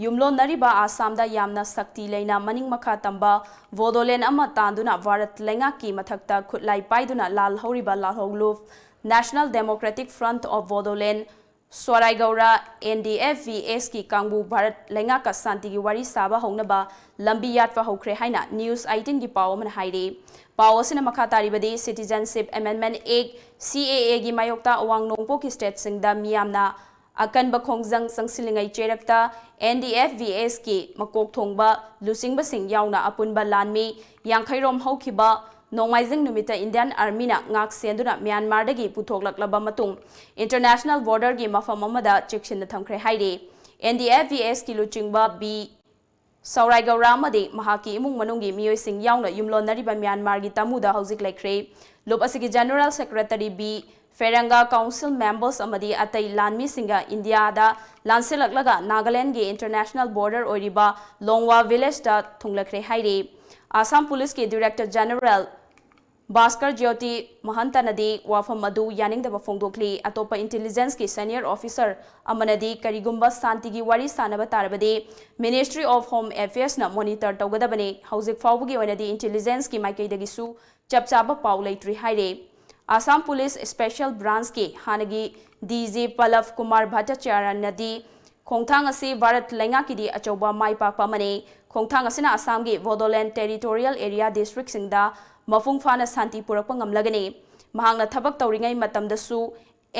ꯌꯨꯝꯂꯣꯟꯅꯔꯤꯕ ꯑꯁꯥꯝꯗ ꯌꯥꯝꯅ ꯁꯛꯇꯤ ꯂꯩꯅ ꯃꯅꯤꯡ ꯃꯈꯥ ꯇꯝꯕ ꯕꯣꯗꯣꯂꯦꯟ ꯑꯃ ꯇꯥꯟꯗꯨꯅ ꯚꯥꯔꯠ ꯂꯩꯉꯥꯛꯀꯤ ꯃꯊꯛꯇ ꯈꯨꯠꯂꯥꯏ ꯄꯥꯏꯗꯨꯅ ꯂꯥꯜꯍꯧꯔꯤꯕ ꯂꯥꯜꯍꯧꯂꯨꯞ National Democratic Front of Bodoland ꯁ꯭ꯋꯥꯔꯥꯏꯒꯧꯔ, N D F V S ꯀꯤ ꯀꯥꯡꯕꯨ ꯚꯥꯔꯠ ꯂꯩꯉꯥꯛꯀ ꯁꯥꯟꯇꯤꯒꯤ ꯋꯥꯔꯤ ꯁꯥꯕ ꯍꯧꯅꯕ ꯂꯝꯕꯤ ꯌꯥꯠꯄ ꯍꯧꯈ꯭ꯔꯦ ꯍꯥꯏꯅ News eighteen ꯒꯤ ꯄꯥꯎ ꯑꯃꯅ ꯍꯥꯏꯔꯤ꯫ ꯄꯥꯎ ꯑꯁꯤꯅ ꯃꯈꯥ ꯇꯥꯔꯤꯕꯗꯤ Citizenship Amendment Act, C A A ꯒꯤ ꯃꯥꯌꯣꯛꯇ ꯑꯋꯥꯡ ꯅꯣꯡꯄꯣꯛꯀꯤ ꯁ꯭ꯇꯦꯠꯁꯤꯡꯗ ꯃꯤꯌꯥꯝꯅ ꯑꯀꯟꯕ ꯈꯣꯡꯖꯪ ꯆꯪꯁꯤꯜꯂꯤꯉꯩ ꯆꯩꯔꯛꯇ N D F V S ꯀꯤ ꯃꯀꯣꯛ ꯊꯣꯡꯕ ꯂꯨꯆꯤꯡꯕꯁꯤꯡ ꯌꯥꯎꯅ ꯑꯄꯨꯟꯕ ꯂꯥꯟꯃꯤ ꯌꯥꯡꯈꯩ ꯔꯣꯝ ꯍꯧꯈꯤꯕ ꯅꯣꯡꯃꯥꯏꯖꯤꯡ ꯅꯨꯃꯤꯠꯇ Indian Army ꯅ ꯉꯥꯛ ꯁꯦꯟꯗꯨꯅ ꯃ꯭ꯌꯥꯟꯃꯥꯔꯗꯒꯤ ꯄꯨꯊꯣꯛꯂꯛꯂꯕ ꯃꯇꯨꯡ international border ꯒꯤ ꯃꯐꯝ ꯑꯃꯗ ꯆꯦꯛꯁꯤꯟꯅ ꯊꯝꯈ꯭ꯔꯦ ꯍꯥꯏꯔꯤ꯫ N D F V S ꯀꯤ ꯂꯨꯆꯤꯡꯕ ꯕꯤ ꯁꯧꯔꯥꯏꯒꯧꯔꯥ ꯑꯃꯗꯤ ꯃꯍꯥꯛꯀꯤ ꯏꯃꯨꯡ ꯃꯅꯨꯡꯒꯤ ꯃꯤꯑꯣꯏꯁꯤꯡ ꯌꯥꯎꯅ ꯌꯨꯝꯂꯣꯟꯅꯔꯤꯕ ꯃ꯭ꯌꯥꯟꯃꯥꯔꯒꯤ ꯇꯥꯃꯨꯗ ꯍꯧꯖꯤꯛ ꯂꯩꯈ꯭ꯔꯦ꯫ ꯂꯨꯞ ꯑꯁꯤꯒꯤ General Secretary ꯕꯤ ꯐꯦꯔꯪꯒꯥ ꯀꯥꯎꯟꯁꯤꯜ ꯃꯦꯝꯕꯔꯁ ꯑꯃꯗꯤ ꯑꯇꯩ ꯂꯥꯟꯃꯤꯁꯤꯡꯒ ꯏꯟꯗꯤꯌꯥꯗ ꯂꯥꯟꯁꯤꯜꯂꯛꯂꯒ ꯅꯥꯒꯥꯂꯦꯟꯗꯒꯤ ꯏꯟꯇꯔꯅꯦꯁꯅꯦꯜ ꯕꯣꯔꯗꯔ ꯑꯣꯏꯔꯤꯕ ꯂꯣꯡꯋꯥ ꯚꯤꯂꯦꯖꯇ ꯊꯨꯡꯂꯈ꯭ꯔꯦ ꯍꯥꯏꯔꯤ꯫ ꯑꯁꯥꯝ ꯄꯨꯂꯤꯁꯀꯤ ꯗꯤꯔꯦꯛꯇꯔ ꯖꯦꯅꯔꯦꯜ ꯚꯥꯁꯀꯔ ꯖ꯭ꯌꯣꯇꯤ ꯃꯍꯟꯇꯅꯗꯤ ꯋꯥꯐꯝ ꯑꯗꯨ ꯌꯥꯅꯤꯡꯗꯕ ꯐꯣꯡꯗꯣꯛꯂꯤ꯫ ꯑꯇꯣꯞꯄ ꯏꯟꯇꯦꯂꯤꯖꯦꯟꯁꯀꯤ ꯁꯦꯅꯤꯌꯔ ꯑꯣꯐꯤꯁꯔ ꯑꯃꯅꯗꯤ ꯀꯔꯤꯒꯨꯝꯕ ꯁꯥꯟꯇꯤꯒꯤ ꯋꯥꯔꯤ ꯁꯥꯟꯅꯕ ꯇꯥꯔꯕꯗꯤ Ministry of Home Affairsꯅ ꯃꯣꯅꯤꯇꯔ ꯇꯧꯒꯗꯕꯅꯤ꯫ ꯍꯧꯖꯤꯛ ꯐꯥꯎꯕꯒꯤ ꯑꯣꯏꯅꯗꯤ ꯏꯟꯇꯦꯂꯤꯖꯦꯟꯁꯀꯤ ꯃꯥꯏꯀꯩꯗꯒꯤꯁꯨ ꯆꯞ ꯆꯥꯕ ꯄꯥꯎ ꯂꯩꯇ꯭ꯔꯤ ꯍꯥꯏꯔꯤ꯫ ꯑꯁꯥꯝ ꯄꯨꯂꯤꯁ ꯁ꯭ꯄꯦꯁꯤꯌꯦꯜ ꯕ꯭ꯔꯥꯟꯆꯀꯤ ꯍꯥꯟꯅꯒꯤ ꯗꯤ ꯖꯤ ꯄꯂꯚ ꯀꯨꯃꯥꯔ ꯚꯠꯇꯆꯥꯔꯌꯅꯗꯤ ꯈꯣꯡꯊꯥꯡ ꯑꯁꯤ ꯚꯥꯔꯠ ꯂꯩꯉꯥꯛꯀꯤꯗꯤ ꯑꯆꯧꯕ ꯃꯥꯏ ꯄꯥꯛꯄ ꯑꯃꯅꯤ꯫ ꯈꯣꯡꯊꯥꯡ ꯑꯁꯤꯅ ꯑꯁꯥꯝꯒꯤ ꯕꯣꯗꯣꯂꯦꯟꯗ ꯇꯦꯔꯤꯇꯣꯔꯤꯌꯦꯜ ꯑꯦꯔꯤꯌꯥ ꯗꯤꯁꯇ꯭ꯔꯤꯛꯁꯤꯡꯗ ꯃꯄꯨꯡ ꯐꯥꯅ ꯁꯥꯟꯇꯤ ꯄꯨꯔꯛꯄ ꯉꯝꯂꯒꯅꯤ꯫ ꯃꯍꯥꯛꯅ ꯊꯕꯛ ꯇꯧꯔꯤꯉꯩ ꯃꯇꯝꯗꯁꯨ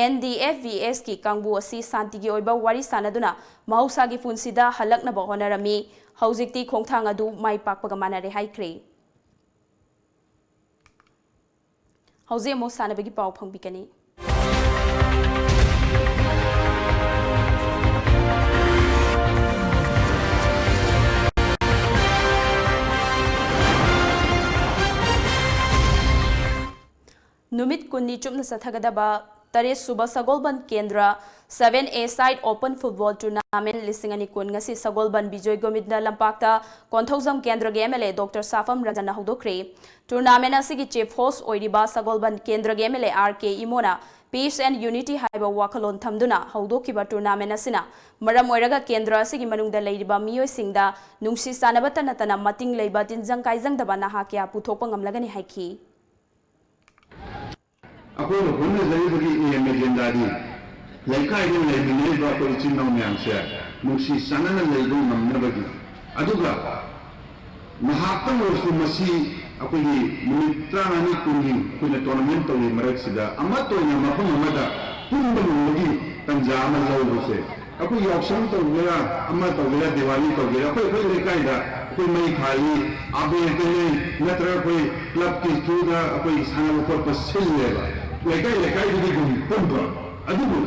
ꯑꯦꯟ ꯗꯤ ꯑꯦꯐ ꯚꯤ ꯑꯦꯁꯀꯤ ꯀꯥꯡꯕꯨ ꯑꯁꯤ ꯁꯥꯟꯇꯤꯒꯤ ꯑꯣꯏꯕ ꯋꯥꯔꯤ ꯁꯥꯟꯅꯗꯨꯅ ꯃꯍꯧꯁꯥꯒꯤ ꯄꯨꯟꯁꯤꯗ ꯍꯜꯂꯛꯅꯕ ꯍꯣꯠꯅꯔꯝꯃꯤ꯫ ꯍꯧꯖꯤꯛꯇꯤ ꯈꯣꯡꯊꯥꯡ ꯑꯗꯨ ꯃꯥꯏ ꯄꯥꯛꯄꯒ ꯃꯥꯟꯅꯔꯦ ꯍꯥꯏꯈ꯭ꯔꯦ꯫ ꯍꯧꯖꯤꯛ ꯑꯃꯨꯛ ꯁꯥꯟꯅꯕꯒꯤ ꯄꯥꯎ ꯐꯪꯕꯤꯒꯅꯤ꯫ ꯅꯨꯃꯤꯠ ꯀꯨꯟꯅꯤ ꯆꯨꯞꯅ ꯆꯠꯊꯒꯗꯕ ꯇꯔꯦꯠ ꯁꯨꯕ ꯁꯒꯣꯜꯕꯟ ꯀꯦꯟꯗ꯭ꯔ seven A side open football tournament ꯂꯤꯁꯤꯡ ꯑꯅꯤ ꯀꯨꯟ ꯉꯁꯤ ꯁꯒꯣꯜꯕꯟ ꯕꯤꯖꯣꯏ ꯒꯣꯃꯤꯟꯗ ꯂꯝꯄꯥꯛꯇ ꯀꯣꯟꯊꯧꯖꯝ ꯀꯦꯟꯗ꯭ꯔꯒꯤ M L A doctor Sapam ꯔꯟꯖꯟꯅ ꯍꯧꯗꯣꯛꯈ꯭ꯔꯦ꯫ ꯇꯨꯔꯅꯥꯃꯦꯟ ꯑꯁꯤꯒꯤ ꯆꯤꯐ ꯍꯣꯁ ꯑꯣꯏꯔꯤꯕ ꯁꯒꯣꯜꯕꯟ ꯀꯦꯟꯗ꯭ꯔꯒꯤ M L A R K ꯏꯃꯣꯅ Peace and Unity ꯍꯥꯏꯕ ꯋꯥꯈꯜꯂꯣꯟ ꯊꯝꯗꯨꯅ ꯍꯧꯗꯣꯛꯈꯤꯕ ꯇꯨꯔꯅꯥꯃꯦꯟ ꯑꯁꯤꯅ ꯃꯔꯝ ꯑꯣꯏꯔꯒ ꯀꯦꯟꯗ꯭ꯔ ꯑꯁꯤꯒꯤ ꯃꯅꯨꯡꯗ ꯂꯩꯔꯤꯕ ꯃꯤꯑꯣꯏꯁꯤꯡꯗ ꯅꯨꯡꯁꯤ ꯆꯥꯟꯅꯕꯇ ꯅꯠꯇꯅ ꯃꯇꯤꯡ ꯂꯩꯕ ꯇꯤꯟꯖꯪ ꯀꯥꯏꯖꯪꯗꯕ ꯅꯍꯥ ꯀꯌꯥ ꯄꯨꯊꯣꯛꯄ ꯉꯝꯂꯒꯅꯤ ꯍꯥꯏꯈꯤ꯫ ꯑꯩꯈꯣꯏꯅ ꯍꯣꯠꯅꯖꯔꯤꯕꯒꯤ aim agendaꯗꯤ ꯂꯩꯀꯥꯏꯗ ꯂꯩꯃꯤꯟꯅꯔꯤꯕ ꯑꯩꯈꯣꯏ ꯏꯆꯤꯟ ꯏꯅꯥꯎ ꯃꯌꯥꯝꯁꯦ ꯅꯨꯡꯁꯤ ꯆꯥꯟꯅꯅ ꯂꯩꯕ ꯉꯝꯅꯕꯒꯤ, ꯑꯗꯨꯒ ꯉꯥꯏꯍꯥꯛꯇꯪ ꯑꯣꯏꯔꯁꯨ ꯃꯁꯤ ꯑꯩꯈꯣꯏꯒꯤ ꯅꯨꯃꯤꯠ ꯇꯔꯥꯃꯉꯥꯅꯤ ꯀꯨꯟꯅꯤ ꯑꯩꯈꯣꯏꯅ tournament ꯇꯧꯔꯤ ꯃꯔꯛꯁꯤꯗ ꯑꯃꯠꯇ ꯑꯣꯏꯅ ꯃꯐꯝ ꯑꯃꯗ ꯄꯨꯟꯕ ꯉꯝꯕꯒꯤ ꯇꯥꯟꯖꯥ ꯑꯃ ꯂꯧꯕꯁꯦ, ꯑꯩꯈꯣꯏ ꯌꯥꯎꯁꯪ ꯇꯧꯒꯦꯔꯥ, ꯑꯃ ꯇꯧꯒꯦꯔꯥ, ꯗꯤꯋꯥꯂꯤ ꯇꯧꯒꯦꯔꯥ, ꯑꯩꯈꯣꯏ ꯑꯩꯈꯣꯏ ꯂꯩꯀꯥꯏꯗ ꯑꯩꯈꯣꯏ ꯃꯩ ꯊꯥꯜꯂꯤ, ꯑꯕꯦꯔ ꯇꯩꯅꯩ, ꯅꯠꯇ꯭ꯔꯒ ꯑꯩꯈꯣꯏ clubꯀꯤ throughꯗ ꯑꯩꯈꯣꯏ ꯁꯥꯟꯅꯕ ꯈꯣꯠꯄ ꯁꯤꯜꯂꯦꯕ, ꯂꯩꯀꯥꯏ ꯂꯩꯀꯥꯏꯗꯨꯗꯤ ꯑꯗꯨꯝ ꯄꯨꯟꯕ꯫ ꯑꯗꯨꯕꯨ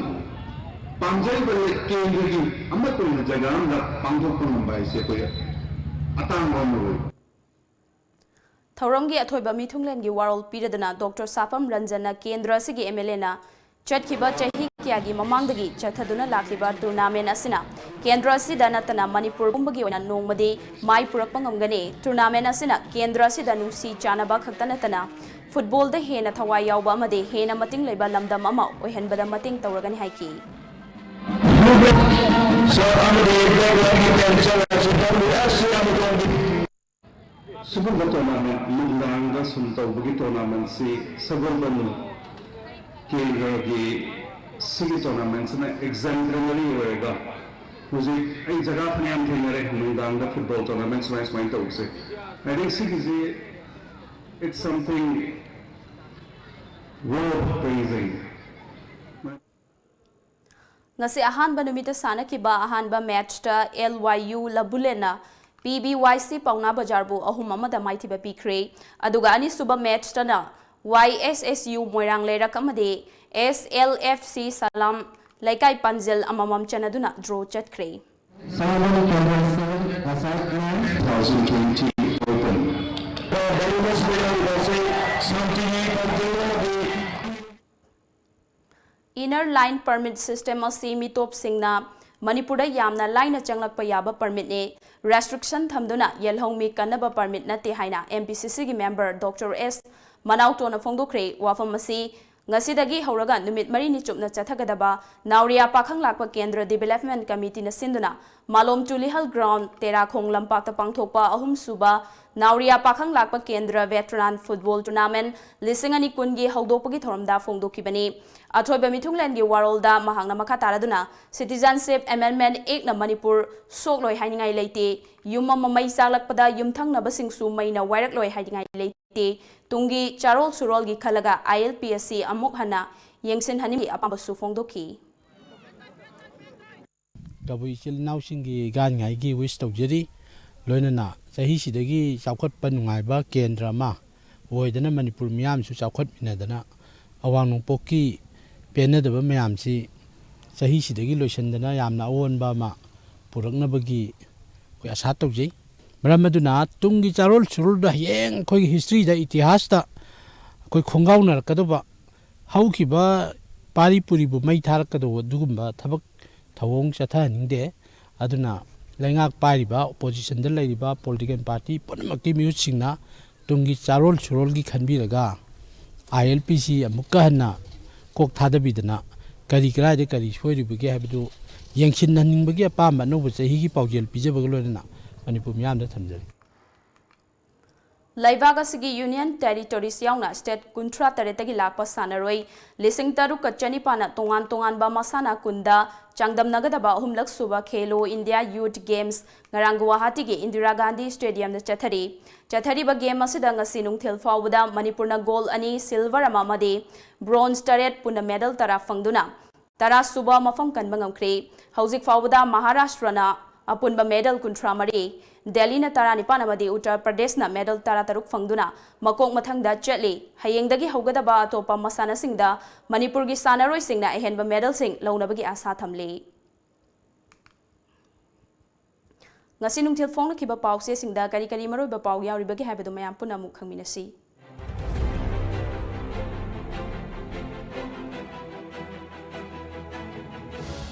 ꯄꯥꯝꯖꯔꯤꯕ ꯂꯩ-, ꯀꯦꯟꯗ꯭ꯔꯒꯤ ꯑꯃꯠꯇ ꯑꯣꯏꯅ ꯖꯒꯥ ꯑꯃꯗ ꯄꯥꯡꯊꯣꯛꯄ ꯉꯝꯕ ꯍꯥꯏꯁꯦ ꯑꯩꯈꯣꯏ ꯑꯇꯥꯡꯕ ꯑꯃ ꯑꯣꯏ꯫ ꯊꯧꯔꯝꯒꯤ ꯑꯊꯣꯏꯕ ꯃꯤꯊꯨꯡꯂꯦꯟꯒꯤ ꯋꯥꯔꯣꯜ ꯄꯤꯔꯗꯨꯅ ꯗꯣꯛꯇꯔ ꯁꯥꯄꯝ ꯔꯟꯖꯟꯅ ꯀꯦꯟꯗ꯭ꯔ ꯑꯁꯤꯒꯤ ꯑꯦꯝ ꯑꯦꯜ ꯑꯦꯅ ꯆꯠꯈꯤꯕ ꯆꯍꯤ ꯀꯌꯥꯒꯤ ꯃꯃꯥꯡꯗꯒꯤ ꯆꯠꯊꯗꯨꯅ ꯂꯥꯛꯂꯤꯕ ꯇꯨꯔꯅꯥꯃꯦꯟ ꯑꯁꯤꯅ ꯀꯦꯟꯗ꯭ꯔ ꯑꯁꯤꯗ ꯅꯠꯇꯅ ꯃꯅꯤꯄꯨꯔ ꯄꯨꯝꯕꯒꯤ ꯑꯣꯏꯅ ꯅꯣꯡꯃꯗꯤ ꯃꯥꯏ ꯄꯨꯔꯛꯄ ꯉꯝꯒꯅꯤ꯫ ꯇꯨꯔꯅꯥꯃꯦꯟ ꯑꯁꯤꯅ ꯀꯦꯟꯗ꯭ꯔ ꯑꯁꯤꯗ ꯅꯨꯡꯁꯤ ꯆꯥꯟꯅꯕ ꯈꯛꯇ ꯅꯠꯇꯅ ꯐꯨꯠꯕꯣꯜꯗ ꯍꯦꯟꯅ ꯊꯋꯥꯏ ꯌꯥꯎꯕ ꯑꯃꯗꯤ ꯍꯦꯟꯅ ꯃꯇꯤꯡ ꯂꯩꯕ ꯂꯝꯗꯝ ꯑꯃ ꯑꯣꯏꯍꯟꯕꯗ ꯃꯇꯦꯡ ꯇꯧꯔꯒꯅꯤ ꯍꯥꯏꯈꯤ꯫ ꯁꯤꯒꯨꯝꯕ ꯇꯣꯔꯅꯥꯃꯦꯟ ꯅꯨꯡꯗꯥꯡꯗ ꯁꯨꯝ ꯇꯧꯕꯒꯤ ꯇꯣꯔꯅꯥꯃꯦꯟꯁꯤ ꯁꯒꯣꯜꯕꯟ ꯀꯦꯟꯗ꯭ꯔꯒꯤ ꯁꯤꯒꯤ ꯇꯣꯔꯅꯥꯃꯦꯟꯁꯤꯅ ꯑꯦꯛꯖꯦꯝꯄ꯭ꯂꯔꯤ ꯑꯣꯏꯔꯒ ꯍꯧꯖꯤꯛ ꯑꯩ ꯖꯒꯥ ꯐꯅꯌꯥꯝ ꯊꯦꯡꯅꯔꯦ ꯅꯨꯡꯗꯥꯡꯗ ꯐꯨꯠꯕꯣꯜ ꯇꯣꯔꯅꯥꯃꯦꯟ ꯁꯨꯃꯥꯏ ꯁꯨꯃꯥꯏꯅ ꯇꯧꯕꯁꯦ꯫ I think ꯁꯤꯒꯤꯁꯤ it's something worth praising. ꯉꯁꯤ ꯑꯍꯥꯟꯕ ꯅꯨꯃꯤꯠꯇ ꯁꯥꯟꯅꯈꯤꯕ ꯑꯍꯥꯟꯕ ꯃꯦꯠꯆꯇ ꯑꯦꯜ ꯋꯥꯏ ꯌꯨ ꯂꯕꯨꯂꯦꯟꯅ ꯄꯤ ꯕꯤ ꯋꯥꯏ ꯁꯤ ꯄꯥꯎꯅꯥ ꯕꯖꯥꯔꯕꯨ ꯑꯍꯨꯝ ꯑꯃꯗ ꯃꯥꯏꯊꯤꯕ ꯄꯤꯈ꯭ꯔꯦ꯫ ꯑꯗꯨꯒ ꯑꯅꯤꯁꯨꯕ ꯃꯦꯠꯆꯇꯅ ꯋꯥꯏ ꯑꯦꯁ ꯑꯦꯁ ꯌꯨ ꯃꯣꯏꯔꯥꯡ ꯂꯩꯔꯛ ꯑꯃꯗꯤ ꯑꯦꯁ ꯑꯦꯜ ꯑꯦꯐ ꯁꯤ ꯁꯂꯥꯝ ꯂꯩꯀꯥꯏ ꯄꯥꯟꯖꯜ ꯑꯃꯃꯝ ꯆꯟꯅꯗꯨꯅ ꯗ꯭ꯔꯣ ꯆꯠꯈ꯭ꯔꯦ꯫ Sangam Kendra seven, Asad Nine, two thousand twenty Open. Inner Line Permit System ꯑꯁꯤ ꯃꯤꯇꯣꯞꯁꯤꯡꯅ ꯃꯅꯤꯄꯨꯔꯗ ꯌꯥꯝꯅ ꯂꯥꯏꯅ ꯆꯪꯂꯛꯄ ꯌꯥꯕ ꯄꯔꯃꯤꯠꯅꯤ꯫ ꯔꯦꯁꯇ꯭ꯔꯤꯛꯁꯟ ꯊꯝꯗꯨꯅ ꯌꯦꯜꯍꯧꯃꯤ ꯀꯟꯅꯕ ꯄꯔꯃꯤꯠ ꯅꯠꯇꯦ ꯍꯥꯏꯅ ꯑꯦꯝ ꯄꯤ ꯁꯤ ꯁꯤꯒꯤ ꯃꯦꯝꯕꯔ ꯗꯣꯛꯇꯔ ꯑꯦꯁ ꯃꯅꯥꯎꯇꯣꯅ ꯐꯣꯡꯗꯣꯛꯈ꯭ꯔꯦ꯫ ꯋꯥꯐꯝ ꯑꯁꯤ ꯉꯁꯤꯗꯒꯤ ꯍꯧꯔꯒ ꯅꯨꯃꯤꯠ ꯃꯔꯤꯅꯤ ꯆꯨꯞꯅ ꯆꯠꯊꯒꯗꯕ ꯅꯥꯎꯔꯤꯌꯥ ꯄꯥꯈꯪ ꯂꯥꯛꯄ ꯀꯦꯟꯗ꯭ꯔ ꯗꯤꯚꯦꯂꯞꯃꯦꯟ ꯀꯃꯤꯇꯤꯅ ꯁꯤꯟꯗꯨꯅ ꯃꯥꯂꯣꯝ ꯇꯨꯂꯤꯍꯜ ꯒ꯭ꯔꯥꯎꯟ ꯇꯦꯔꯥꯈꯣꯡ ꯂꯝꯄꯥꯛꯇ ꯄꯥꯡꯊꯣꯛꯄ ꯑꯍꯨꯝꯁꯨꯕ ꯅꯥꯎꯔꯤꯌꯥ ꯄꯥꯈꯪ ꯂꯥꯛꯄ ꯀꯦꯟꯗ꯭ꯔ ꯚꯦꯇꯔꯥꯟ ꯐꯨꯠꯕꯣꯜ ꯇꯨꯔꯅꯥꯃꯦꯟ ꯂꯤꯁꯤꯡ ꯑꯅꯤ ꯀꯨꯟꯒꯤ ꯍꯧꯗꯣꯛꯄꯒꯤ ꯊꯧꯔꯝꯗ ꯐꯣꯡꯗꯣꯛꯈꯤꯕꯅꯤ꯫ ꯑꯊꯣꯏꯕ ꯃꯤꯊꯨꯡꯂꯦꯟꯒꯤ ꯋꯥꯔꯣꯜꯗ ꯃꯍꯥꯛꯅ ꯃꯈꯥ ꯇꯥꯔꯗꯨꯅ ꯁꯤꯇꯤꯖꯟꯁꯤꯞ ꯑꯦꯃꯦꯟꯃꯦꯟ ꯑꯦꯛꯅ ꯃꯅꯤꯄꯨꯔ ꯁꯣꯛꯂꯣꯏ ꯍꯥꯏꯅꯤꯡꯉꯥꯏ ꯂꯩꯇꯦ, ꯌꯨꯝ ꯑꯃ ꯃꯩ ꯆꯥꯛꯂꯛꯄꯗ ꯌꯨꯝꯊꯪꯅꯕꯁꯤꯡꯁꯨ ꯃꯩꯅ ꯋꯥꯏꯔꯛꯂꯣꯏ ꯍꯥꯏꯅꯤꯡꯉꯥꯏ ꯂꯩꯇꯦ, ꯇꯨꯡꯒꯤ ꯆꯥꯔꯣꯜ ꯁꯨꯔꯣꯜꯒꯤ ꯈꯜꯂꯒ ꯑꯥꯏ ꯑꯦꯜ ꯄꯤ ꯑꯁꯤ ꯑꯃꯨꯛ ꯍꯟꯅ ꯌꯦꯡꯁꯤꯟꯍꯟꯅꯤꯡꯕꯒꯤ ꯑꯄꯥꯝꯕꯁꯨ ꯐꯣꯡꯗꯣꯛꯈꯤ꯫ ꯀꯕꯨꯏ ꯏꯆꯤꯜ ꯏꯅꯥꯎꯁꯤꯡꯒꯤ ꯒꯥꯟꯉꯥꯏꯒꯤ ꯋꯤꯁ ꯇꯧꯖꯔꯤ꯫ ꯂꯣꯏꯅꯅ ꯆꯍꯤꯁꯤꯗꯒꯤ ꯆꯥꯎꯈꯠꯄ ꯅꯨꯡꯉꯥꯏꯕ ꯀꯦꯟꯗ꯭ꯔ ꯑꯃ ꯑꯣꯏꯗꯅ ꯃꯅꯤꯄꯨꯔ ꯃꯤꯌꯥꯝꯁꯨ ꯆꯥꯎꯈꯠꯃꯤꯟꯅꯗꯅ ꯑꯋꯥꯡ ꯅꯣꯡꯄꯣꯛꯀꯤ ꯄꯦꯟꯅꯗꯕ ꯃꯌꯥꯝꯁꯤ ꯆꯍꯤꯁꯤꯗꯒꯤ ꯂꯣꯏꯁꯤꯟꯗꯅ ꯌꯥꯝꯅ ꯑꯑꯣꯟꯕ ꯑꯃ ꯄꯨꯔꯛꯅꯕꯒꯤ ꯑꯩꯈꯣꯏ ꯑꯁꯥ ꯇꯧꯖꯩ꯫ ꯃꯔꯝ ꯑꯗꯨꯅ ꯇꯨꯡꯒꯤ ꯆꯥꯔꯣꯜ ꯁꯨꯔꯣꯜꯗ ꯍꯌꯦꯡ ꯑꯩꯈꯣꯏꯒꯤ ꯍꯤꯁꯇ꯭ꯔꯤꯗ, ꯏꯇꯤꯍꯥꯁꯇ ꯑꯩꯈꯣꯏ ꯈꯣꯡꯒꯥꯎꯅꯔꯛꯀꯗꯧꯕ, ꯍꯧꯈꯤꯕ ꯄꯥꯔꯤ ꯄꯨꯔꯤꯕꯨ ꯃꯩ ꯊꯥꯔꯛꯀꯗꯧꯕ ꯑꯗꯨꯒꯨꯝꯕ ꯊꯕꯛ ꯊꯧꯑꯣꯡ ꯆꯠꯊꯍꯟꯅꯤꯡꯗꯦ꯫ ꯑꯗꯨꯅ ꯂꯩꯉꯥꯛ ꯄꯥꯏꯔꯤꯕ, ꯑꯣꯄꯣꯖꯤꯁꯟꯗ ꯂꯩꯔꯤꯕ ꯄꯣꯂꯤꯇꯤꯀꯦꯜ ꯄꯥꯔꯇꯤ ꯄꯨꯝꯅꯃꯛꯀꯤ ꯃꯤꯍꯨꯠꯁꯤꯡꯅ ꯇꯨꯡꯒꯤ ꯆꯥꯔꯣꯜ ꯁꯨꯔꯣꯜꯒꯤ ꯈꯟꯕꯤꯔꯒ ILPC ꯑꯃꯨꯛꯀ ꯍꯟꯅ ꯀꯣꯛ ꯊꯥꯗꯕꯤꯗꯅ ꯀꯔꯤ ꯀꯔꯥꯏꯗ ꯀꯔꯤ ꯁꯣꯏꯔꯤꯕꯒꯦ ꯍꯥꯏꯕꯗꯨ ꯌꯦꯡꯁꯤꯟꯍꯟꯅꯤꯡꯕꯒꯤ ꯑꯄꯥꯝꯕ ꯑꯅꯧꯕ ꯆꯍꯤꯒꯤ ꯄꯥꯎꯖꯦꯜ ꯄꯤꯖꯕꯒ ꯂꯣꯏꯅꯅ ꯃꯅꯤꯄꯨꯔ ꯃꯤꯌꯥꯝꯗ ꯊꯝꯖꯔꯤ꯫ ꯂꯩꯕꯥꯛ ꯑꯁꯤꯒꯤ ꯌꯨꯅꯤꯌꯟ ꯇꯦꯔꯤꯇꯣꯔꯤꯁ ꯌꯥꯎꯅ ꯁ꯭ꯇꯦꯠ ꯀꯨꯟꯊ꯭ꯔꯥ ꯇꯔꯦꯠꯇꯒꯤ ꯂꯥꯛꯄ ꯁꯥꯟꯅꯔꯣꯏ ꯂꯤꯁꯤꯡ ꯇꯔꯨꯛꯀ ꯆꯅꯤꯄꯥꯟꯅ ꯇꯣꯉꯥꯟ ꯇꯣꯉꯥꯟꯕ ꯃꯁꯥꯟꯅ ꯀꯨꯟꯗ ꯆꯥꯡꯗꯝꯅꯒꯗꯕ ꯑꯍꯨꯝꯂꯛ ꯁꯨꯕ ꯈꯦꯂꯣ ꯏꯟꯗꯤꯌꯥ ꯌꯨꯠ ꯒꯦꯝꯁ ꯉꯔꯥꯡ ꯒꯨꯋꯥꯍꯥꯇꯤꯒꯤ ꯏꯟꯗꯤꯔꯥ ꯒꯥꯟꯙꯤ ꯁ꯭ꯇꯦꯗꯤꯌꯝꯗ ꯆꯠꯊꯔꯤ꯫ ꯆꯠꯊꯔꯤꯕ ꯒꯦꯝ ꯑꯁꯤꯗ ꯉꯁꯤ ꯅꯨꯡꯊꯤꯜ ꯐꯥꯎꯕꯗ ꯃꯅꯤꯄꯨꯔꯅ ꯒꯣꯜ ꯑꯅꯤ, ꯁꯤꯜꯚꯔ ꯑꯃ ꯑꯃꯗꯤ ꯕ꯭ꯔꯣꯟꯖ ꯇꯔꯦꯠ, ꯄꯨꯟꯅ ꯃꯦꯗꯜ ꯇꯔꯥ ꯐꯪꯗꯨꯅ ꯇꯔꯥ ꯁꯨꯕ ꯃꯐꯝ ꯀꯟꯕ ꯉꯝꯈ꯭ꯔꯦ꯫ ꯍꯧꯖꯤꯛ ꯐꯥꯎꯕꯗ ꯃꯍꯥꯔꯥꯁꯇ꯭ꯔꯅ ꯑꯄꯨꯟꯕ ꯃꯦꯗꯜ ꯀꯨꯟꯊ꯭ꯔꯥ ꯃꯔꯤ, ꯗꯦꯜꯂꯤꯅ ꯇꯔꯥꯅꯤꯄꯥꯟ ꯑꯃꯗꯤ ꯎꯠꯇꯔ ꯄ꯭ꯔꯗꯦꯁꯅ ꯃꯦꯗꯜ ꯇꯔꯥꯇꯔꯨꯛ ꯐꯪꯗꯨꯅ ꯃꯀꯣꯛ ꯃꯊꯪꯗ ꯆꯠꯂꯤ꯫ ꯍꯌꯦꯡꯗꯒꯤ ꯍꯧꯒꯗꯕ ꯑꯇꯣꯞꯄ ꯃꯁꯥꯟꯅꯁꯤꯡꯗ ꯃꯅꯤꯄꯨꯔꯒꯤ ꯁꯥꯟꯅꯔꯣꯏꯁꯤꯡꯅ ꯑꯍꯦꯟꯕ ꯃꯦꯗꯜꯁꯤꯡ ꯂꯧꯅꯕꯒꯤ ꯑꯥꯁꯥ ꯊꯝꯂꯤ꯫ ꯉꯁꯤ ꯅꯨꯡꯊꯤꯜ ꯐꯣꯡꯅꯈꯤꯕ ꯄꯥꯎꯆꯦꯁꯤꯡꯗ ꯀꯔꯤ ꯀꯔꯤ ꯃꯔꯨꯑꯣꯏꯕ ꯄꯥꯎ ꯌꯥꯎꯔꯤꯕꯒꯦ ꯍꯥꯏꯕꯗꯨ ꯃꯌꯥꯝ ꯄꯨꯟꯅ ꯑꯃꯨꯛ ꯈꯪꯃꯤꯟꯅꯁꯤ꯫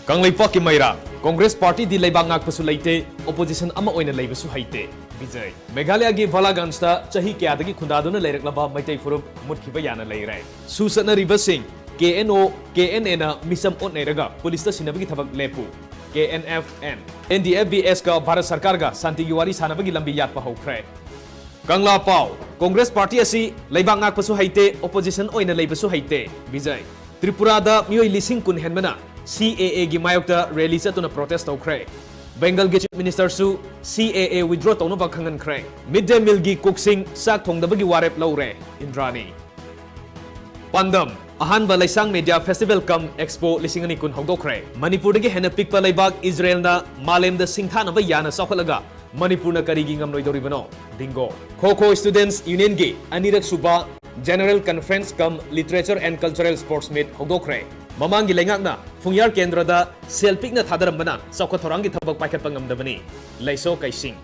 ꯀꯪꯂꯩꯄꯥꯛꯀꯤ ꯃꯩꯔꯥ, ꯀꯣꯡꯒ꯭ꯔꯦꯁ ꯄꯥꯔꯇꯤꯗꯤ ꯂꯩꯕꯥꯛ ꯉꯥꯛꯄꯁꯨ ꯂꯩꯇꯦ, ꯑꯣꯄꯣꯖꯤꯁꯟ ꯑꯃ ꯑꯣꯏꯅ ꯂꯩꯕꯁꯨ ꯍꯩꯇꯦ꯫ ꯕꯤꯖꯩ꯫ ꯃꯦꯘꯥꯂꯌꯥꯒꯤ ꯕꯥꯂꯥꯒꯟꯖꯇ ꯆꯍꯤ ꯀꯌꯥꯗꯒꯤ ꯈꯨꯟꯗꯥꯗꯨꯅ ꯂꯩꯔꯛꯂꯕ ꯃꯩꯇꯩ ꯐꯨꯔꯨꯞ ꯃꯨꯠꯈꯤꯕ ꯌꯥꯅ ꯂꯩꯔꯦ꯫ ꯁꯨ ꯆꯠꯅꯔꯤꯕꯁꯤꯡ KNO, KNAꯅ ꯃꯤꯆꯝ ꯑꯣꯠꯅꯩꯔꯒ ꯄꯨꯂꯤꯁꯇ ꯁꯤꯟꯅꯕꯒꯤ ꯊꯕꯛ ꯂꯦꯞꯄꯨ꯫ KNFN, NDFBSꯀ ꯚꯥꯔꯠ ꯁꯔꯀꯥꯔꯒ ꯁꯥꯟꯇꯤꯒꯤ ꯋꯥꯔꯤ ꯁꯥꯟꯅꯕꯒꯤ ꯂꯝꯕꯤ ꯌꯥꯠꯄ ꯍꯧꯈ꯭ꯔꯦ꯫ ꯀꯪꯂꯥ ꯄꯥꯎ, ꯀꯣꯡꯒ꯭ꯔꯦꯁ ꯄꯥꯔꯇꯤ ꯑꯁꯤ ꯂꯩꯕꯥꯛ ꯉꯥꯛꯄꯁꯨ ꯍꯩꯇꯦ, ꯑꯣꯄꯣꯖꯤꯁꯟ ꯑꯣꯏꯅ ꯂꯩꯕꯁꯨ ꯍꯩꯇꯦ꯫ ꯕꯤꯖꯩ꯫ ꯇ꯭ꯔꯤꯄꯨꯔꯥꯗ ꯃꯤꯑꯣꯏ ꯂꯤꯁꯤꯡ ꯀꯨꯟ ꯍꯦꯟꯕꯅ CAAꯒꯤ ꯃꯥꯌꯣꯛꯇ ꯔꯦꯂꯤ ꯆꯠꯇꯨꯅ ꯄ꯭ꯔꯣꯇꯦꯁ ꯇꯧꯈ꯭ꯔꯦ꯫ ꯕꯦꯡꯒꯜꯒꯤ ꯆꯤꯐ ꯃꯤꯅꯤꯁꯇꯔꯁꯨ CAA ꯋꯤꯗ꯭ꯔꯣ ꯇꯧꯅꯕ ꯈꯪꯍꯟꯈ꯭ꯔꯦ꯫ ꯃꯤꯗ ꯗꯦ ꯃꯤꯜꯒꯤ ꯀꯨꯛꯁꯤꯡ ꯆꯥꯛ ꯊꯣꯡꯗꯕꯒꯤ ꯋꯥꯔꯦꯞ ꯂꯧꯔꯦ꯫ ꯏꯟꯗ꯭ꯔꯥꯅꯤ꯫ ꯄꯥꯟꯗꯝ, ꯑꯍꯥꯟꯕ ꯂꯩꯁꯥꯡ ꯃꯦꯗꯤꯌꯥ ꯐꯦꯁꯇꯤꯚꯦꯜ ꯀꯝ ꯑꯦꯛꯁꯄꯣ ꯂꯤꯁꯤꯡ ꯑꯅꯤ ꯀꯨꯟ ꯍꯧꯗꯣꯛꯈ꯭ꯔꯦ꯫ ꯃꯅꯤꯄꯨꯔꯗꯒꯤ ꯍꯦꯟꯅ ꯄꯤꯛꯄ ꯂꯩꯕꯥꯛ ꯏꯖꯔꯦꯜꯅ ꯃꯥꯂꯦꯝꯗ ꯁꯤꯡꯊꯥꯅꯕ ꯌꯥꯅ ꯆꯥꯎꯈꯠꯂꯒ ꯃꯅꯤꯄꯨꯔꯅ ꯀꯔꯤꯒꯤ ꯉꯝꯂꯣꯏꯗꯧꯔꯤꯕꯅꯣ? ꯕꯤꯡꯒꯣ꯫ ꯈꯣ ꯈꯣ ꯁ꯭ꯇꯨꯗꯦꯟꯠꯁ ꯌꯨꯅꯤꯌꯟꯒꯤ ꯑꯅꯤꯔꯛ ꯁꯨꯕ general conference cum literature and cultural sports meet ꯍꯧꯗꯣꯛꯈ꯭ꯔꯦ꯫ ꯃꯃꯥꯡꯒꯤ ꯂꯩꯉꯥꯛꯅ ꯐꯨꯡꯌꯥꯔ ꯀꯦꯟꯗ꯭ꯔꯗ ꯁꯦꯜ ꯄꯤꯛꯅ ꯊꯥꯗꯔꯝꯕꯅ ꯆꯥꯎꯈꯠ ꯊꯧꯔꯥꯡꯒꯤ ꯊꯕꯛ ꯄꯥꯏꯈꯠꯄ ꯉꯝꯗꯕꯅꯤ꯫ ꯂꯩꯁꯣ ꯀꯩꯁꯤꯡ꯫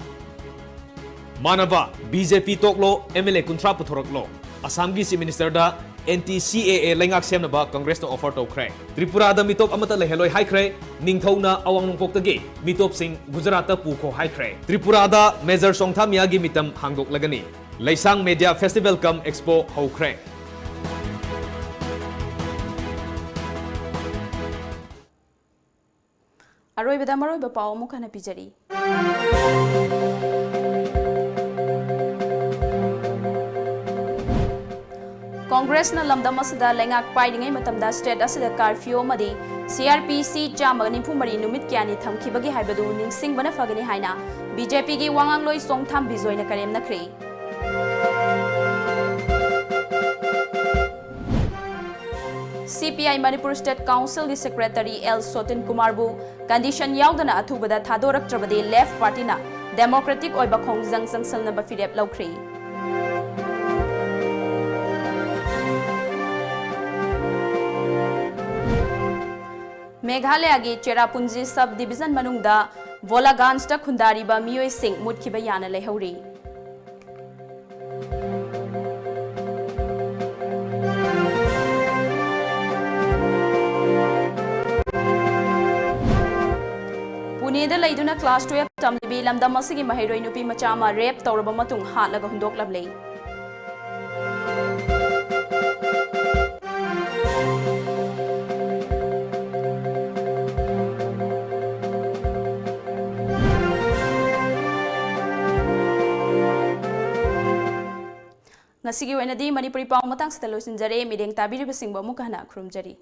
ꯃꯥꯟꯅꯕ ꯕꯤ ꯖꯦ ꯄꯤ ꯇꯣꯛꯂꯣ, ꯑꯦꯝ ꯑꯦꯜ ꯑꯦ ꯀꯨꯟꯊ꯭ꯔꯥ ꯄꯨꯊꯣꯔꯛꯂꯣ꯫ ꯑꯁꯥꯝꯒꯤ ꯆꯤꯐ ꯃꯤꯅꯤꯁꯇꯔꯗ ꯑꯦꯟꯇꯤ ꯁꯤ ꯑꯦ ꯑꯦ ꯂꯩꯉꯥꯛ ꯁꯦꯝꯅꯕ ꯀꯪꯒ꯭ꯔꯦꯁꯅ ꯑꯣꯐꯔ ꯇꯧꯈ꯭ꯔꯦ꯫ ꯇ꯭ꯔꯤꯄꯨꯔꯥꯗ ꯃꯤꯇꯣꯞ ꯑꯃꯠꯇ ꯂꯩꯍꯜꯂꯣꯏ ꯍꯥꯏꯈ꯭ꯔꯦ꯫ ꯅꯤꯡꯊꯧꯅ ꯑꯋꯥꯡ ꯅꯣꯡꯄꯣꯛꯇꯒꯤ ꯃꯤꯇꯣꯞꯁꯤꯡ ꯒꯨꯖꯔꯥꯠꯇ ꯄꯨꯈꯣ ꯍꯥꯏꯈ꯭ꯔꯦ꯫ ꯇ꯭ꯔꯤꯄꯨꯔꯥꯗ ꯃꯦꯖꯔ ꯆꯣꯡꯊꯥꯃꯤꯌꯥꯒꯤ ꯃꯤꯇꯝ ꯍꯥꯡꯗꯣꯛꯂꯒꯅꯤ꯫ ꯂꯩꯁꯥꯡ ꯃꯦꯗꯤꯌꯥ ꯐꯦꯁꯇꯤꯚꯦꯜ ꯀꯝ ꯑꯦꯛꯁꯄꯣ ꯍꯧꯈ꯭ꯔꯦ꯫ ꯑꯔꯣꯏꯕꯗ ꯃꯔꯨꯑꯣꯏꯕ ꯄꯥꯎ ꯑꯃꯨꯛ ꯍꯟꯅ ꯄꯤꯖꯔꯤ꯫ ꯀꯣꯡꯒ꯭ꯔꯦꯁꯅ ꯂꯝꯗꯝ ꯑꯁꯤꯗ ꯂꯩꯉꯥꯛ ꯄꯥꯏꯔꯤꯉꯩ ꯃꯇꯝꯗ ꯁ꯭ꯇꯦꯠ ꯑꯁꯤꯗ ꯀꯥꯔꯐ꯭ꯌꯨ ꯑꯃꯗꯤ ꯁꯤ ꯑꯥꯔ ꯄꯤ ꯁꯤ ꯆꯥꯝꯃꯒ ꯅꯤꯐꯨ ꯃꯔꯤ ꯅꯨꯃꯤꯠ ꯀꯌꯥꯅꯤ ꯊꯝꯈꯤꯕꯒꯦ ꯍꯥꯏꯕꯗꯨ ꯅꯤꯡꯁꯤꯡꯕꯅ ꯐꯒꯅꯤ ꯍꯥꯏꯅ ꯕꯤ ꯖꯦ ꯄꯤꯒꯤ ꯋꯥꯉꯥꯡꯂꯣꯏ ꯆꯣꯡꯊꯥꯝ ꯕꯤꯖꯣꯏꯅ ꯀꯔꯦꯝꯅꯈ꯭ꯔꯦ꯫ ꯁꯤ ꯄꯤ ꯑꯥꯏ ꯃꯅꯤꯄꯨꯔ ꯁ꯭ꯇꯦꯠ ꯀꯥꯎꯟꯁꯤꯜꯒꯤ ꯁꯦꯀ꯭ꯔꯦꯇꯔꯤ ꯑꯦꯜ ꯁꯣꯇꯤꯟ ꯀꯨꯃꯥꯔꯕꯨ ꯀꯟꯗꯤꯁꯟ ꯌꯥꯎꯗꯅ ꯑꯊꯨꯕꯗ ꯊꯥꯗꯣꯔꯛꯇ꯭ꯔꯕꯗꯤ ꯂꯦꯐ ꯄꯥꯔꯇꯤꯅ ꯗꯦꯃꯣꯀ꯭ꯔꯦꯇꯤꯛ ꯑꯣꯏꯕ ꯈꯣꯡꯖꯪ ꯆꯪꯁꯤꯟꯅꯕ ꯐꯤꯔꯦꯞ ꯂꯧꯈ꯭ꯔꯦ꯫ ꯃꯦꯘꯥꯂꯌꯥꯒꯤ ꯆꯦꯔꯥꯄꯨꯟꯖꯤ ꯁꯕ ꯗꯤꯕꯤꯖꯟ ꯃꯅꯨꯡꯗ ꯚꯣꯂꯥꯒꯥꯟꯖꯇ ꯈꯨꯟꯗꯥꯔꯤꯕ ꯃꯤꯑꯣꯏꯁꯤꯡ ꯃꯨꯠꯈꯤꯕ ꯌꯥꯅ ꯂꯩꯍꯧꯔꯤ꯫ ꯄꯨꯅꯦꯗ ꯂꯩꯗꯨꯅ ꯀ꯭ꯂꯥꯁ ꯇꯨꯌꯦꯜꯐ ꯇꯝꯂꯤꯕꯤ ꯂꯝꯗꯝ ꯑꯁꯤꯒꯤ ꯃꯍꯩꯔꯣꯏ ꯅꯨꯄꯤ ꯃꯆꯥ ꯑꯃ ꯔꯦꯞ ꯇꯧꯔꯕ ꯃꯇꯨꯡ ꯍꯥꯠꯂꯒ ꯍꯨꯟꯗꯣꯛꯂꯝꯂꯦ꯫ ꯉꯁꯤꯒꯤ ꯑꯣꯏꯅꯗꯤ ꯃꯅꯤꯄꯨꯔꯤ ꯄꯥꯎ ꯃꯇꯥꯡꯁꯤꯗ ꯂꯣꯏꯁꯤꯟꯖꯔꯦ꯫ ꯃꯤꯠꯌꯦꯡ ꯇꯥꯕꯤꯔꯤꯕꯁꯤꯡꯕꯨ ꯑꯃꯨꯛꯀ ꯍꯟꯅ ꯈꯨꯔꯨꯝꯖꯔꯤ꯫